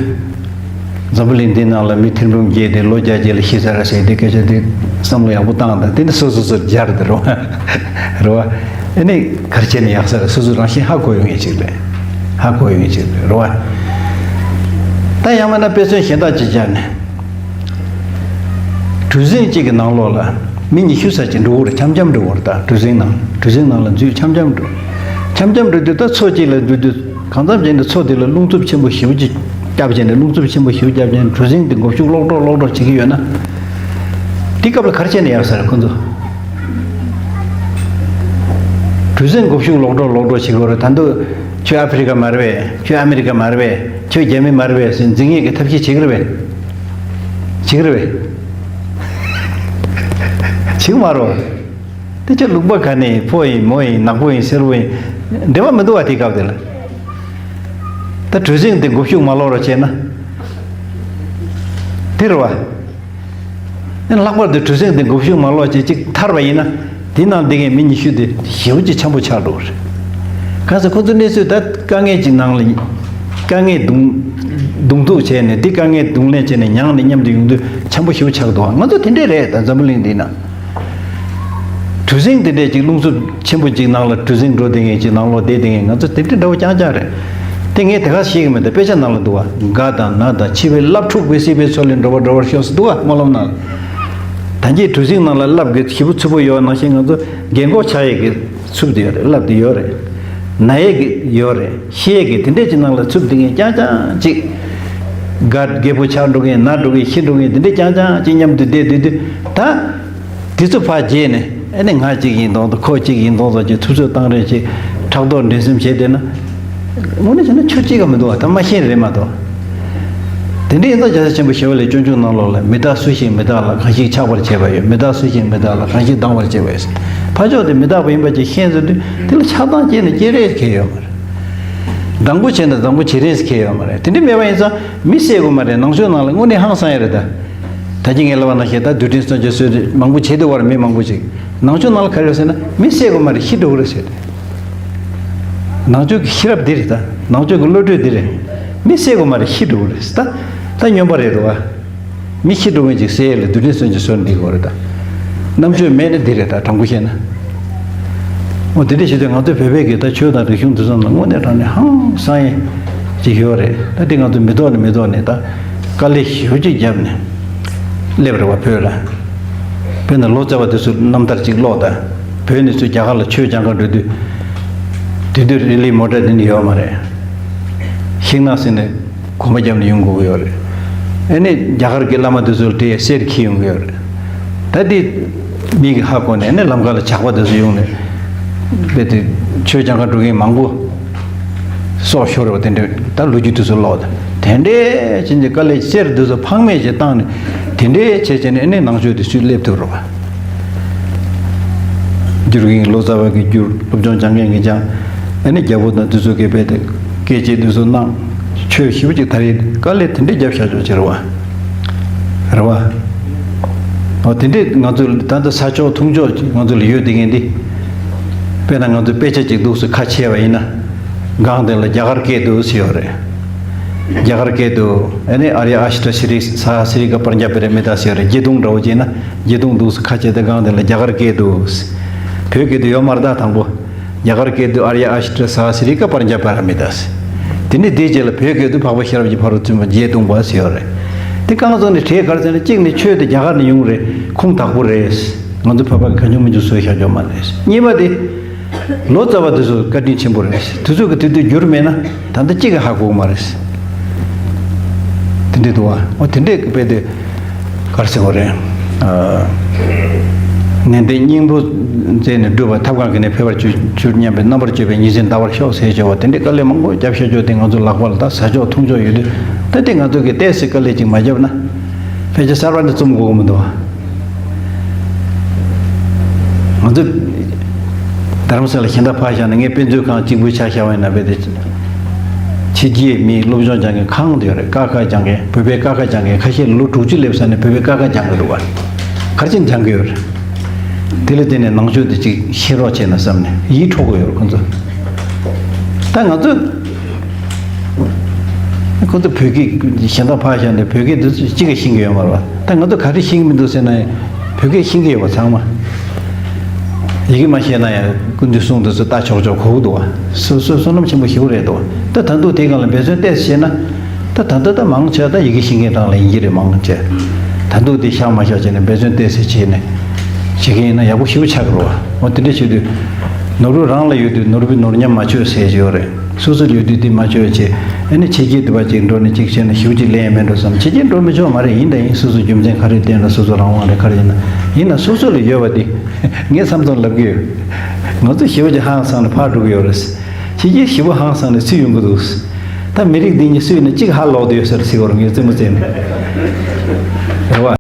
འཛམ་བུ་གླིང་འདི་ནང་ལ་མི་ཐེར་འབུམ་བརྒྱད་དེ་ལོ་བརྒྱད་ཅིག་ལ་ཤི་ཚར་ཟེར་དེ་སྐད་ཆ་དེ་བསམ་བློ་ཡག་པོ་བཏང་དང་། དེ་ནི་སོ་སོ་སོར་སྦྱར་དེ་རོ། རེད་བ། ཨ་ནི་ག་རེ་བྱས་ནས་ཡག་ས་རེད། སོ་སོ་རང་བཞིན་ཧ་གོ་ཡོང་ངེས་ཅིག་རེད། ཧ་གོ་ཡོང་ངེས་ཅིག་རེད། རེད་བ། ད་ཡང་མིན་ན་དཔེ་མཚོན་གཞན་དག་ཅིག་སྦྱར་ནས། གྲུ་གཟིངས་གཅིག་གི་ནང་ལོགས་ལ་མི་ཉི་ཤུ་ཙམ་ཅིག་འགྲོ་གི་རེད། འཆམ་འཆམ་འགྲོ་གི་རེད། ད་གྲུ་གཟིངས་ནང་གྲུ་གཟིངས་ནང་ལ་འཛུལ་འཆམ་འཆམ་འགྲོ། འཆམ་འཆམ་འགྲོ་དུས་ད་མཚོ་གཅིག་ལ་འཛུལ་དུས། གང་འཚམ་བྱས་ནས་མཚོ་དེ་ལ་རླུང་འཚུབ་ཆེན་པོ་ཞེ་པོ་ཅིག་བརྒྱབ་བྱས་ནས། རླུང་འཚུབ་ཆེན་པོ་ཞེ་པོ་བརྒྱབ་བྱས་ནས་གྲུ་གཟིངས་དེ་འགུག་ཤུགས་ལོག་འགྲོ་ལོག་འགྲོ་བྱེད་ཀྱི་ཡོད་ན། དེ་སྐབས་ལ་ག་རེ་བྱས་ནས་ཡག་ས་རེད་ཁོ་ཚོ། གྲུ་གཟིངས་འགུག་ཤུགས་ལོག་འགྲོ་ལོག་འགྲོ་བྱེད་ཀྱི་ཡོད་རེད། ད་དུང་ཁྱོད་ཨ་ཕི་རི་ཀ་མ་རེད་པས། ཁྱོད་ཨ་མི་རི་ཀ་མ་རེད་པས། ཁྱོད་རྒྱ་མི་མ་རེད་པས་ཟེར་འཛིང་ཡས་ཀྱི་ཐབས་ཤེས་བྱེད་ཀྱི་རེད་པས། བྱེད་ཀྱི་རེད་པས། བྱེད་ཀྱི་མ་རེད་པ། དེ་ཆ་ལུང་པ་ག་ནས་ཕོ་ཡིན་མོ་ཡིན་ནག་པོ་ཡིན་སེར་པོ་ཡིན་འབྲེལ་བ་མི་འདུག་བ། དེ་སྐབས་དེ་ལ་ད་གྲུ་གཟིངས་དེ་འགུག་ཤུགས་མ་ལོག་རོགས་བྱས་ན་དེ་རེད་བ། ལྷག་པར་དུ་གྲུ་གཟིངས་དེ་འགུག་ཤུགས་མ་ལོག་བྱས་ཅིག་ཐར་བ་ཡིན་ན་དེ་ནང་བསྡད་མཁན་མི་ཉི་ཤུ་དེ་ཞེ་པོ་ཅིག་འཆམ་པོ་ཆགས་འགྲོ་གི་རེད། གང་ཟེར་ཁོ་ཚོ་གནས་ཚུལ་ད་དཀའ་ངལ་ཅིག་ནང་ལ་དཀའ་ངལ་གདོང་གདོང་ཐུག་བྱས་ནས་དེ་དཀའ་ངལ་གདོང་ལེན་བྱས་ནས་མྱངས་ནས་མཉམ་དུ་ཡོང་དུས་འཆམ་པོ་ཞེ་པོ་ཆགས་འདུག་ང་ཚོ་དེ་འདྲས་རེད། ད་འཛམ་བུ་གླིང་འདི་ན། གྲུ་གཟིངས་དེ་འདྲས་ཅིག་རླུང་འཚུབ་ཆེན་པོ་ཅིག་ནང་ལ་གྲུ་གཟིངས་འགྲོ་བསྡད་མཁན་ཅིག་ནང་ལོགས་བསྡད་བསྡད་མཁན་ང་ཚོ་དེ་འདྲས་འདྲ་བོ་རྐྱང་རྐྱང་རེད། དེ་ངས་དེ་ག་ཤེས་ཀྱི་མེད། ད་དཔེ་ཆ་ནང་ལ་འདུག་བ། དགའ་དང་ན་དང་འཆི་བའི་རླབས་འཁྲུགས་པས་སྲིད་པའི་མཚོ་ལས་འགྲོ་བ་སྒྲོལ་བར་ཤོག་ཟེར་འདུག་བ་སྨོན་ལམ་ནང་ལ། ད་གིན་གྲུ་གཟིངས་ནང་ལ་རླབས་ཀྱི་ཞེ་པོ་འཚུབ་པོ་ཡོད་ནང་བཞིན་ང་ཚོ་རྒན་གོག་ཆགས་ཡས་ཀྱི་འཚུབ་དེ་ཡོད་རེད། རླབས་དེ་ཡོད་རེད། ན་ཡས་ཀྱི་ཡོད་རེད། ཤི་ཡས་ཀྱི་དེ་འདྲས་ཅིག་ནང་ལ་འཚུབ་བསྡད་མཁན་རྐྱང་རྐྱང་ཅིག་དགའ་རྒད་པོ་ཆགས་འགྲོ་གིན་ན་འགྲོ་གིན་ཤི་འགྲོ་གིན་དེ་འདྲའི་རྐྱང་རྐྱང་ཅིག་མཉམ་དུ་བསྡད་དུས་དུས་ད། དེ་ཚོ་ཕར་བརྗེད་ནས་ཨ་ནི་ང་གཅིག་ཡིན་མདོག་མདོག་ཁོ་གཅིག་ཡིན་མདོག་མདོག་ཅིག་ཐུབ་ཚོད་བཏང་རེས་ཅིག་ཕྲག་དོག་འགྲན་སེམས་བྱས་བསྡད་ན། དངོས་གནས་བྱས་ན་ཆོས་གཅིག་ག་མི་འདུག་བ། ད་མ་ཤེས་རེད་མ་གཏོགས། དེ་འདྲ་ཡིན་ཙང་རྒྱལ་སྲས་ཆེན་པོ་ཞི་བ་ལྷས་སྤྱོད་འཇུག་ནང་ལོགས་ལ་མི་རྟག་སུ་ཞིག་མི་རྟག་ལ་གང་ཞིག་ཆགས་པར་བྱེད་པ་ཡོད། མི་རྟག་སུ་ཞིག་མི་རྟག་ལ་གང་ཞིག་སྡང་བར་བྱེད་པ་ཡོད། ཕར་ཕྱོགས་དེ་མི་རྟག་པ་ཡིན་པ་ཅིག་ཤེས་ཚར་དུས་དེ་ལ་ཆགས་སྡང་སྐྱེས་ན་སྐྱེ་རེས་ཁེལ་ཡོད་མ་རེད། སྡང་པོ་བྱས་ན་སྡང་པོ་བྱེད་རེས་ཁེལ་ཡོད་མ་རེད། དེ་འདྲ་མེད་པ་ཡིན་ཙང་མི་བསད་དགོས་མ་རེད། ནང་ཆོས་ནང་ལ་དངོས་གནས་ཧང་སང་ཡ་རེད་ད། ད་ཅི་ངས་ལབ་པ་ནང་བཞིན་ད་རྡུལ་ཕྲན་སོན་ཆ་སོས་མང་པོ་བྱེད་དུ་བར་མི་མང་པོ་ཅིག་ནང་ཆོས་ནང་ལ་ག་རེ་ཟེར་ན་མི་བསད་དགོས་མ་རེད། ཤི་འགྲོ་གི་རེད་ཟེར་ཏེ། ནང་ཆོས་ཀྱི་ཤེས་རབ་འདི་རེད་ད། ནང་ཆོས་ཀྱི་བློ་གྲོས་འདི་རེད། མི་བསད་དགོས་མ་རེད། ཤི་འགྲོ་གི་རེད་ད། ད་སྨྱོན་པ་རེད་འདུག་བ། མི་ཤི་འགྲོ་མཁན་ཅིག་བསད་ཡས་ལ་རྡུལ་ཕྲན་སོན་ཆ་སོས་འདི་དགོས་རེད་ད། རྣམ་དཔྱོད་མེད་ན་འདི་རེད་ད། དྲང་པོ་བཤད་ན། འོ་དེ་འདྲ་བྱེད་དུས་ང་ཚོའི་བོད་པའི་གི་ད་ཆོས་དང་རིག་གཞུང་འདི་ཚོ་ནང་དངོས་གནས་དྲང་གནས་ཧང་སང་ཡས་ཅིག་ཡོད་རེད། ད་འདི་ང་ཚོ་མི་ཐོག་ནས་མི་ཐོག་ནས་ད་དཀའ་ལས་ཞེ་པོ་ཅིག་བརྒྱབ་ནས་སླེབས་རེད་བ་བོད་ལ། དཔེར་ན་ལོ་ཙཱ་བ་དེ་ཚོའི་རྣམ་ཐར་ཅིག་ཀློག་དང་། བོད་ནས་ཚུར་རྒྱ་གར་ལ་ཆོས་སྦྱང་གར་འགྲོ་དུས། དེ་དུས་རི་ལི་མོ་ཊ་དེ་འདྲ་ཡོད་མ་རེད། ཤིང་ནགས་ཟིན་ནས་གོམ་པ་བརྒྱབ་ནས་ཡོང་དགོས་ཀྱི་ཡོད་རེད། ཨ་ནི་རྒྱ་གར་གྱི་བླ་མ་དེ་ཚོ་ལ་དྲིས་གསེར་འཁྱེར་ཡོང་གི་ཡོད་རེད། ད་དེ་མིག་གིས་ཧ་གོ་ནས་ཨ་ནི་ལམ་ཁ་ལ་ཇག་པ་དེ་ཚོ་ཡོང་ནས་རྦད་དེ་ཆོས་སྦྱང་གར་འགྲོ་མཁན་མང་པོ་སྲོག་ཤོར་བ་དེ་འདྲ། ད་ལོ་རྒྱུས་དེ་ཚོ་ཀློག་དང་། དེ་འདྲའི་ཕྱིན་ཆད་དཀའ་ལས་གསེར་དེ་ཚོ་ཕངས་མེད་ཅིག་བཏང་ནས་དེ་འདྲའི་བྱས་བྱས་ནས་ཨ་ནི་ནང་ཆོས་དེ་ཚུར་སླེབས་ཐུབ་རེད་བ། བསྒྱུར་མཁན་ལོ་ཙཱ་བ་གིས་བསྒྱུར། སློབ་སྦྱོང་སྦྱང་མཁན་གྱིས་སྦྱང་། ཨ་ནི་རྒྱལ་པོ་དང་དེ་ཚོ་གིས་རྦད་དེ་སྐད་ཆ་དེ་ཚོ་གནང་། ཆོས་ཞེ་པོ་ཅིག་དར་ཡིན། དཀའ་ལས་དེ་འདྲའི་བརྒྱབ་བཞག་ཆོག་ཅིག་རེད་བ། རེད་བ། འོ་དེ་འདྲས་ང་ཚོ་ད་ལྟ་ས་ཕྱོགས་ཐུང་ཕྱོགས་ཅིག་ང་ཚོ་ལ་ཡོད་བསྡད་མཁན་འདི། དཔེར་ན་ང་ཚོ་དཔེ་ཆ་ཅིག་འདུག་སེ་ཁ་ཕྱེ་བ་ཡིན་ན། སྒང་དེ་ལ་རྒྱ་གར་སྐད་འདུག་སེ་ཡོད་རེད། རྒྱ་གར་སྐད་དུ་ཨ་ནི་ཨཱརྱ་ཨཥྚ་སི་རི་ས་ཧ་སི་རི་ཀ་པྲཛྙཱ་པཱ་ར་མི་ཏཱ་ཟེར་རེད། བརྒྱད་སྟོང་འདྲ་བོ་བྱས་ན་བརྒྱད་སྟོང་འདུག་སེ་ཁ་ཕྱེ་སྟེ་སྒང་དེ་ལ་རྒྱ་གར་སྐད་དུ། བོད་སྐད་དུ་ཡོད་མ་རེད་ད་དང་པོ། རྒྱ་གར་སྐད་དུ་ཨཱརྱ་ཨཥྚ་ས་ཧ་སི་རི་ཀ་པྲཛྙཱ་པཱ་ར་མི་ཏཱ་ཟེར། དེ་ནས་དེའི་རྗེས་ལ་བོད་སྐད་དུ་འཕགས་པ་ཤེས་རབ་ཀྱི་ཕ་རོལ་ཏུ་ཕྱིན་པ་བརྒྱད་སྟོང་པ་ཟེར་ཡོད་རེད། དེ་རྐང་བཙུགས་ནས་གྲས་ག་རེ་ཟེར་ན་གཅིག་ནི་ཆོས་དེ་རྒྱ་གར་ནས་ཡོང་རེད། ཁུངས་དག་པོ་རེད། ང་ཚོ་བོད་པ་གིས་གང་བྱུང་མང་བྱུང་བཟོས་བཞག་ཆོག་མ་རེད། གཉིས་པ་དེ། ལོ་ཙཱ་བ་དེ་ཚོ་བཀའ་དྲིན་ཆེན་པོ་རེད། དེ་ཚོ་གིས་དེ་དུས་བསྒྱུར་མེད་ན་ད་ལྟ་གཅིག་གིས་ཧ་གོ་གི་མ་རེད། དེ་འདྲས་འདུག་བ། འོ་དེ་འདྲས་ཀྱི་དཔེ་དེ་ག་རེ་ཟེར་དགོས་རེད། ཨ། ནན་ཏན་སྙིང་པོ་མཛད་ནས་སྒྲུབ་པ་ཐབས་གང་གིས་ནི་ཕལ་པར་གྱུར་གྱུར་སྙམ་པའི་རྣམ་པར་དཔྱོད་པས་ཉིན་མཚན་འདའ་བར་ཤོག་ཟེར་བྱས་པ་དེ་འདྲས་དཀའ་ལས་མང་པོ་བརྒྱབ་བཞག་ཆོག་དེ་ང་ཚོ་ལག་པ་ལ་ད་ས་ཕྱོགས་ཐུང་ཕྱོགས་ཡོད་དུས་ད་དེ་ང་ཚོ་གིས་ཏོག་ཙམ་དཀའ་ལས་ཅིག་མ་བརྒྱབ་ན་ཕལ་ཆེར་གསར་པ་འདི་རྩོམ་དགོས་ཀྱི་མི་འདུག་བ། ང་ཚོ་རྡ་རམ་ས་ལ་གཞན་དག་ཕར་བཞག་ན་ངས་དཔེ་མཛོད་ཁང་གཅིག་པུ་ཆ་བཞག་པ་ཡིན་ན་རྦད་དེ། ཕྱི་རྒྱལ་མིའི་སློབ་སྦྱོང་སྦྱང་མཁན་གང་དུ་ཡོད་རེད། ཀ་ཁ་སྦྱང་མཁན། བོད་པའི་ཀ་ཁ་སྦྱང་མཁན་ཁ་ཤས་ལོ་དྲུག་ཅུ་སླེབས་ས་ནས་བོད་པའི་ཀ་ཁ་སྦྱང་གི་འདུག་བ། ག་རེ་བྱས་ནས་སྦྱང་གི་ཡོད་རེད། དེ་ལ་བརྟེན་ནས་ནང་ཆོས་དེ་ཅིག་ཤེས་རོགས་བྱས་ན་བསམ་ནས་ཡིད་འཕྲོག་གི་ཡོད་རེད་ཁོང་ཚོ། ད་ང་ཚོ། ཁོ་ཚོ་བོད་སྐད་གཞན་དག་ཕར་བཞག་ནས་བོད་སྐད་འདི་ཚོ་གཅིག་ཀྱང་ཤེས་ཀྱི་ཡོད་མ་རེད་པ། ད་ང་ཚོ་ག་རེ་ཤེས་ཀྱི་མི་འདུག་ཟེར་ན་ཡང་བོད་སྐད་ཤེས་ཀྱི་ཡོད་པ་ཚང་མ། ཡི་གེ་མ་ཤེས་ན་ཡང་སྐུ་མདུན་གསུང་འདི་ཚོ་ལྟ་ཆོག་ཆོག་གོ་གི་འདུག་བ། སོ་སོའི་བསོད་ནམས་ཆེན་པོ་ཞེ་པོ་རེད་འདུག་བ། ད་ད་དུང་དེའི་སྒང་ལ་འབད་བརྩོན་ཏོག་ཙམ་བྱས་ན། ད་ད་ལྟ་ད་མང་ཆེ་བ་ད་ཡི་གེ་ཤེས་མཁན་རང་ལ་ཡིན་གྱི་རེད་མང་ཆེ། ད་དུང་དེ་བཞག་མ་བཞག་བྱས་ནས་འབད་བརྩོན་ཏོག་ཙམ་བྱས་ནས་བྱེད་མཁན་ཡིན་ན་ཡག་པོ་ཞེ་པོ་ཆགས་ཀྱི་རེད་བ། འོ་དེ་འདྲ་བྱེད་དུས་ནོར་བུ་རང་ལ་ཡོད་དུས་ནོར་བུའི་ནོར་ཉམས་མ་བཅོས་ཟེར་གྱི་ཡོད་རེད། སོ་སོར་ཡོད་དུས་དེ་མ་བཅོས་བྱས། ཨ་ནི་ཕྱི་རྒྱལ་དུ་བ་ཅིག་འགྲོ་ནས་ཅིག་བྱས་ན་ཞེ་པོ་ཅིག་ལེན་ཡ་མེད་འགྲོ་བསམ། ཕྱི་རྒྱལ་འགྲོ་མི་ཆོག་མ་རེད། ཡིན་དང་ཡིན་སོ་སོ་རྒྱུ་མཚན་ག་རེ་བསྟན་ན་སོ་སོ་རང་དབང་རེད་ག་རེ་ཡིན་ན། ཡིན་ན་སོ་སོ་ལ་ཡོད་པ་དེ་ངས་མཚམས་མཚམས་ལབ་ཀྱི་ཡོད། ང་ཚོ་ཞེ་པོ་ཅིག་ཧང་སངས་ནས་ཕར་འགྲོ་གི་ཡོད་རེད། ཕྱི་རྒྱལ་ཞེ་པོ་ཧང་སངས་ནས་སུ་ཡོང་གི་འདུག་ད་མི་རིགས་འདི་གཉིས་སུ་ཡིན་ན་གཅིག་ཧ་ལོག་བསྡད་ཡོད་ཟེར་ཟེར་བ་རེད་ངས་རྩེད་མོ་རྩེ་ནས། རེད་བ།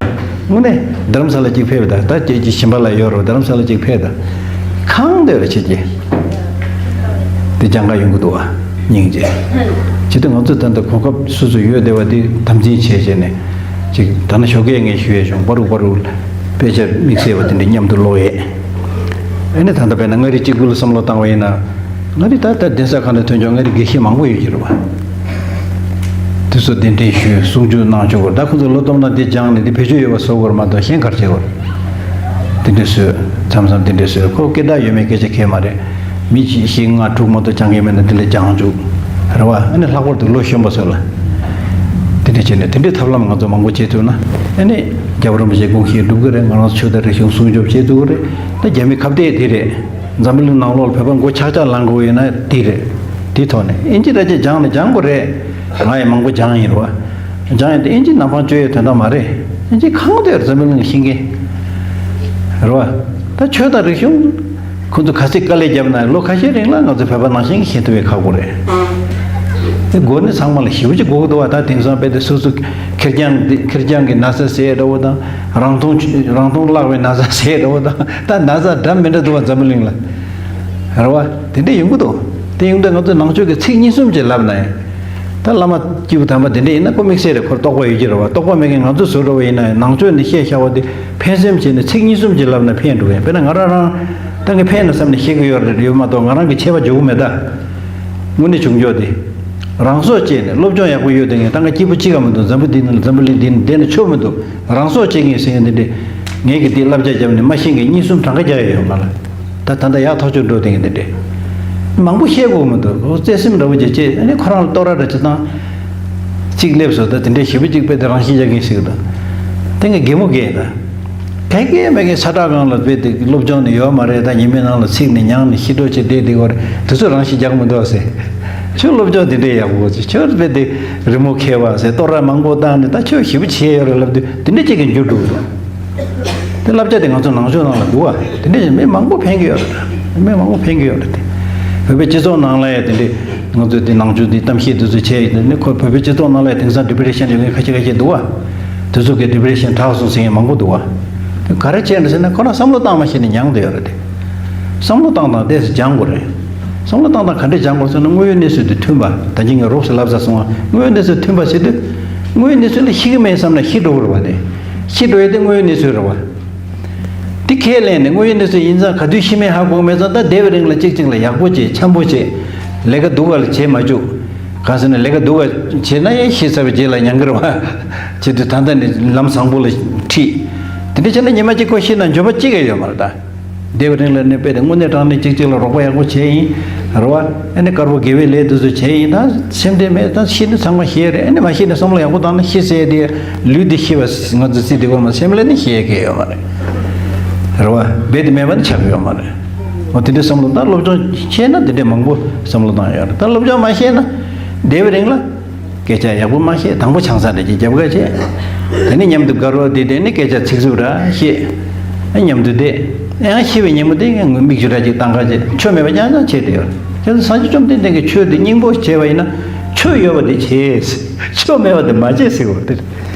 དངོས་གནས་རྡ་རམ་ས་ལ་གཅིག་ཕེབས་དང་ད་ཁྱེད་ཀྱི་ཞིང་པ་ལ་ཡོད་རོགས་རྡ་རམ་ས་ལ་གཅིག་ཕེབས་དང་། གང་འདོད་རེ་བྱེད་ཀྱི། དེ་སྦྱང་ག་ཡོང་གི་འདུག་བ། སྙིང་རྗེ། བྱེད་དུས་ང་ཚོས་ད་ལྟ་གོ་སྐབས་སོ་སོ་ཡོད་བསྡད་པ་དེ་དམ་འཛིན་བྱས་བྱས་ནས་ཅིག་ད་ནི་ཞོགས་ཀས་ངས་ཞུ་ཡས་བྱུང་པ་རུག་པ་རུག་དཔེ་ཆ་དམིགས་བསལ་བ་དེ་འདྲ་མཉམ་དུ་ཀློག་ཡས། ཨ་ནི་ད་ལྟ་དཔེར་ན་མངའ་རིས་གཅིག་པུ་ལ་བསམ་བློ་བཏང་བ་ཡིན་ན། མངའ་རིས་ད་ལྟ་གདན་ས་ཁག་ནས་ཐོན་ཆོག་མངའ་རིས་དགེ་བཤེས་མང་པོ་ཡོད་ཀྱི་རེད་བ། དེ་ཚོ་གདན་འདྲེན་ཞུས་གསུང་ཆོས་གནང་ཆོག་གོ། ད་ཁོ་ཚོ་ལོ་སྟོང་ན་འདི་སྦྱངས་ནས་འདི་བེད་སྤྱོད་ཡོད་པ་བཟོ་དགོས་རེད་མ་གཏོགས་གཞན་ག་རེ་བྱེད་དགོས་རེད། དེ་འདྲས་བཟོས། མཚམས་མཚམས་དེ་འདྲས་བཟོས། ཁོ་སྐད་གྲགས་ཡོད་མེད་སྐད་ཆ་གང་ཡང་མ་རེད། མི་གཅིག་བཞི་ལྔ་དྲུག་མ་གཏོགས་སྦྱང་མཁན་མེད་ན་དེ་ལ་སྦྱང་བཅུག་རེད་བ། ཨ་ནི་ལྷག་པར་དུ་ལོ་གཞོན་པ་ཚོ་ལ་དེ་འདྲས་བྱས་ནས་དེ་འདྲའི་ཐབས་ལམ་ང་ཚོ་མང་པོ་བྱེད་ཐུབ་ན་ཨ་ནི་རྒྱལ་བ་རིན་པོ་ཆེའི་དགོངས་གཞི་འགྲུབ་ཀྱི་རེད། ང་རང་ཚོ་ཆོས་དང་རིག་གཞུང་སྲུང་སྐྱོབ་བྱེད་ཐུབ་ཀྱི་རེད། ད་རྒྱ་མི་ཁ་གཏད་དེ་རེད། འཛམ་བུ་གླིང་ནང་ལོགས་ལ་བོད་པ་མགོ་ཆག་ཆག་ལངས་དགོས་ཡོད་ན་དེ་རེད། དེའི་ཐོག་ནས་ཨིན་ཇི་ར་ཅིག་སྦྱངས་ནས་སྦྱང་དགོས་རེད། ང་ཡང་མང་པོ་སྦྱངས་ཡིན་རེད་བ། སྦྱང་ཡ་དེ་ཨིན་ཇི་ནག་པང་བཅོས་ཡའི་དོན་དག་མ་རེད། ཨིན་ཇི་གང་དུ་ཡོད་རེད། འཛམ་བུ་གླིང་ལ་ཤེས་མཁན་རེད་བ། ད་ཆོས་དང་རིག་གཞུང་ཁོ་ཚོ་ག་ཚད་དཀའ་ལས་བརྒྱབ་ན་ལོ་ཁ་ཤས་རིང་ལ་ང་ཚོ་བོད་པ་ནང་བཞིན་གྱི་ཤེས་ཐུབ་པའི་ཁག་པོ་རེད། དེ་དགོས་ནི་ཚང་མ་ལ་ཞེ་པོ་ཅིག་དགོས་ཀྱི་འདུག་བ། ད་དེང་སང་དཔེ་དེ་སོ་སོ་ཁེར་རྐྱང་འདི་ཁེར་རྐྱང་གི་ན་ཚ་ཟེར་འདྲ་བོ་དང་རང་མཐོང་རང་མཐོང་བརླག་པའི་ན་ཚ་ཟེར་འདྲ་བོ་དང་ད་ན་ཚ་འདྲ་མི་འདྲ་འདུག་བ། འཛམ་བུ་གླིང་ལ་རེད་བ། དེ་འདྲ་ཡོང་གི་འདུག་དེ་ཡོང་དུས་ང་ཚོས་ནང་ཆོས་ཀྱི་ཚིག་གཉིས་གསུམ་ཅིག་ལབ་ན་ཡང་། ད་བླ་མ་སྐྱེས་བུ་དམ་པ་དེ་འདྲ་ཡིན་ན་ཁོ་དམིགས་བསལ་རེད། ཁོར་རྟོགས་པ་ཡོད་ཀྱི་རེད་བ། རྟོགས་པ་མེད་མཁན་ང་ཚོ་བཟོ་འདྲ་བ་ཡིན་ན་ནང་ཆོས་ནས་བཤད་བཞག་པ་དེ་ཕན་སེམས་བྱས་ནས་ཚིག་གཉིས་གསུམ་ཅིག་ལབ་ན་ཕན་འགྲོ་གི་ཡིན། དཔེར་ན་ང་རང་རང་ད་ངས་ཕན་ན་བསམ་ནས་བཤད་གི་ཡོད་རེད་ཡོད་མ་གཏོགས་ང་རང་གི་ཆད་པ་འཇོག་གི་མེད་ད། དངོས་གནས་བྱུང་ཆོག་དེ། རང་སྲོག་བཅད་ནས་སློབ་སྦྱོང་ཡག་པོ་ཡོད་དེ་ངས་ད་ང་སྐྱིད་པོ་གཅིག་ག་མི་འདུག་འཛམ་བུ་འདི་ནང་འཛམ་བུ་གླིང་འདི་ནང་བསྡད་ན་ཆོག་མི་འདུག་རང་སྲོག་བཅད་མཁན་ཟེར་མཁན་འདི་འདྲས་ངས་གི་འདི་བསླབ་བྱ་བརྒྱབ་ནས་མ་ཤེས་མཁན་གཉིས་གསུམ་གྲངས་ཀ་རྒྱག་ཡ་ཡོད་མ་ལ། ད་ད་ལྟ་ཡག་ཐག་ཆོད་འགྲོ་དེ་ངས་འདི་འདྲས་མང་པོ་བཤད་དགོས་མི་འདུག་ཨོ་བརྩེ་སེམས་འདྲ་བོ་ཅིག་བྱས་ཨ་ནི་ཁོ་རང་ལ་བསྟོད་ར་འདྲ་ཅིག་བཏང་། གཅིག་སླེབས་སོང་ད་དེ་འདྲས་ཞེ་པོ་གཅིག་དཔེ་དེ་རང་ཤི་རྒྱག་མཁན་ཞིག་དང་། དེ་ངས་གད་མོ་བགད་ཡིན་ད། ག་གེ་མེད་མཁན་ས་བཀྲ་སྒང་ལ་དཔེ་དེ་སློབ་སྦྱོང་ནི་ཡོད་མ་རེད། ད་ཉི་མའི་ནང་ལ་ཚིག་ནི་ཉང་ནི་ཤི་འགྲོ་ཆེ་བསྡད་དེ་གོ་རེད། དེ་ཚོ་རང་ཤི་རྒྱག་མི་འདུག་ཟེར། ཁྱོད་སློབ་སྦྱོང་དེ་འདྲས་ཡག་པོ་ཅིག་ཁྱོད་དཔེ་དེ་རི་མོ་མཁས་པ་ཟེར་བསྟོད་ར་མང་པོ་བཏང་ནས་ད་ཁྱོད་ཞེ་པོ་བྱས་ཡོད་རེད་ལབ་དུས་དེ་འདྲས་གཅིག་གི་འགྱུར་འགྲོ་གི་འདུག་དེ་བསླབ་བྱ་དེ་ང་ཚོ་ནང་ཆོས་ནང་ལ་འདུག་བ། དེ་འདྲས་མི་མང་པོ་ཕན་གི་ཡོད་རེད། མི་མང་པོ་ཕན་གི་ཡོད་རེད་དེ། བོད་པའི་སྤྱི་ཚོགས་ནང་ལ་ཡང་དེ་འདྲས་ང་ཚོས་དེ་ནང་ཆོས་འདི་གཏམ་བཤད་དེ་ཚོ་བྱས་ཡོད་དེ་ནི་ཁོ་བོད་པའི་སྤྱི་ཚོགས་ནང་ལ་ཡང་དེང་སང་depression་ཡོད་མཁན་ཁ་ཤས་ཁ་ཤས་འདུག་བ། དེ་ཚོ་གི་depression་དྲག་སོང་ཟེར་མཁན་མང་པོ་འདུག་བ། དེ་ག་རེ་བྱས་ནས་ཟེར་ན་ཁོ་རང་བསམ་བློ་བཏང་མ་ཤེས་ནས་མྱངས་བསྡད་ཡོད་རེད་དེ། བསམ་བློ་བཏང་སྟངས་ཏོག་ཙམ་སྦྱང་དགོས་རེད། བསམ་བློ་བཏང་སྟངས་ག་འདྲས་སྦྱང་དགོས་ཟེར་ན་དངོས་ཡོད་གནས་ཚུལ་དེ་མཐུན་པ། ད་གིན་ངས་རོབ་ཙམ་ལབ་ཚར་སོང་བ། དངོས་ཡོད་གནས་ཚུལ་མཐུན་པ་ཟེར་དུས། དངོས་ཡོད་གནས་ཚུལ་ལ་ཤི་གི་མེད་བསམ་ན་ཤི་འགྲོ་གི་རེད་བ་དེ། ཤི་འགྲོ་ཡ་དེ་དངོས་ཡོད་གནས་ཚུལ་རེད་བ། དེ་ཁས་ལེན་ནས་དངོས་ཡོད་གནས་ཚུལ་ཡིན་ཙང་ག་དུས་ཤི་མིན་ཧ་གོ་མེད་ཙང་ད་བསྡད་པའི་རིང་ལ་གཅིག་གཅིག་ལ་ཡག་པོ་བྱེད་འཆམ་པོ་བྱེད། ལས་ཀ་སྡུག་ག་ལ་བྱེད་མ་བཅུག་གང་ཟེར་ན་ལས་ཀ་སྡུག་ག་བྱེད་ན་ཡང་ཤི་ཚར་བའི་རྗེས་ལ་མྱང་གི་རེད་བ། བྱེད་དུས་ད་ལྟ་ནས་ལམ་བཟང་པོ་ལ་ཁྲིད། དེ་འདྲ་བྱས་ན་ཉི་མ་གཅིག་ཁོ་ཤི་ན་འགྱོད་པ་གཅིག་ཀྱང་ཡོད་མ་རེད་ད། བསྡད་པའི་རིང་ལ་ནི་དཔེ་དེ་དངོས་གནས་དྲང་གནས་གཅིག་གཅིག་ལ་རོགས་པ་ཡག་པོ་བྱས་ཡིན། རེད་བ། ཨ་ནི་དཀར་པོ་དགེ་བའི་ལས་དེ་ཚོ་བྱས་ཡིན་ད་སེམས་ཁྲལ་མེད་ད་ཤི་ནི་ཚང་མ་ཤེས་རེད། ཨ་ནི་མ་ཤི་ནི་བསམ་བློ་ཡག་པོ་བཏང་ན་ཤི་ཟེར་དེ་ལུས་འདི་ཤི་བ་ང་ཚོ་སྲིད་དེ་གོ་མ་སེམས་ལ་ནི་ཤེས་ཀྱི་ཡོད་མ་རེད། རེད་བ། རྦད་དེ་མེད་པ་ནི་ཆགས་ཀྱི་ཡོད་མ་རེད། འོ་དེ་འདྲའི་བསམ་བློ་ད་སློབ་སྦྱོང་ཤེས་ན་དེ་འདྲའི་མང་པོ་བསམ་བློ་བཏང་ཡོད་རེད། ད་སློབ་སྦྱོང་མ་ཤེས་ན་བསྡད་པའི་རིང་ལ། སྐད་ཆ་ཡག་པོ་མ་བཤད། དང་པོ་ཆང་ས་འདྲ་ཅིག་རྒྱབ་ཁ་བྱས། དེ་ནས་མཉམ་དུ་དགའ་རོགས་དེ་དེ་ནས་སྐད་ཆ་ཚིག་རྩུབ་འདྲ་བཤད། ཨ་མཉམ་དུ་བསྡད། ཡང་ཤི་བའི་ཉིན་མོ་དེ་ངས་མིག་ཆུ་འདྲ་ཅིག་བཏང་ཁ་བྱས་ཆོ་མེད་པ་རྐྱང་རྐྱང་བྱས་བསྡད་ཡོད། ཁྱེད་ཚོ་སངས་རྒྱས་བཅོམ་ལྡན་འདས་ཀྱི་ཆོས་དེ་སྙིང་པོ་བྱས་པ་ཡིན་ན་ཆོས་ཡོད་པ་དེ་བྱས། ཆོས་མེད་པ་དེ་མ་བྱས་ཟེར་བ་དེ་རེད།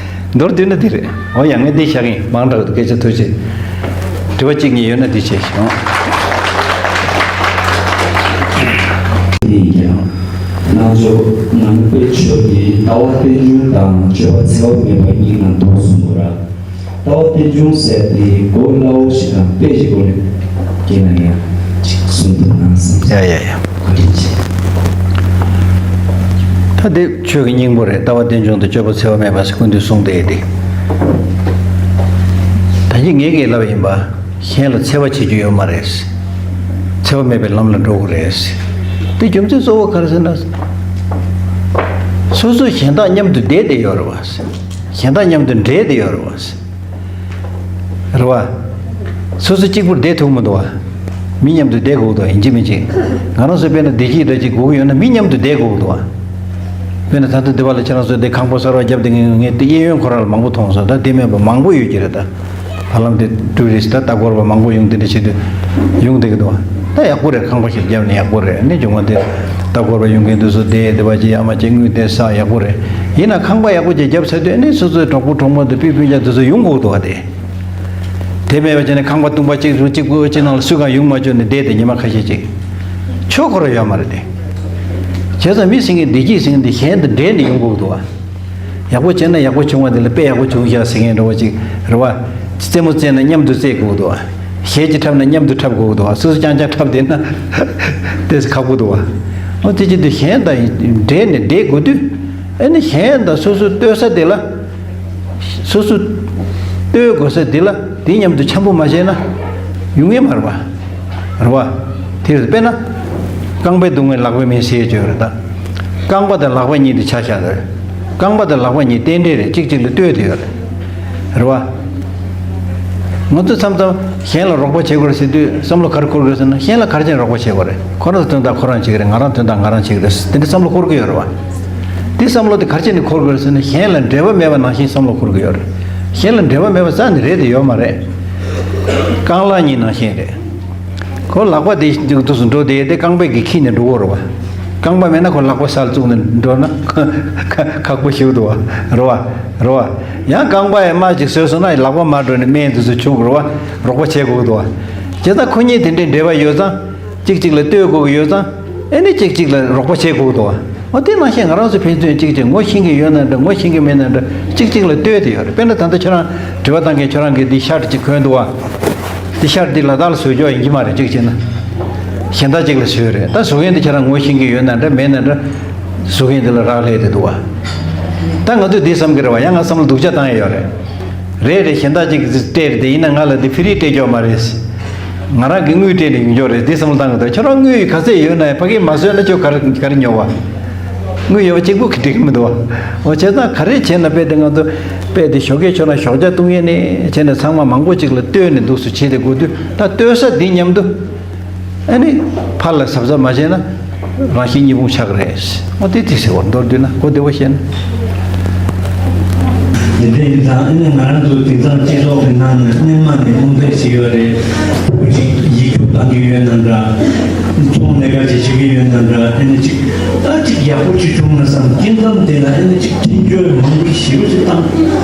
མདོར་བསྡུས་ན་དེ་རེད། འོ་ཡ་ངས་འདི་བཞག་གིན་མང་དྲགས་འདུག་སྐད་ཆ་ཐུགས་རྗེ་ཆེ། དྲི་བ་གཅིག་གཉིས་ཡོད་ན་འདི་བྱས་ཤོག་དེ་ཡིན་ཀྱང་། རྣལ་འབྱོར་ངང་པའི་ཆོས་ཀྱི་ལྟ་བ་རྟེན་འབྱུང་དང་སྤྱོད་པ་འཚེ་བ་མེད་པ་གཉིས་ནང་དུ་གསུངས་འདུག་ར། ལྟ་བ་རྟེན་འབྱུང་ཟེར་དེ་གོ་སླ་བོ་ཞིག་དང་དཔེ་ཞིག་གོ་ནས་སྐྱེས་ན་ཡང་ཅིག་གསུང་ཐུབ་ན་བསམ། ཡ་ཡ་ཡ། བཀའ་དྲིན་ཆེ། ད་འདི་ཆོས་ཀྱི་སྙིང་པོ་རེད། ལྟ་བ་རྟེན་འབྱུང་དང་སྤྱོད་པ་འཚེ་བ་མེད་པ་ཟེར་ཀུན་འདུས་གསུངས་ཏེ་ཡོད་དེ། ད་གིན་ངས་ཀྱིས་ལབ་ཡིན་པ། གཞན་ལ་འཚེ་བ་བྱེད་རྒྱུ་ཡོད་མ་རེད། འཚེ་བ་མེད་པའི་ལམ་ལ་འགྲོ་དགོས་རེད། དེ་རྒྱུ་མཚན་གཙོ་བོ་ག་རེ་ཟེར་ན། སོ་སོ་གཞན་དག་མཉམ་དུ་བསྡད་བསྡད་ཡོད་རེད་བ། གཞན་དག་མཉམ་དུ་འདྲེས་བསྡད་ཡོད་རེད་བ། རེད་བ། སོ་སོ་གཅིག་པུར་བསྡད་ཐུབ་མི་འདུག་བ། མི་མཉམ་དུ་བསྡད་དགོས་འདུག་ཡིན་གཅིག་མིན་གཅིག་ང་རང་ཚོ་དཔེར་ན་བདེ་སྐྱིད་འདྲ་ཅིག་དགོས་ཀྱི་ཡོད་ན་མི་མཉམ་དུ་བསྡད་དགོས་འདུག་བ། དཔེར་ན་ད་ལྟ་འདི་བ་ལ་ཁྱེད་རང་ཚོ་འདི་ཁང་པ་གསར་བ་བརྒྱབ་བསྡད་མཁན་ངས་དེ་གཡས་གཡོན་ཁོ་རང་ལ་མང་པོ་མཐོང་སོང་། ད་དེ་མེད་པ་མང་པོ་ཡོད་ཀྱི་རེད་ད། ཧ་ལམ་དེ་ཊུ་རི་སི་ཊི་ད་ལྟ་སྐོར་བ་མང་པོ་ཡོང་དེ་འདྲ་བྱེད་དུས་ཡོང་བསྡད་ཀྱི་འདུག་ད་ཡག་པོ་རེད། ཁང་པ་ཞིག་བརྒྱབ་ནས་ཡག་པོ་རེད། ནི་བྱུང་བ་དེ་ལྟ་སྐོར་བ་ཡོང་མཁན་དེ་ཚོ་བསྡད་དེ་བ་ཅི་ཡ་མ་ཅི་དངུལ་དེ་བསགས་ཡག་པོ་རེད། ཡིན་ན་ཁང་པ་ཡག་པོ་ཅིག་བརྒྱབ་ཚར་དུས་ནི་སོ་སོའི་གྲོགས་པོ་གྲོགས་མོ་དེ་སྤུན་སྤུན་ཀྱག་དེ་ཚོ་ཡོང་དགོས་འདུག་བ། དེ་དེ་མེད་པ་བྱས་ནས་ཁང་པ་སྟོང་པ་གཅིག་རུ་གཅིག་པུ་གཅིག་ནང་ལ་སུ་གང་ཡོང་མ་བཅུག་ནས་བསྡད་དེ་ཉི་མ་ཁ་ཤས་ཅིག་ཆོས་ཁོ་ར་ཡོད་མ་རེད་དེ། བྱས་ཙང་མི་ཟེར་མཁན་བདེ་སྐྱིད་ཟེར་མཁན་དེ་གཞན་དང་འདྲེས་ནས་ཡོང་དགོས་འདུག་བ། ཡག་པོ་བྱས་ན་ཡག་པོ་བྱུང་བ་དེ་ལ་དཔེ་ཡག་པོ་བྱུང་ཤག་ཟེར་མཁན་འདྲ་བོ་ཅིག་རེད་བ། རྩེད་མོ་རྩེས་ན་མཉམ་དུ་རྩེད་དགོས་འདུག་བ། གཞས་ཅིག་འཁྲབ་ན་མཉམ་དུ་འཁྲབ་དགོས་འདུག་བ། སོ་སོ་རྐྱང་རྐྱང་འཁྲབ་བསྡད་ན་ཏོག་ཙམ་ཁག་པོ་འདུག་བ། འོ་དེ་བྱེད་དུས་གཞན་དང་འདྲེས་ནས་བསྡད་དགོས་དུས། ཨ་ནི་གཞན་དང་སོ་སོ་ལྟོས་ས་དེ་ལ། སོ་སོ་ལྟོས་དགོས་ས་དེ་ལ་དེ་མཉམ་དུ་འཆམ་པོ་མ་བྱས་ན་ཡོང་ངེས་མ་རེད་བ། རེད་བ། དེ་རེད། དཔེར་ན། རྐང་པའི་སྡུག་བསྔལ་ལག་པས་མིན་ཟེར་ཡོད་རེད་ད། རྐང་པ་དང་ལག་པ་གཉིས་དེ་ཆ་བཞག་རེད། རྐང་པ་དང་ལག་པ་གཉིས་རྟེན་འབྲེལ་རེད། གཅིག་གཅིག་ལ་ལྟོས་དེ་ཡོད་རེད། རེད་བ། ང་ཚོ་མཚམས་མཚམས་གཞན་ལ་རོགས་པ་བྱེད་དགོས་རེད་ཟེར་དུས་བསམ་བློ་ག་རེ་འཁོར་དགོས་ཟེར་ན་གཞན་ལ་ག་རེ་བྱས་ནས་རོགས་པ་བྱེད་དགོས་རེད། ཁོ་རང་ཚོ་དོན་དག་ཁོ་རང་བྱེད་ཀྱི་རེད། ང་རང་དོན་དག་ང་རང་བྱེད་ཀྱི་རེད། དེ་འདྲ་བསམ་བློ་འཁོར་གྱི་ཡོད་རེད་བ། འདི་བསམ་བློ་དེ་ག་རེ་བྱས་ནས་འཁོར་དགོས་རེད་ཟེར་ན། གཞན་ལ་འབྲེལ་བ་མེད་པ་ནང་བཞིན་བསམ་བློ་འཁོར་གྱི་ཡོད་རེད། གཞན་ལ་འབྲེལ་བ་མེད་པ་རྩ་ནས་རེད་དེ་ཡོད་མ་རེད། རྐང་ལག་གཉིས་ནང་བཞིན་རེད། ཁོ་ལག་པ་དེ་འདུག་སེ་འགྲོ་དེ་དེ་རྐང་པས་ཀྱིས་འཁྱེར་ནས་འགྲོ་གི་རེད་བ། རྐང་པ་མེད་ན་ཁོ་ལག་པ་སར་བཙུགས་ནས་འགྲོ་ན་ཁག་པོ་ཞིག་འདུག་བ། རེད་བ། རེད་བ། ཡང་རྐང་པ་ཡང་རྨ་ཅིག་བཟོས་སོང་ན་ལག་པ་མར་འགྲོ་ནས་སྨན་དེ་ཚོ་བྱུག་གི་རེད་བ། རོགས་པ་བྱེད་དགོས་ཀྱི་འདུག་བ། བྱས་ཙང་ཁོ་གཉིས་དེ་འདྲའི་འབྲེལ་བ་ཡོད་ཙང་། གཅིག་གཅིག་ལ་ལྟོས་དགོས་ཀྱི་ཡོད་ཙང་། ཨེ་ནི་གཅིག་གཅིག་ལ་རོགས་པ་བྱེད་དགོས་ཀྱི་འདུག་བ། འོ་དེ་ནང་བཞིན་ང་རང་ཚོ་ཕན་ཚུན་གཅིག་གཅིག་ངོ་ཤེས་ཀྱི་ཡོད་ན་འདྲ། ངོ་ཤེས་ཀྱི་མེད་ན་འདྲ། གཅིག་གཅིག་ལ་ལྟོས་ཏེ་ཡོད་རེད། དཔེར་ན་ད་ལྟ་ཁྱོད་རང་དྲི་བ་བཏང་མཁན་ཁྱོད་རང་གིས་འདི་ཤར་གཅིག་གོན་འདུག་བ། འདི་ཤར་འདི་ལ་དྭགས་ལ་བཟོས་ཀྱོག་ཡིན་གྱི་མ་རེད། གཅིག་བྱས་ན། གཞན་དག་ཅིག་ལ་བཟོས་རེད། ད་བཟོ་མཁན་འདི་ཁྱེད་རང་ངོ་ཤེས་ཀྱི་ཡོད་ན་འདྲ་མེད་ན་འདྲ། བཟོ་མཁན་འདི་ལ་རག་ལས་དེ་འདུག་བ། ད་ང་ཚོས་འདི་བསམ་གྱི་རེད་བ། ཡང་ང་བསམ་བློ་སྡུག་ཅག་བཏང་ཡ་ཡོད་རེད། རེད་རེད། གཞན་དག་ཅིག་གིས་སྤྲད་རེད་དེ། ཡིན་ན་ང་ལ་འདི་ཕི་རི་སྤྲད་ཀྱོག་མ་རེད། ང་རང་གིས་དངུལ་སྤྲད་ནས་ཡོང་ཀྱོག་རེད། འདི་བསམ་བློ་བཏང་གི་འདུག་ཁྱོད་རང་དངུལ་ག་ཚད་ཡོད་ན་ཡང་ཕ་གིར་མ་བཟོས་ན་ཁྱོད་ག་རེ་ག་རེ་ཉོ་བ། དངུལ་ཡོད་པ་གཅིག་པུ་གིས་འགྲིག་གི་མི་འདུག་བ། འོ་བྱས་ཙང་ག་རེ་བྱས་ན་དཔེ་དེ་ང་ཚོ་དཔེ་དེ་ཞོགས་ཀས་ཁྱོད་རང་ཞོགས་ཇ་བཏུང་ཡས་ནས་བྱས་ནས་ཚང་མ་མང་པོ་གཅིག་ལ་ལྟོས་ནས་འདུག་སེ་བྱས་ཏེ་དགོས་དུས། ད་ལྟོས་ས་འདི་མཉམ་དུ། ཨ་ནི་ཕར་ལ་གཟབ་གཟབ་མ་བྱས་ན་རང་བཞིན་གཉིས་ཕུང་ཆགས་ཀྱི་རེད། འོ་དེ་དེ་ཟེར་བ། མདོར་བསྡུས་ན་གོ་བདེ་བོ་བཤད་ན། དེ་འདྲ་ཡིན་ཙང་ཨ་ནི་ང་རང་ཚོ་དེང་སང་སྤྱི་ཚོགས་ཀྱི་ནང་ནས་སྔོན་མ་ནས་རྨོངས་དད་ཞིག་ཡོད་རེད། བུ་གཅིག་ཡིག་རྒྱུགས་བཏང་གི་ཡོད་ན་འདྲ། ཚོང་ལས་ཀ་ཅིག་བྱེད་ཀྱི་ཡོད་ན་འདྲ། ཨ་ནི་གཅིག་ད་གཅིག་ཡག་པོ་ཅིག་བྱུང་ན་བསམ། སྐྱེ་ཁམས་དེ་ལ་ཨ་ནི་གཅིག་འཕྲིན་བཅོལ་མང་པོ་ཞེ་པོ་ཅིག་བཏང་།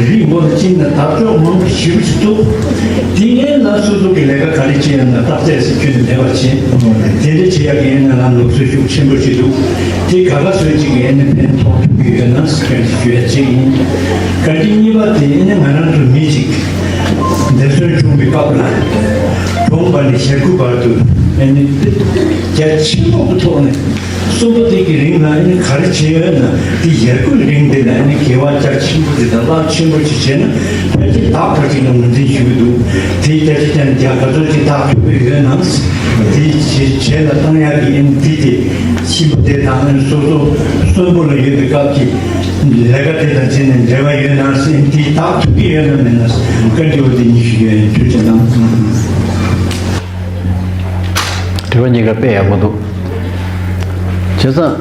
རི་མགོ་ལ་གཅིག་ན་དར་ལྕོག་མང་པོ་ཞེ་པོ་ཅིག་བཙུགས། དེ་སྔོན་ལ་སོ་སོ་གི་ལས་ཀ་ག་རེ་བྱེད་ཡ་ན་བརྟག་དཔྱད་ཟེར་ཁྱོན་ནས་མེད་པ་བྱེད། དེ་འདྲ་བྱེད་ཡག་གི་ཨ་ནི་ལམ་ལུགས་སྲོལ་ཤུགས་ཆེན་པོ་ཅིག་འདུག་དེ་ག་ག་སུ་གཅིག་གིས་ཨ་ནི་ཕན་ཐོགས་ཐུབ་ཀྱི་ཡོད་ན་ཟེར་ཁྱོན་ཞིག་ཞུ་ཡ་གཅིག་ཡིན། བཀའ་དྲིན་གཉིས་པ་དེ་ཨ་ནི་ང་རང་ཚོ་མི་གཅིག་འདས་གསོན་བྱུང་བའི་སྐབས་ལ་གྲོངས་པ་ནས་ཞེ་དགུ་བར་དུ་ཨ་ནི་རྒྱ་ཆེན་པོ་གི་ཐོག་ནས། གསོན་པོ་དེ་གི་རིང་ལ་ཨ་ནི་ག་རེ་བྱས་ཡོད་ན། དེ་ཡར་སྐུལ་རིང་དེ་ལ་ཨ་ནི་དགེ་བ་རྒྱ་ཆེན་པོ་དེ་དང་རླབས་ཆེན་པོ་ཅིག་བྱས་ན། ཕལ་ཆེར་བདག་ཕལ་ཆེར་ལ་ངོས་འཛིན་ཞུ་གི་འདུག་དེ་བརྒྱ་ཆ་བརྒྱ་ནས་བརྒྱ་ག་ཚོད་ཅིག་བདག་ཐུབ་ཀྱི་ཡོད་ན། དེ་བྱས་བྱས་ལ་བཏང་ཡག་གི་ཨ་ནི་དེ་དེ་གཤིན་པོ་དེ་དང་ཨ་ནི་སོ་སོ་གསོན་པོ་ལ་ཡོད་པའི་སྐབས་ཀྱི་ལས་ཀ་དེ་དང་བྱས་ནས་འབྲེལ་བ་ཡོད་ན་ཟེར། ཨ་ནི་དེ་བདག་ཐུབ་ཀྱི་ཡོད་ན་མེད་ན་བཀའ་འདྲི་བ་དེ་གཉིས་ཞུ་ཡ་ཡིན། ཐུགས་རྗེ་གནང་། དྲི་བ་གཉིས་ཀ་དཔེ་ཡག་པོ་འདུག་བྱས་ཙང་།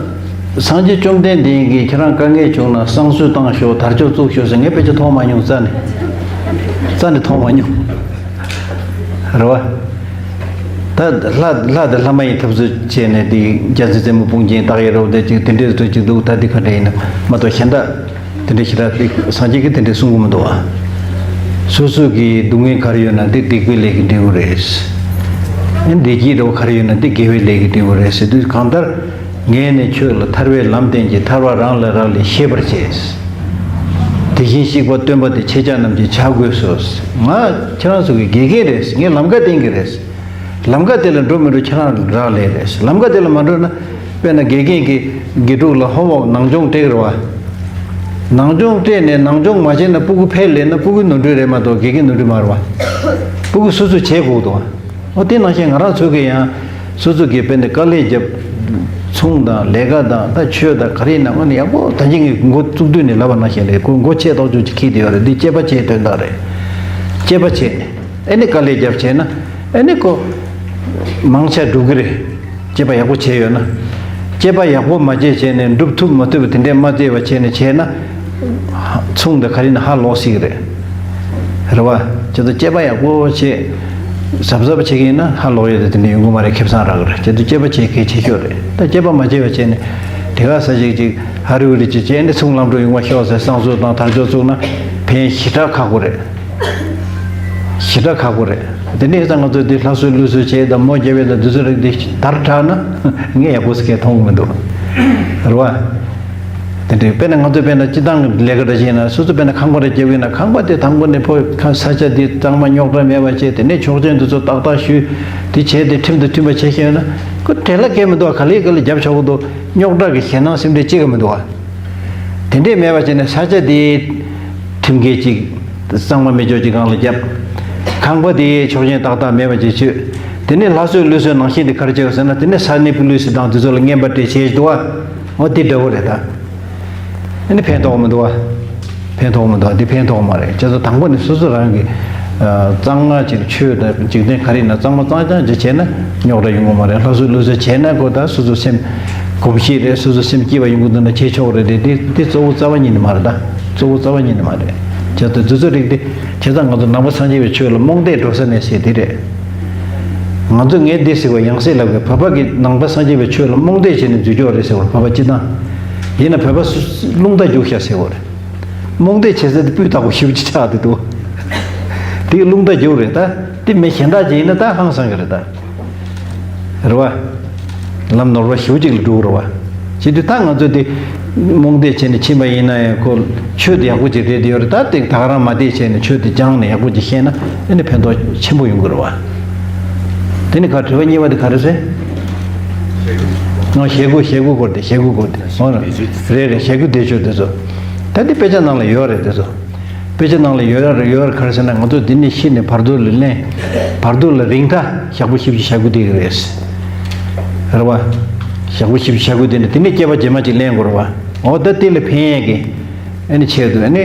སངས་རྒྱས་བཅོམ་ལྡན་འདས་ཀྱིས་ཁྱེད་རང་དཀའ་ངལ་བྱུང་ན་བསང་གསོལ་བཏང་ཤོག་དར་ལྕོག་བཙུགས་ཤོག་ཟེར། ངས་དཔེ་ཆ་མཐོང་མ་མྱོང་། རྩ་ནས། རྩ་ནས་མཐོང་མ་མྱོང་། རེད་བ། ད་ལྷ་ལྷ་དང་ལྷ་མ་ཡིན་འཐབ་རྩོད་བྱས་ནས་དེ་རྒྱལ་སྲས་རྩེ་མོ་དཔུང་ཅན་རྟགས་ཡལ་རོ་དེ་ཅིག་དེ་འདྲའི་རྩོད་ཅིག་འདུག་ད་དེ་ག་འདྲ་ཡིན་ན་མ་གཏོགས་གཞན་དག་དེ་འདྲའི་ཞེ་དྲག་དེ་སངས་རྒྱས་ཀྱིས་དེ་འདྲའི་གསུང་གི་མི་འདུག་བ། སོ་སོ་གི་སྡུག་བསྔལ་ག་རེ་ཡོད་ན་དེ་སྡིག་པའི་ལས་ཀྱིས་འགྲིག་གི་རེད། བདེ་སྐྱིད་འདྲ་བོ་ག་རེ་ཡོད་ན་དེ་དགེ་བའི་ལས་ཀྱིས་འགྲིག་གི་རེད་ཟེར་དུས། གང་ལྟར་ངས་ནི་ཁྱོད་ལ་ཐར་པའི་ལམ་བསྟན་གྱི། ཐར་པ་རང་ལས་རག་ལས་ཤེས་པར་བྱས། དེ་བཞིན་གཤེགས་པ་སྟོན་པ་དེ་ཁྱེད་ཅག་རྣམས་ཀྱིས་བྱ་དགོས་སོ། ང་ཁྱེད་རང་ཚོ་གི་དགེ་རྒན་རེད། ངས་ལམ་ཁ་བསྟན་གྱི་རེད། ལམ་ཁ་དེ་ལ་འགྲོ་མི་འགྲོ་ཁྱེད་རང་རག་ལས་རེད། ལམ་ཁ་དེ་ལ་མ་འགྲོ་ན། དཔེར་ན་དགེ་རྒན་གྱིས་དགེ་ཕྲུག་ལ་ཧོམ་ཝོག་ནང་སྦྱོང་སྤྲད་ཀྱི་རེད་བ། ནང་སྦྱོང་སྤྲད་ནས་ནང་སྦྱོང་མ་བྱས་ན་སྤུ་གུ་ཕལ་ལས་ན་སྤུ་གུ་ནོར་འཁྲུལ་རེད་མ་གཏོགས་དགེ་རྒན་ནོར་འཁྲུལ་མ་རེད་བ། སྤུ་གུ་སོ་སོས་བྱེད་དགོས་འདུག་བ། འོ་དེ་ནང་བཞིན་ང་རང་ཚོ་གིས་ཡང་སོ་སོ་གིས་དཔེར་ན་དཀའ་ལས་བརྒྱབ། ཚོང་དང་ལས་ཀ་དང་ད་ཆོས་དང་ག་རེ་ཡིན་ན་དངོས་གནས་ཡག་པོ། ད་གིན་ངས་མགོ་བཙུགས་དུས་ནས་ལབ་པ་ནང་བཞིན་རེད། མགོ་མགོ་ཆེ་ཐག་ཆོད་ཅིག་འཁྱེར་བསྡད་ཡོད་རེད། འདི་སྐྱེས་པ་བྱས་དོན་དག་རེད། སྐྱེས་པ་བྱས་ནས་ཨེ་ནི་དཀའ་ལས་བརྒྱབ་བྱས་ན་ཨེ་ནི་ཁོ་མང་ཆེ་འགྲུབ་གི་རེད། སྐྱེས་པ་ཡག་པོ་བྱས་ཡོད་ན། སྐྱེས་པ་ཡག་པོ་མ་བྱས་བྱས་ནས་འགྲུབ་ཐུབ་མ་ཐུབ་དེ་འདྲས་མ་བརྩེ་བ་བྱས་ནས་བྱས་ན། ཚོང་དང་ག་རེ་ན་ཧ་ལོག་སྲིད་ཀྱི་རེད། རེད་བ། ཁྱེད་ཚོ་སྐྱེས་པ་ཡག་པོ་བྱས། གཟབ་གཟབ་བྱེད་ཀྱི་ཡིན་ན་ཧ་ལོག་ཡས་དེ་དེ་འདྲས་ཡོང་གི་མ་རེད། ཁེ་བཟང་རག་གི་རེད། ཁྱེད་ཚོ་སྐྱེས་པ་བྱེད་གལ་ཆེ་ཤོས་རེད། ད་སྐྱེས་པ་མ་བྱས་པ་བྱས་ནས་དེ་ག་ས་ཞིག་ཅིག་ཧ་རི་ཧུ་རི་ཅིག་བྱས་ནས་ཚོང་ལམ་འགྲོ་ཡོང་བ་ཤོག་ཟེར་བསང་གསོལ་དང་དར་ལྕོག་བཙུགས་ན་ཕན་ཞེ་དྲག་ཁག་པོ་རེད། ཞེ་དྲག་ཁག་པོ་རེད། དེ་འདྲ་ཡིན་ཙང་ང་ཚོས་འདི་ལྷ་གསོལ་ཀླུ་གསོལ་བྱས་དང་མོ་རྒྱབ་ཡས་དང་འདི་ཚོ་རིགས་འདི་དར་དྲགས་ན་ངས་ཡག་པོ་ཟེར་མཁན་མཐོང་གི་མི་འདུག་རེད་བ། དེ་འདྲའི་དཔེར་ན་ང་ཚོས་དཔེར་ན་སྤྱི་བཏང་གི་ལས་ཀ་འདྲ་བྱས་ན་སོ་སོ་དཔེར་ན་ཁང་པ་རེ་རྒྱབ་ཡོད་ན་ཁང་པ་དེ་དང་པོ་ནས་ཕོ་ཁ་ས་ཆ་འདི་གཙང་མ་རྙོག་དྲ་མེད་པ་བྱས། དེ་ནས་ཆོག་མཆན་འདི་ཚོ་ཏག་ཏག་ཞུས། དེ་བྱས་ཏེ་ཁྲིམས་དང་མཐུན་པ་བྱས་ཤེས་ཡོད་ན་ཁོ་བྲེལ་བ་གང་ཡང་མི་འདུག་བ། ག་ལེ་ག་ལེ་རྒྱབ་ཆོག་གི་འདུག་རྙོག་དྲ་གི་ཞེད་སྣང་སེམས་ཁྲལ་ཅི་ག་མི་འདུག་བ། དེ་འདྲས་མེད་པ་བྱས་ནས་ས་ཆ་དེ་ཁྲིམས་འགལ་ཅིག་གཙང་མ་མེད་ཅོག་ཅིག་སྒང་ལ་བརྒྱབ། ཁང་པ་དེ་ཆོག་མཆན་ཏག་ཏག་མེད་པ་ཅིག་བྱོས། དེ་ནས་ལྷ་གསོལ་ཀླུ་གསོལ་ནང་བཞིན་དེ་ག་རེ་བྱས་ཟེར་ན། དེ་ནས་ས་གནས་པུ་ལིས་དང་དེ་ཚོ་ལ་རྔན་པ་སྤྲད་བྱས་འདུག་བ། འོ་དེ་འདྲ་བོ་རེད་ད། ཨ་ནི་ཕན་ཐོགས་མི་འདུག་བ། ཕན་ཐོགས་མི་འདུག་བ། འདི་ཕན་ཐོགས་མ་རེད། བྱས་ཙང་དང་པོ་ནས་སོ་སོ་རང་གི་ཨ་གཙང་མ་ཅིག་ཆོས་དང་འཇིག་རྟེན་ག་རེ་ཡིན་ན་གཙང་མ་གཙང་རྐྱང་ཅིག་བྱས་ན་རྙོག་དྲ་ཡོང་གི་མ་རེད། ལྷ་གསོལ་ཀླུ་གསོལ་བྱས་ན་ཁོ་ད་སོ་སོ་སེམས་ གོམས་གཤིས་རེད། སོ་སོ་སེམས་སྐྱིད་པ་ཡོང་གི་འདུག་ན་བྱེད་ཆོག་རེད་དེ། དེ་དེ་གཙོ་བོ་རྩ་བ་ཉིད་ནས་མ་རེད་ད། གཙོ་བོ་རྩ་བ་ཉིད་ནས་མ་རེད། བྱས་ཙང་འདི་ཚོ་རིགས་དེ་བྱས་ཙང་ང་ཚོ་ནང་པ་སངས་རྒྱས་པའི་ཆོས་ལ་རྨོངས་དད་འགྲོ་ས་མེད་ཟེར་དེ་རེད། ང་ཚོ་ངས་འདི་ཟེར་བ་ཡང་སེ་ལབ་གི། བོད་པ་གི་ནང་པ་སངས་རྒྱས་པའི་ཆོས་ལ་རྨོངས་དད་བྱས་ནས་འཛུལ་ཆོག་རེད་ཟེར་བ། བོད་པ་སྤྱི་བཏང་ཡིན་ན་བོད་པ་སུ་རླུང་རྟ་རྒྱུག་ཤག་ཟེར་བ་རེད། རྨོངས་དད་བྱེད་ས་དེ་སྤུས་དག་པོ་ཞེ་པོ་ཅིག་ཆགས་བསྡད་འདུག་དེ་རླུང་རྟ་རྒྱུག་རེད་ད། དེ་མི་གཞན་དག་ཅིག་ཡིན་ན་ད་ཧང་སང་གི་རེད་ད། རེད་བ། ལམ་ནོར་བ་ཞེ་པོ་ཅིག་ལ་འགྲོ་གི་རེད་བ། བྱེད་དུས་ད་ང་ཚོ་དེ་རྨོངས་དད་བྱས་ནས་ཕྱིན་པ་ཡིན་ན་ཡང་ཁོ་ཆོས་དེ་ཡག་པོ་ཅིག་རེད་དེ་ཡོད་རེད། ད་དེ་ད་ག་རང་མ་བསྡད་བྱས་ནས་ཆོས་དེ་སྦྱངས་ནས་ཡག་པོ་ཅིག་ཤེས་ན་ཨ་ནི་ཕན་ཐོགས་ཆེན་པོ་ཡོང་གི་རེད་བ། དེ་ནི་ག་དྲི་བ་གཉིས་པ་དེ་ག་རེ་ཟེར། ང་ཞེ་དགུ་ཞེ་དགུ་སྐོར་དེ་ཞེ་དགུ་སྐོར་དེ་འོ་རེད་རེད། ཞེ་དགུ་བདེ་མཆོག་དེ་ཚོ་ད་འདི་དཔེ་ཆ་ནང་ལ་ཡོད་རེད་དེ་ཚོ། དཔེ་ཆ་ནང་ལ་ཡོད་ར་ཡོད་ར་ག་རེ་ཟེར་ན་ང་ཚོ་འདི་ནས་ཤི་ནས་བར་དོ་ལ་ལེན། བར་དོ་ལ་རིང་ཐག་ཞག་པོ་བཞི་བཅུ་ཞེ་དགུ་དེ་རེད། རེད་བ། ཞག་པོ་བཞི་བཅུ་ཞེ་དགུ་དེ་ནས་དེ་ནས་སྐྱེ་བ་རྗེས་མ་ཅིག་ལེན་དགོས་རེད་བ། འོ་ད་དེ་ལ་ཕན་ཡས་ཀྱི། ཨ་ནི་ཆེད་དུ་ཨ་ནི་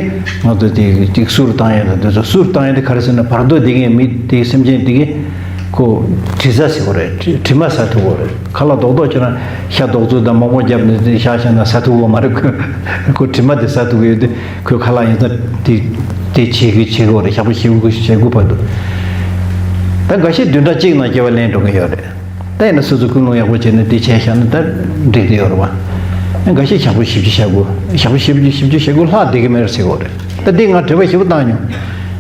ང་ཚོ་དེ་ཅིག་གསུར་བཏང་ཡས་དང་དེ་ཚོ་གསུར་བཏང་ཡས་དེ་ག་རེ་ཟེར་ན་བར་དོ་དེ་གའི་མི་དེ་སེམས་ཅན་དེ་གའི་ཁོ་དྲི་ཟ་ཟེར་དགོས་རེད། དྲི་དྲི་མ་ཟ་ཐུབ་དགོས་རེད། ཁ་ལག་རྡོག་རྡོག་ཁྱེད་རང་ཤ་རྡོག་བཙུགས་དང་མོག་མོག་བརྒྱབ་ནས་དེ་ཤ་ཤ་ན་ཟ་ཐུབ་དགོས་མ་རེད། ཁོ་ཁོ་དྲི་མ་དེ་ཟ་ཐུབ་ཀྱི་ཡོད་དེ། ཁོའི་ཁ་ལག་ཡིན་ཙང་དེ་དེ་བྱེད་ཀྱི་བྱེད་དགོས་རེད། ཞག་པོ་བཞི་དགུ་ཞེ་དགུ་བར་དུ། ད་འགའ་ཤས་བདུན་ཕྲག་གཅིག་ནང་སྐྱེ་བ་ལེན་འགྲོ་གི་ཡོད་རེད། ད་ཡིན་ན་སོ་སོ་ཀུན་སློང་ཡག་པོ་བྱས་ནས་དེ་བྱས་བཞག་ན་ད་འགྲིག་གི་ཡོད་རེད་བ། འགའ་ཤས་ཞག་པོ་བཞི་བཅུ་ཞེ་དགུ། ཞག་པོ་བཞི་བཅུ་བཞི་བཅུ་ཞེ་དགུ་ལྷག་བསྡད་ཀྱི་མེད་རེད་ཟེར་གྱི་ཡོད་རེད། ད་འདི་ང་དྲི་བ་ཞེ་པོ་བཏང་མྱོང་།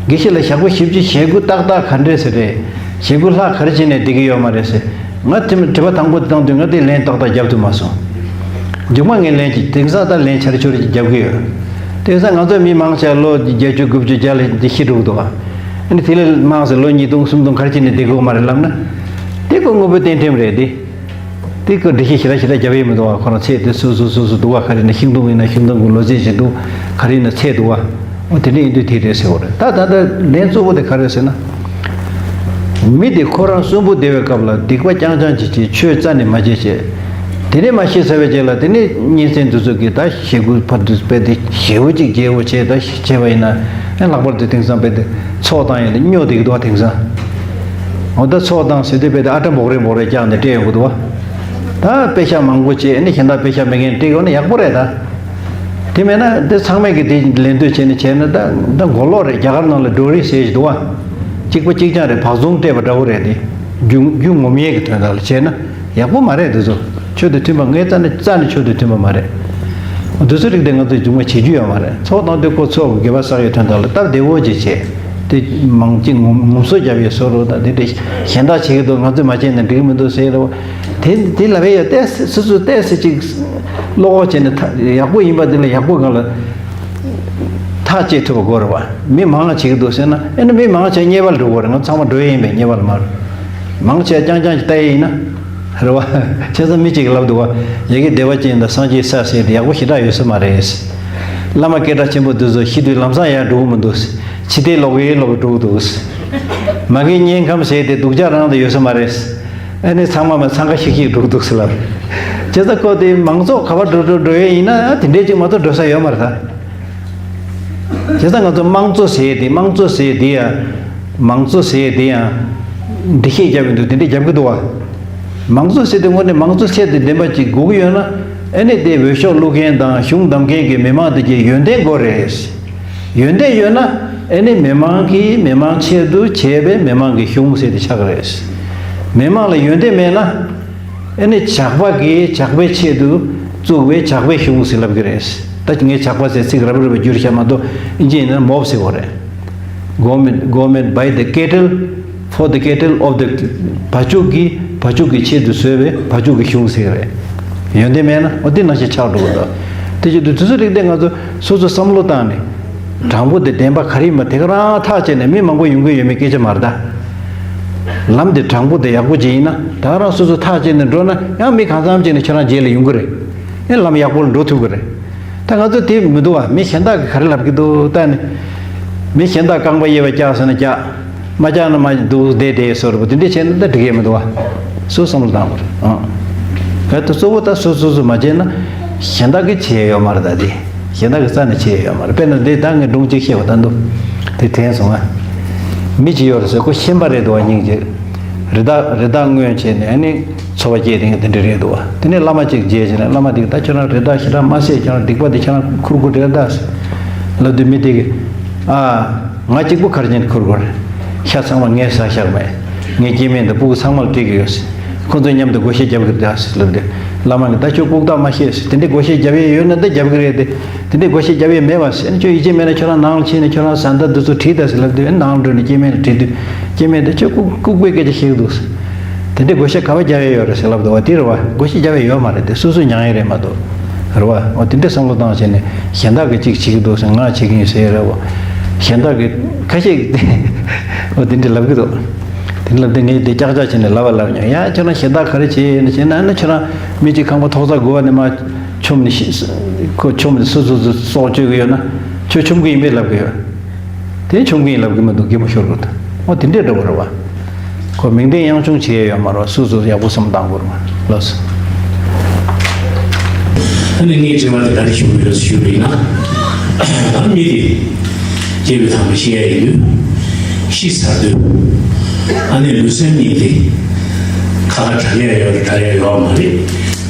དགེ་བཤེས་ལགས་ཞག་པོ་བཞི་བཅུ་ཞེ་དགུ་ཏག་ཏག་ག་འདྲས་ཟེར་རེད། ཞེ་དགུ་ལྷག་ག་རེ་བྱས་ནས་བསྡད་ཀྱི་ཡོད་མ་རེད་ཟེར། ང་དེ་དྲི་བ་དང་པོ་དེ་བཏང་དུས་ང་དེ་ལན་ཏག་ཏག་རྒྱབ་ཐུབ་མ་སོང་། མཇུག་མ་ངས་ལན་གཅིག་དེང་སང་ད་ལན་ཆར་ཆུར་གཅིག་རྒྱབ་ཀྱི་ཡོད། དེང་སང་ང་ཚོ་མི་མང་ཆེ་བ་ལོ་བརྒྱད་ཅུ་དགུ་བཅུ་བརྒྱ་ལ་འདི་ཤི་འགྲོ་གི་འདུག་ཨ། ཨ་ནི་དེ་ལས་མང་ཟེར་ལོ་ཉིས་སྟོང་སུམ་སྟོང་ག་རེ་བྱས་ནས་བསྡད་དགོས་མ་རེད་ལབ་ན། དེ་ཁོ་དངོས་པོའི་གཏན་ཁྲིམས་རེད་དེ། དེ་ཁོ་འགྲེལ་བཤད་ཞེ་དྲག་ཞེ་དྲག་རྒྱབ་ཡས་མི་འདུག་བ། ཁོ་རང་ཚད་དེ་སོ་སོ་སོ་སོ་འདུག་བ། ག་རེ་ཡིན་ན་ཤིང་སྡོང་ཡིན་ན་ཤིང་སྡོང་གི་ལོ་ཚད་ཅིག་འདུག་ག་རེ་ཡིན་ན་ཚད་འདུག་བ། འོ་དེ་འདྲ་ཡིན་དུས་དེ་རེད་ཟེར་བ་རེད། ད་ད་ལྟ་ལན་གཙོ་བོ་དེ་ག་རེ་ཟེར་ན། མི་དེ་ཁོ་རང་གསོན་པོ་བསྡད་པའི་སྐབས་ལ་སྡིག་པ་རྐྱང་རྐྱང་ཅིག་བྱས། ཆོས་རྩ་ནས་མ་བྱས་བྱས། དེ་ནས་མ་ཤི་ཚར་བའི་རྗེས་ལ་དེ་ནས་གཉེན་ཚན་དེ་ཚོ་གིས་ད་ཞེ་དགུ་བར་དུ་སྤེལ་ཏེ་ཞེ་པོ་ཅིག་རྒྱས་པོ་བྱས། ད་བྱས་པ་ཡིན་ན་ཨེ་ལྷག་པར་དུ་དེང་སང་སྤེལ་ཏེ་ཚོགས་བཏང་ཡིན་ལ་སྨྱོ་བསྡད་ཀྱི་འདུག་བ། དེང་སང་འོ་ད་ཚོགས་བཏང་ཟེར་དུས་སྤེལ་ཏེ་ཨ་ཏྲ་འབོག་རེ་འབོག་རེ་བཀྱགས་ནས་སྤྲད་ཡོང་གི་འདུག་བ། ད་དཔེ་ཤག་མང་པོ་བྱས་ནས་གཞན་དག་དཔེ་ཤག་མེད་མཁན་སྤྲད་ཡོང་ན་ཡག་པོ་རེད་ད། དེ་མེད་ན་དེ་ཚང་མས་ཀྱི་དེ་ལེན་འདོད་བྱས་ནས་བྱས་ན་ད་ད་མགོ་ལོག་རེད། རྒྱ་གར་ནང་ལ་ཌོ་རི་ཟེར་ཞིག་འདུག་བ། གཅིག་པ་གཅིག་རྐྱང་རེད། བག་ཟུང་སྤྲད་པ་འདྲ་བོ་རེད་དེ། རྒྱུ་རྒྱུ་ངོམ་ཡས་ཀྱི་དོན་དག་ལ་བྱས་ན་ཡག་པོ་མ་རེད། འདི་ཚོ་ཆོས་དང་མཐུན་པ་ངའི་རྩ་ནས་རྩ་ནས་ཆོས་དང་མཐུན་པ་མ་རེད། འདི་ཚོ་རིགས་དེ་ང་ཚོས་མཇུག་མ་བྱེད་རྒྱུ་ཡོད་མ་རེད། ཚོགས་དང་དེ་ཁོ་ཚོགས་དགེ་བ་བསགས་ཡོད་དོན་དག་ལ་སྟབས་བདེ་བོ་ཅིག་བྱས། དེ་མང་ཅིག་ངོམ་ངོམ་སོ་རྒྱབ་ཡས་བཟོ་རོགས་དང་། དེ་འདྲ་གཞན་དག་བྱེད་ཀྱི་འདུག་ང་ཚོས་མ་བྱས་ན་འགྲིག་གི་མི་འདུག་ཟེར་རོགས། དེ་དེ་ལབ་ཡས་ཡོད། ཏོག་ཙམ་སོ་སོ་ཏོག་ཙམ་ཅིག་བློ་ཁོག་བྱས་ནས་ཐ་ཡག་པོ་ཡིན་པ་དེ་ལ་ཡག་པོ་སྒང་ལ་ཐག་བཅད་ཐུབ་པ་དགོས་རེད་བ། མི་མང་བ་བྱེད་ཀྱི་འདུག་ཟེར་ན་ཨེ་ནི་མི་མང་བ་བྱས་དམྱལ་བ་ལ་འགྲོ་དགོས་རེད། ང་ཚང་མ་འགྲོ་ཡས་ཡིན་པས་དམྱལ་བ་ལ་མ་རེད། མང་ཆེ་རྐྱང་རྐྱང་ཅིག་ལྟ་ཡས་ཡིན་ན་རེད་བ། བྱས་ཙང་མི་གཅིག་གིས་ལབ་འདུག་བ། ཡ་གི་བདེ་བ་ཅན་དང་སངས་རྒྱས་ས་ཟེར་དེ་ཡག་པོ་ཞེ་དྲག་ཡོད་ས་མ་རེད། བླ་མ་སྐད་གྲགས་ཆེན་པོ་འདི་ཚོ་ཤི་དུས་ལམ་སང་ཡར་འགྲོ་གི་མི་འདུག་ཕྱི་བལྟས་ལོག་གི་ལོག་གི་འགྲོ་གི་འདུག་མ་གི་དམྱལ་ཁམས་ཟེར་དེ་སྡུག་ཅག་རང་དུ་ཡོད་ས་མ་རེད། ཨ་ནི་ཚང་མ་མ་འཚང་ཁ་ཤིག་ཤིག་འགྲོ་གི་འདུག་ཟེར་ལབ། བྱས་ཙང་ཁོ་དེ་མང་ཚོགས་ག་པར་འགྲོ་འགྲོ་འགྲོ་ཡས་ཡིན་ན་དེ་འདྲས་ཅིག་མ་གཏོགས་འགྲོ་ས་ཡོད་མ་རེད་ད། བྱས་ཙང་ང་ཚོ་དམངས་གཙོ་ཟེར་ཡས་དེ་དམངས་གཙོ་ཟེར་ཡས་དེ་ཡང་། མང་གཙོ་ཟེར་ཡས་དེ་ཡང་འདི་ཤེས་རྒྱབ་ཡོང་དུས་དེ་འདྲས་རྒྱབ་གི་འདུག་བ། མང་གཙོ་ཟེར་དུས་དངོས་གནས་མང་གཙོ་ཚད་དང་ལྡན་པ་ཅིག་དགོས་ཀྱི་ཡོད་ན། ཨ་ནི་དེ་འོས་ཤོག་བླུག་མཁན་དང་གཞུང་བདམས་མཁན་གྱི་མི་མང་དེ་གྱི་ཡོན་ཏན་དགོས་རེད། ཡོན་ཏན་ཡོད་ན་ཨ་ནི་མི་མང་གིས་མི་མང་ཆེད་དུ་བྱས་པའི་མི་མང་གི་གཞུང་ཟེར་དེ་ཆགས་ཀྱི་རེད། མི་མང་ལ་ཡོན་ཏན་མེད་ན། ཨ་ནི་ཇག་པ་གིས་ཇག་པའི་ཆེད་དུ་བཙུགས་པའི་ཇག་པའི་གཞུང་ཟེར་ལབ་ཀྱི་རེད། ད་ངས་ཇག་པ་ཟེར་ཚིག་རབ་རིབ་བསྒྱུར་བཞག་མ་གཏོགས་ཨིན་ཇི་ཡིན་ན་མོབ་ཟེར་བ་རེད། Government, government by the cattle, for the cattle of the བ་ཕྱུགས་ཀྱི་བ་ཕྱུགས་ཀྱི་ཆེད་དུ་བཟོས་པའི་བ་ཕྱུགས་ཀྱི་གཞུང་ཟེར་གྱི་རེད། ཡོན་ཏན་མེད་ན་འོ་དེ་ནང་བཞིན་ཆགས་འགྲོ་གི་འདུག་དེ་བྱེད་དུས་དེ་ཚོ་རིགས་དེ་ང་ཚོ་སོ་སོ་བསམ་བློ་བཏང་ནས། དྲང་པོ་དེ་བདེན་པ་ག་རེ་ཡིན་པ་དེ་ག་རང་ཐག་བཅད་ནས་མི་མང་པོ་ཡོང་གི་ཡོད་མེད་སྐད་ཆ་མ་རེད་ད། ལམ་དེ་དྲང་པོ་དེ་ཡག་པོ་ཅིག་ཡིན་ན་ད་ག་རང་སོ་སོ་ཐག་བཅད་ནས་འགྲོ་ན་ཡང་མི་གང་འཚམ་ཅིག་ནས་ཁྱོད་རང་རྗེས་ལ་ཡོང་གི་རེད། ཨེ་ལམ་ཡག་པོ་ལ་འགྲོ་ཐུབ་ཀྱི་རེད། ད་ང་ཚོ་དེ་མི་འདུག་བ། མི་གཞན་དག་གིས་ག་རེ་ལབ་ཀྱི་འདུག་ལྟ་ནས། མི་གཞན་དག་རྐང་པ་གཡས་པ་བཀྱགས་ཟེར་ན་བཀྱགས། མ་བཀྱགས་ན་མ་འདུག་བསྡད་བསྡད་བཟོ་འདྲ་པོ་དེ་འདྲས་བྱས་ན་ད་འགྲིག་གི་མི་འདུག་བ། སོ་བསམ་བློ་བཏང་དགོས་རེད་ཨང་། གལ་ཏེ་གཙོ་བོ་ད་སོ་སོ་སོ་མ་བྱས་ན་གཞན་དག་གིས་བྱས་ཡོད་མ་རེད་ད་དེ། གཞན་དག་གི་རྩ་ནས་བྱས་ཡོད་མ་རེད། དཔེར་ན་འདི་ད་ངས་སྒྲུང་གཅིག་བཤད་པ་ད་འདུག་དེ་དྲན་སོང་ང་། མི་གཅིག་ཡོད་རེད་ཟེར། ཁོ་ཤན་པ་རེད་འདུག་བ། སྙིང་རྗེ། རི་དྭགས་རི་དྭགས་རྔོན་བྱས་ནས་ཨ་ནི་ ཚོར་བ་སྐྱེས་དེ་འདི་འདྲ་རེད་འདུག་བ། དེ་ནས་བླ་མ་གཅིག་མཇལ་བྱས་ནས་བླ་མ་དེ་གིས་ད་ཁྱོད་རང་རེད་ད་ཞེ་དྲག་མ་བསད། ཁྱོད་རང་སྡིག་པ་དེ་ཁྱོད་རང་ཁུར་དགོས་རེད་ད་ལབ་དུས། མི་དེ་གིས་ཨ། ང་གཅིག་པུ་ག་རེ་བྱས་ནས་ཁུར་དགོས་རེད། ཤ་ཚང་མ་ངས་ཟ་བཞག་མེད། ངའི་སྐྱེ་དམན་དང་སྤུ་གུ་ཚང་མ་ལ་སྤྲད་ཀྱི་ཡོད། ཁོ་ཚོའི་མཉམ་དུ་བགོ་བཤའ་རྒྱབ་ཀྱི་རེད་ལབ་དུས། བླ་མ་གིས་ད་ཁྱོད་ལྐུགས་རྟགས་མ་བཤད། དེ་འདྲའི་བགོ་བཤའ་རྒྱབ་ཡས་ཡོད་ན་ད་རྒྱབ་ཀྱི་རེད་དེ། དེ་འདྲའི་བགོ་བཤའ་རྒྱབ་ཡས་མེད་པ་ཟེར། ཁྱོད་ཡིད་ཆེས་མེད་ན་ཁྱོད་རང་ནང་ལ་ཕྱིན་ནས་ཁྱོད་རང་བཟའ་ཟླ་འདི་ཚོ་དྲིས་དང་ཟེར་ལབ་དུས། ནང་ལ་འགྲོ་ནས་སྐྱེ་དམན་ལ་དྲིས་དུས། སྐྱེ་དམན་དེ་ཁྱོད་ལྐུགས་ལྐུགས་པའི་སྐད་ཆ་བཤད་ཀྱི་འདུག། དེ་འདྲའི་བགོ་བཤའ་ག་པར་རྒྱག་ཡས་ཡོད་རེད་ཟེར་ལབ་འདུག་བ། དེ་རེད་བ། བགོ་བཤའ་རྒྱག་ཡས་ཡོད་མ་རེད་དེ། སོ་སོས་མྱང་ཡས་རེད་མ་གཏོགས། རེད་བ། འོ་དེ་འདྲའི་བསམ་བློ་བཏང་བྱས་ནས་གཞན་དག་གིས་གཅིག་བྱེད་ཀྱི་འདུག་ཟེར་ང་བྱེད་ཀྱི་ཡིན་ཟེར་ཡས་རེད་བ། གཞན་དག་གིས་ཁ་ཤས་ཀྱིས་འོ་དེ་འདྲ་ལབ་ཀྱི་འདུག། དེ་འདྲ་ལབ་དུས་ངས་དེ་ཀྱག་ཀྱག་བྱས་ནས་ལབ་པ་ལབ་མྱོང་། ཡ་ཁྱོད་རང་གཞན་དག་ག་རེ་བྱེད་ཡིན་ན་བྱེད་ན། ཨ་ནི་ཁྱོད་རང་མི་གཅིག་ཁང་པ་ཐོག་ས་སྒུག་པ་ནས་མར་མཆོངས་ནས་ཤི། ཁོ་མཆོངས་ནས་སོ་སོ་སོ་སྲོག་གཅོད་ཀྱི་ཡོད་ན་ཁྱོད་མཆོང་གི་ཡིན་པས་ལབ་ཀྱི་ཡོད། དེ་མཆོང་གི་ཡིན་ལབ་ཀྱི་མི་འདུག། གད་མོ་ཤོར་དགོས་འདུག། འོ་དེ་འདྲས་འདྲ་པོ་རེད་བ། ཁོ་མིང་དོན་གཡེང་ཆུང་བྱེད་ཡས་ཡོད་མ་རེད་བ། སོ་སོ་ཡག་པོ་བསམ་བློ་བཏང་དགོས་རེད་བ། ལགས་སོ། ཨ་ནི་ངའི་དྲི་བ་དེ་ག་རེ་ཞུ་དགོས་རེད་ཞུས་པ་ཡིན་ན། ད་མི་དེ་སྐྱེས་བུ་དམ་པ་ཤི་ཡ་ཡིན་དུས་ཤི་ཚར་དུས་ཨ་ནི་ལུས་སེམས་གཉིས་དེ་ཁ་ཁ་བྲལ་ཡ་ཡོད་རེད། བྲལ་ཡ་ཡོད་མ་རེད།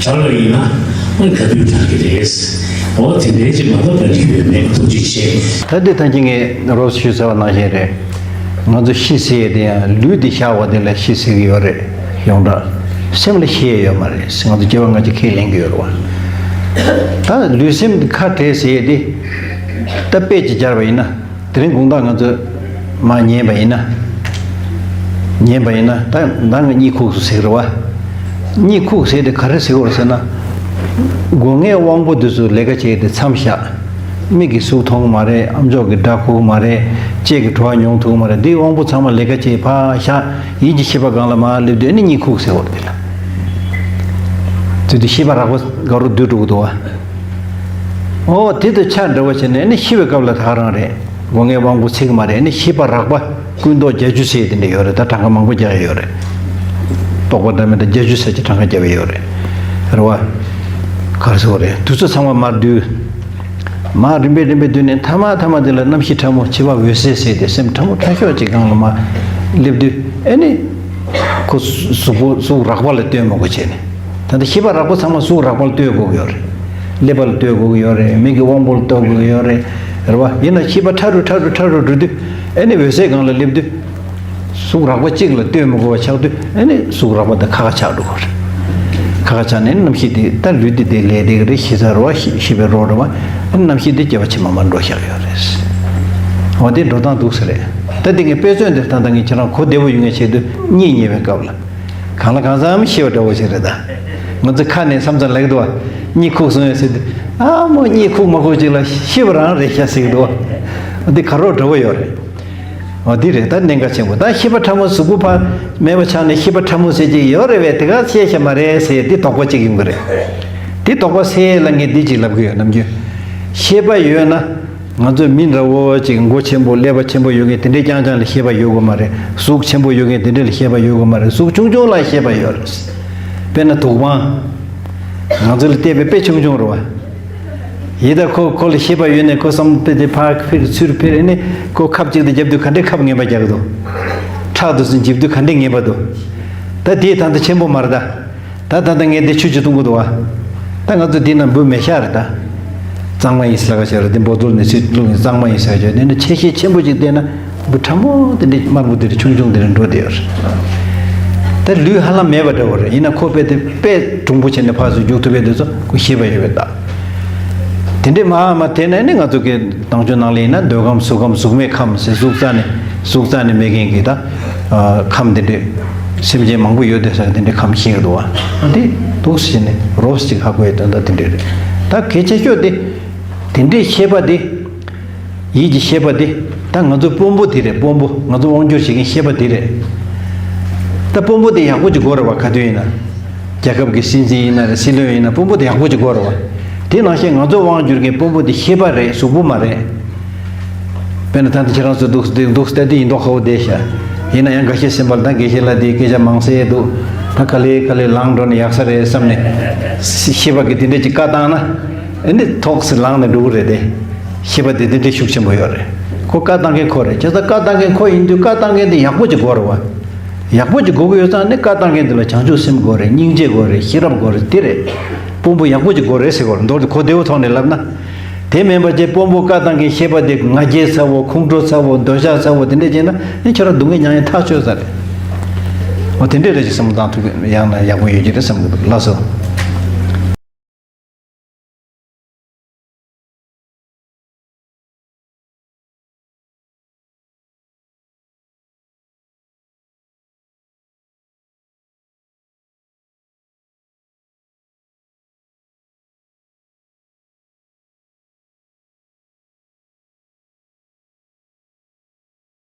བྲལ་བ་ཡིན་ན་ཨ་ནི་ག་དུས་བྲལ་གི་རེད། འོ་དེ་འདྲའི་ཅིག་མ་གཏོགས་ག་འདྲ་ཡོད་མེད། ཐུགས་རྗེ་ཆེ། ད་འདི་ཐང་ཅིག་ངས་རོབ་ཞུས་ཚར་བ་ནང་བཞིན་རེད། ང་ཚོ་ཤི་ཟེར་ཡས་དེ་ཡང་ལུས་འདི་བཞག་པ་དེ་ལ་ཤི་ཟེར་གི་ཡོད་རེད། ཡོངས་གྲགས་སེམས་ལ་ཤི་ཡས་ཡོད་མ་རེད། ང་ཚོ་སྐྱེ་བ་སྔ་ཕྱི་ཁས་ལེན་གི་ཡོད་རེད་བ། ད་ལུས་སེམས་ཁ་བྲལ་ཟེར་ཡས་དེ་ད་དཔེ་ཅིག་སྦྱར་བ་ཡིན་ན། དེ་རིང་དགོང་དག་ང་ཚོ་མར་ཉལ་བ་ཡིན་ན། ཉལ་བ་ཡིན་ན་ད་ད་ང་གཉིད་ཁུག་སོང་ཟེར་གི་རེད་བ། གཉིད་ཁུག་ཟེར་དེ་ག་རེ་ཟེར་གི་རེད་ཟེར་ན། སྒོ་ལྔའི་དབང་པོ་དེ་ཚོ་ལས་ཀ་བྱེད་ཡས་དེ་མཚམས་བཞག། མིག་གིས་གཟུགས་མཐོང་གི་མ་རེད། ཨམ་ཅོག་གིས་སྒྲ་གོ་གི་མ་རེད། ལྕེ་གིས་བྲོ་བ་མྱོང་ཐུབ་ཀྱི་མ་རེད། འདིའི་དབང་པོ་ཚང་མ་ལས་ཀ་བྱེད་ཕར་བཞག། ཡིད་ཀྱི་ཤེས་པ་སྒང་ལ་མར་སླེབས་དུས་ཨ་ནི་གཉིད་ཁུག་ཟེར་བ་རེད་དེ་ལ། དེ་དུས་ཤེས་པ་རགས་པ་དགའ་རོགས་སྡུད་འགྲོ་གི་འདུག་བ། ཨོ་དེ་དང་ཆ་འདྲ་བ་བྱས་ནས་ཨ་ནི་ཤི་བའི་སྐབས་ལ་ད་ག་རང་རེད། སྒོ་ལྔའི་དབང་པོ་ཚིག་མ་རེད། ཨ་ནི་ཤེས་པ་རགས་པ་ཀུན་རྟོག་བརྒྱད་ཅུ་ཟེར་དེ་འདྲ་ཡོད་རེད། ད་གྲངས་ཀ་མང་པོ་རྒྱག་ཡ་ཡོད་རེད། རྟོག་པ་འདྲ་མིན་འདྲ་བརྒྱད་ཅུ་ཟེར་གྱི་གྲངས་ཀ་རྒྱབ་ཡ་ཡོད་རེད། རེད་བ། ག་རེ་ཟེར་བ་རེད། དུས་ཚོད་ཚང་མ་མར་བསྡུས། མར་རིམ་པས་རིམ་པས་བསྡུས་ནས་མཐའ་མ་མཐའ་མ་དེ་ལ་རྣམ་ཤེས་ཕྲ་མོ་འཆི་བ་འོད་གསལ་ཟེར་དེ་སེམས་ཕྲ་མོ་ཕྲ་ཤོས་ཅིག་སྒང་ལ་མར་སླེབས་དུས་ཨ་ནི། ཁོ་གཟུགས་པོ་གཟུགས་རགས་པ་ལ་ལྟོས་མི་དགོས་བྱས་ནས། ད་ལྟ་ཤེས་པ་རགས་པ་ཚང་མ་གཟུགས་རགས་པ་ལ་ལྟོས་དགོས་ཀྱི་ཡོད་རེད། ཀླད་པ་ལ་ལྟོས་དགོས་ཀྱི་ཡོད་རེད། མིག་གི་དབང་པོ་ལ་ལྟོས་དགོས་ཀྱི་ཡོད་རེད། རེད་བ། ཡིན་ན་ཤེས་པ་ཕྲ་རུ་ཕྲ་རུ་ཕྲ་རུ་འགྲོ་དུས་ཨ་ནི་འོད་གསལ་སྒང་ལ་སླེབས་དུས། གཟུགས་རགས་པ་གཅིག་ལ་ལྟོས་མི་དགོས་པ་ཆགས་དུས་ཨ་ནི་གཟུགས་རགས་པ་དེ་ཁ་ཁ་ཆགས་འགྲོ་གི་རེད། ཁ་ཁ་ཆགས་ནས་རྣམ་ཤེས་དེ་ད་ལུས་དེ་དེ་ལས་དེ་གི་རེད། ཤི་ཚར་བ་ཤི་ཤི་བའི་རོ་རེད་བ། ཨ་ནི་རྣམ་ཤེས་དེ་སྐྱེ་བ་ཕྱི་མ་མར་འགྲོ་བཞག་ཡོད་རེད། འོ་དེ་འགྲོ་སྟངས་འདུག་ས་རེད། ད་དེ་ངས་དཔེ་མཚོན་དེ་ད་ལྟ་ངས་ཁྱེད་རང་གོ་བདེ་པོ་ཡོང་ཡ་ཆེད་དུ་གཉིད་ཉལ་བའི་སྐབས་ལ། གང་ལ་གང་འཚམ་ཤི་བ་འདྲ་བོ་ཞིག་རེད་ད། ང་ཚོ་ཁ་ནས་མཚམས་མཚམས་ལབ་ཀྱི་འདུག་བ། གཉིད་ཁུག་སོང་ཡ་ཟེར་དུས། ཨ་མོ་གཉིད་ཁུག་མ་ཁུག་ཅིག་ལ་ཤི་བ་རང་རེད་ཤག་ཟེར་གྱི་འདུག་བ། འདི་ག་རོགས་འདྲ་བོ་ཡོད་རེད། འོ་འདི་རེད་ད་གནད་འགག་ཆེན་པོ། ད་ཤེས་པ་ཕྲ་མོ་གཟུགས་པོ་ཕར་མེད་པ་ཆགས་ནས་ཤེས་པ་ཕྲ་མོ་ཟེར་གྱི་ཡོད་རེད་བས། དེ་ག་ཤེས་ཤ་མ་རེད་ཟེར་འདི་དོགས་པ་གཅིག་ཡོང་གི་རེད། འདི་དོགས་པ་སེལ་ལ་ངས་འདི་གཅིག་ལབ་གི་ཡོད། ནམ་རྒྱུན་ཤེས་པ་ཡོད་ན། ང་ཚོ་མི་འདྲ་བོ་ཅིག་མགོ་ཆེན་པོ་ཀླད་པ་ཆེན་པོ་ཡོད་མཁན་དེ་འདྲའི་རྐྱང་རྐྱང་ལ་ཤེས་པ་ཡོད་དགོས་མ་རེད། གཟུགས་ཆེན་པོ་ཡོད་མཁན་དེ་འདྲ་ལ་ཤེས་པ་ཡོད་དགོས་མ་རེད། གཟུགས་ཆུང་ཆུང་ལ་ཤེས་པ་ཡོད་རེད། དཔེར་ན་དུག་པང་། ང་ཚོ་ལ་བལྟས་པའི་དཔེ་ཆུང་ཆུང་རེད་བ། ཡིན་ད་ཁོ་ཁོ་ལ་ཤེས་པ་ཡོད་ནས་ཁོ་བསམ་པའི་དེ་ཕར་འཕེར་ཚུར་འཕེར་ནས་ཁོ་ཁབ་ཅིག་ཏུ་རྒྱབ་དུས་ག་འདྲའི་ཁབ་ངན་པ་རྒྱག་གི་འདུག། ཕྲག་ཏུ་སུ་འཇིབ་དུས་ག་འདྲའི་ངན་པ་འདུག། ད་དེའི་ཐང་དུ་ཆེན་པོ་མ་རེད་ད། ད་ད་ལྟ་ངས་འདི་ཆུ་ཅིག་བཏུང་གི་འདུག་བ། ད་ང་ཚོ་འདི་ན་འབུ་མེ་ཤ་རེད་ད། གཙང་མ་ཡིན་ཟེར་ལ་ཁ་ཤས་རེད། འདི་འབོ་ཏོལ་ནས་ཚུར་བླུགས་ནས་གཙང་མ་ཡིན་ཟེར་ཁ་ཤས། འདི་ན་ཆེ་ཤེལ་ཆེན་པོ་ཅིག་བལྟས་ན་འབུ་ཕྲ་མོ་དེ་འདྲ་དམར་པོ་དེ་འདྲ་ཆུང་ཆུང་དེ་འདྲ་འགྲོ་བསྡད་ཡོད་རེད། ད་ལུས་ཧ་ལམ་མེད་པ་འདྲ་བོ་རེད། ཡིན་ན་ཁོ་དཔེ་དེ་དཔེ་གྲུང་པོ་བྱས་ནས་ཕར་ཚུར་རྒྱུག་ཐུབ་པའི་དེ་ཚོ་ཁོ་ཤེས་པ་ཡོད་པའི་རྟགས། དེ་འདྲས་མར་མར་དེ་ནས་ནི་ང་ཚོ་གི་ནང་ཆོས་ནང་ལ་ཡིན་ན་འདོད་ཁམས་གཟུགས་ཁམས་གཟུགས་མེད་ཁམས་ཟེར། གཟུགས་རྩ་ནས་གཟུགས་རྩ་ནས་མེད་མཁན་གྱི་ད་ཁམས་དེ་འདྲས་སེམས་ཅན་མང་པོ་ཡོད་དེ་ཟེར་དེ་འདྲས་ཁམས་ཤེས་ཀྱི་འདུག་བ། འདི་འདུག་ཟེར་ནས་རོབ་ཙམ་ཅིག་ཧ་གོ་ཡའི་དོན་དག་དེ་འདྲས་རེད། ད་གལ་ཆེ་ཤོས་དེ་དེ་འདྲས་ཤེས་པ་དེ། ཡིད་ཀྱི་ཤེས་པ་དེ་ད་ང་ཚོ་དཔོན་པོ་དེ་རེད། དཔོན་པོ་ང་ཚོ་དབང་སྒྱུར་བྱེད་མཁན་ཤེས་པ་དེ་རེད། ད་དཔོན་པོ་དེ་ཡག་པོ་ཅིག་དགོས་རེད་བ། ག་དུས་ཡིན་ན་རྒྱལ་ཁབ་ཀྱི་སྲིད་འཛིན་ཡིན་ན་རེད། སྲིད་བློན་ཡིན་ན་དཔོན་པོ་དེ་ཡག་པོ་ཅིག་དགོས་རེད་བ། དེ་ནང་བཞིན་ང་ཚོ་དབང་སྒྱུར་མཁན་དཔོན་པོ་དེ་ཤེས་པ་རེད། གཟུགས་པོ་མ་རེད། དཔེར་ན་ད་ལྟ་ཁྱེད་རང་ཚོ་འདུག་འདུག་འདུག་ལྟ་དུས་ཡིན་མདོག་ཁ་པོ་བསྡད་ཤག། ཡིན་ན་ཡང་འགའ་ཤས་སེམས་པ་ལ་ད་དགེ་བཤེས་ལགས་དེའི་སྐད་ཆ་མང་ཟེར་འདུག། ད་ག་ལེ་ག་ལེ་ལངས་འགྲོ་ན་ཡག་ས་རེད་བསམ་ནས་ཤེས་པ་གི་དེ་འདྲས་ཅིག་བཀའ་བཏང་ན་ཨེ་འདི་ཐོག་སེ་ལངས་ནས་འགྲོ་གི་རེད་དེ། ཤེས་པ་དེ་དེ་འདྲའི་ཤུགས་ཆེན་པོ་ཡོད་རེད། ཁོ་བཀའ་བཏང་མཁན་ཁོ་རེད། བྱས་ཙང་བཀའ་བཏང་མཁན་ཁོ་ཡིན་དུས་བཀའ་བཏང་མཁན་དེ་ཡག་པོ་ཅིག་དགོས་རེད་བ། ཡག་པོ་ཅིག་དགོས་ཀྱི་ཡོད་ཙང་ནི། བཀའ་བཏང་མཁན་དེ་ལ་བྱང་ཆུབ་སེམས་དགོས་རེད། སྙིང་རྗེ་དགོས་རེད། ཤེས་རབ་དགོས་རེད། དེ་རེད། དཔོན་པོ་ཡག་པོ་ཅིག་དགོས་རེད་ཟེར་དགོས་རེད། མདོར་བསྡུས་གོ་བདེ་བོ་ཐོག་ནས་ལབ་ན། དེ་མིན་པ་ཅིག་དཔོན་པོ་བཀའ་བཏང་མཁན་ཤེས་པ་དེ་ང་རྒྱལ་ཚ་བོ། ཁོང་ཁྲོ་ཚ་བོ། འདོད་ཆགས་ཚ་བོ། དེ་འདྲས་བྱས་ན་ནི་ཁྱོད་རང་སྡུག་བསྔལ་མྱངས་ཡ་ཐག་ཆོད་ས་རེད། འོ་དེ་འདྲས་རེད་ཅིག་བསམ་བློ་བཏང་ཐུབ་ཡག་ན་ཡག་པོ་ཡོད་ཀྱི་རེད་བསམ་གྱི་འདུག་ལགས་སོ།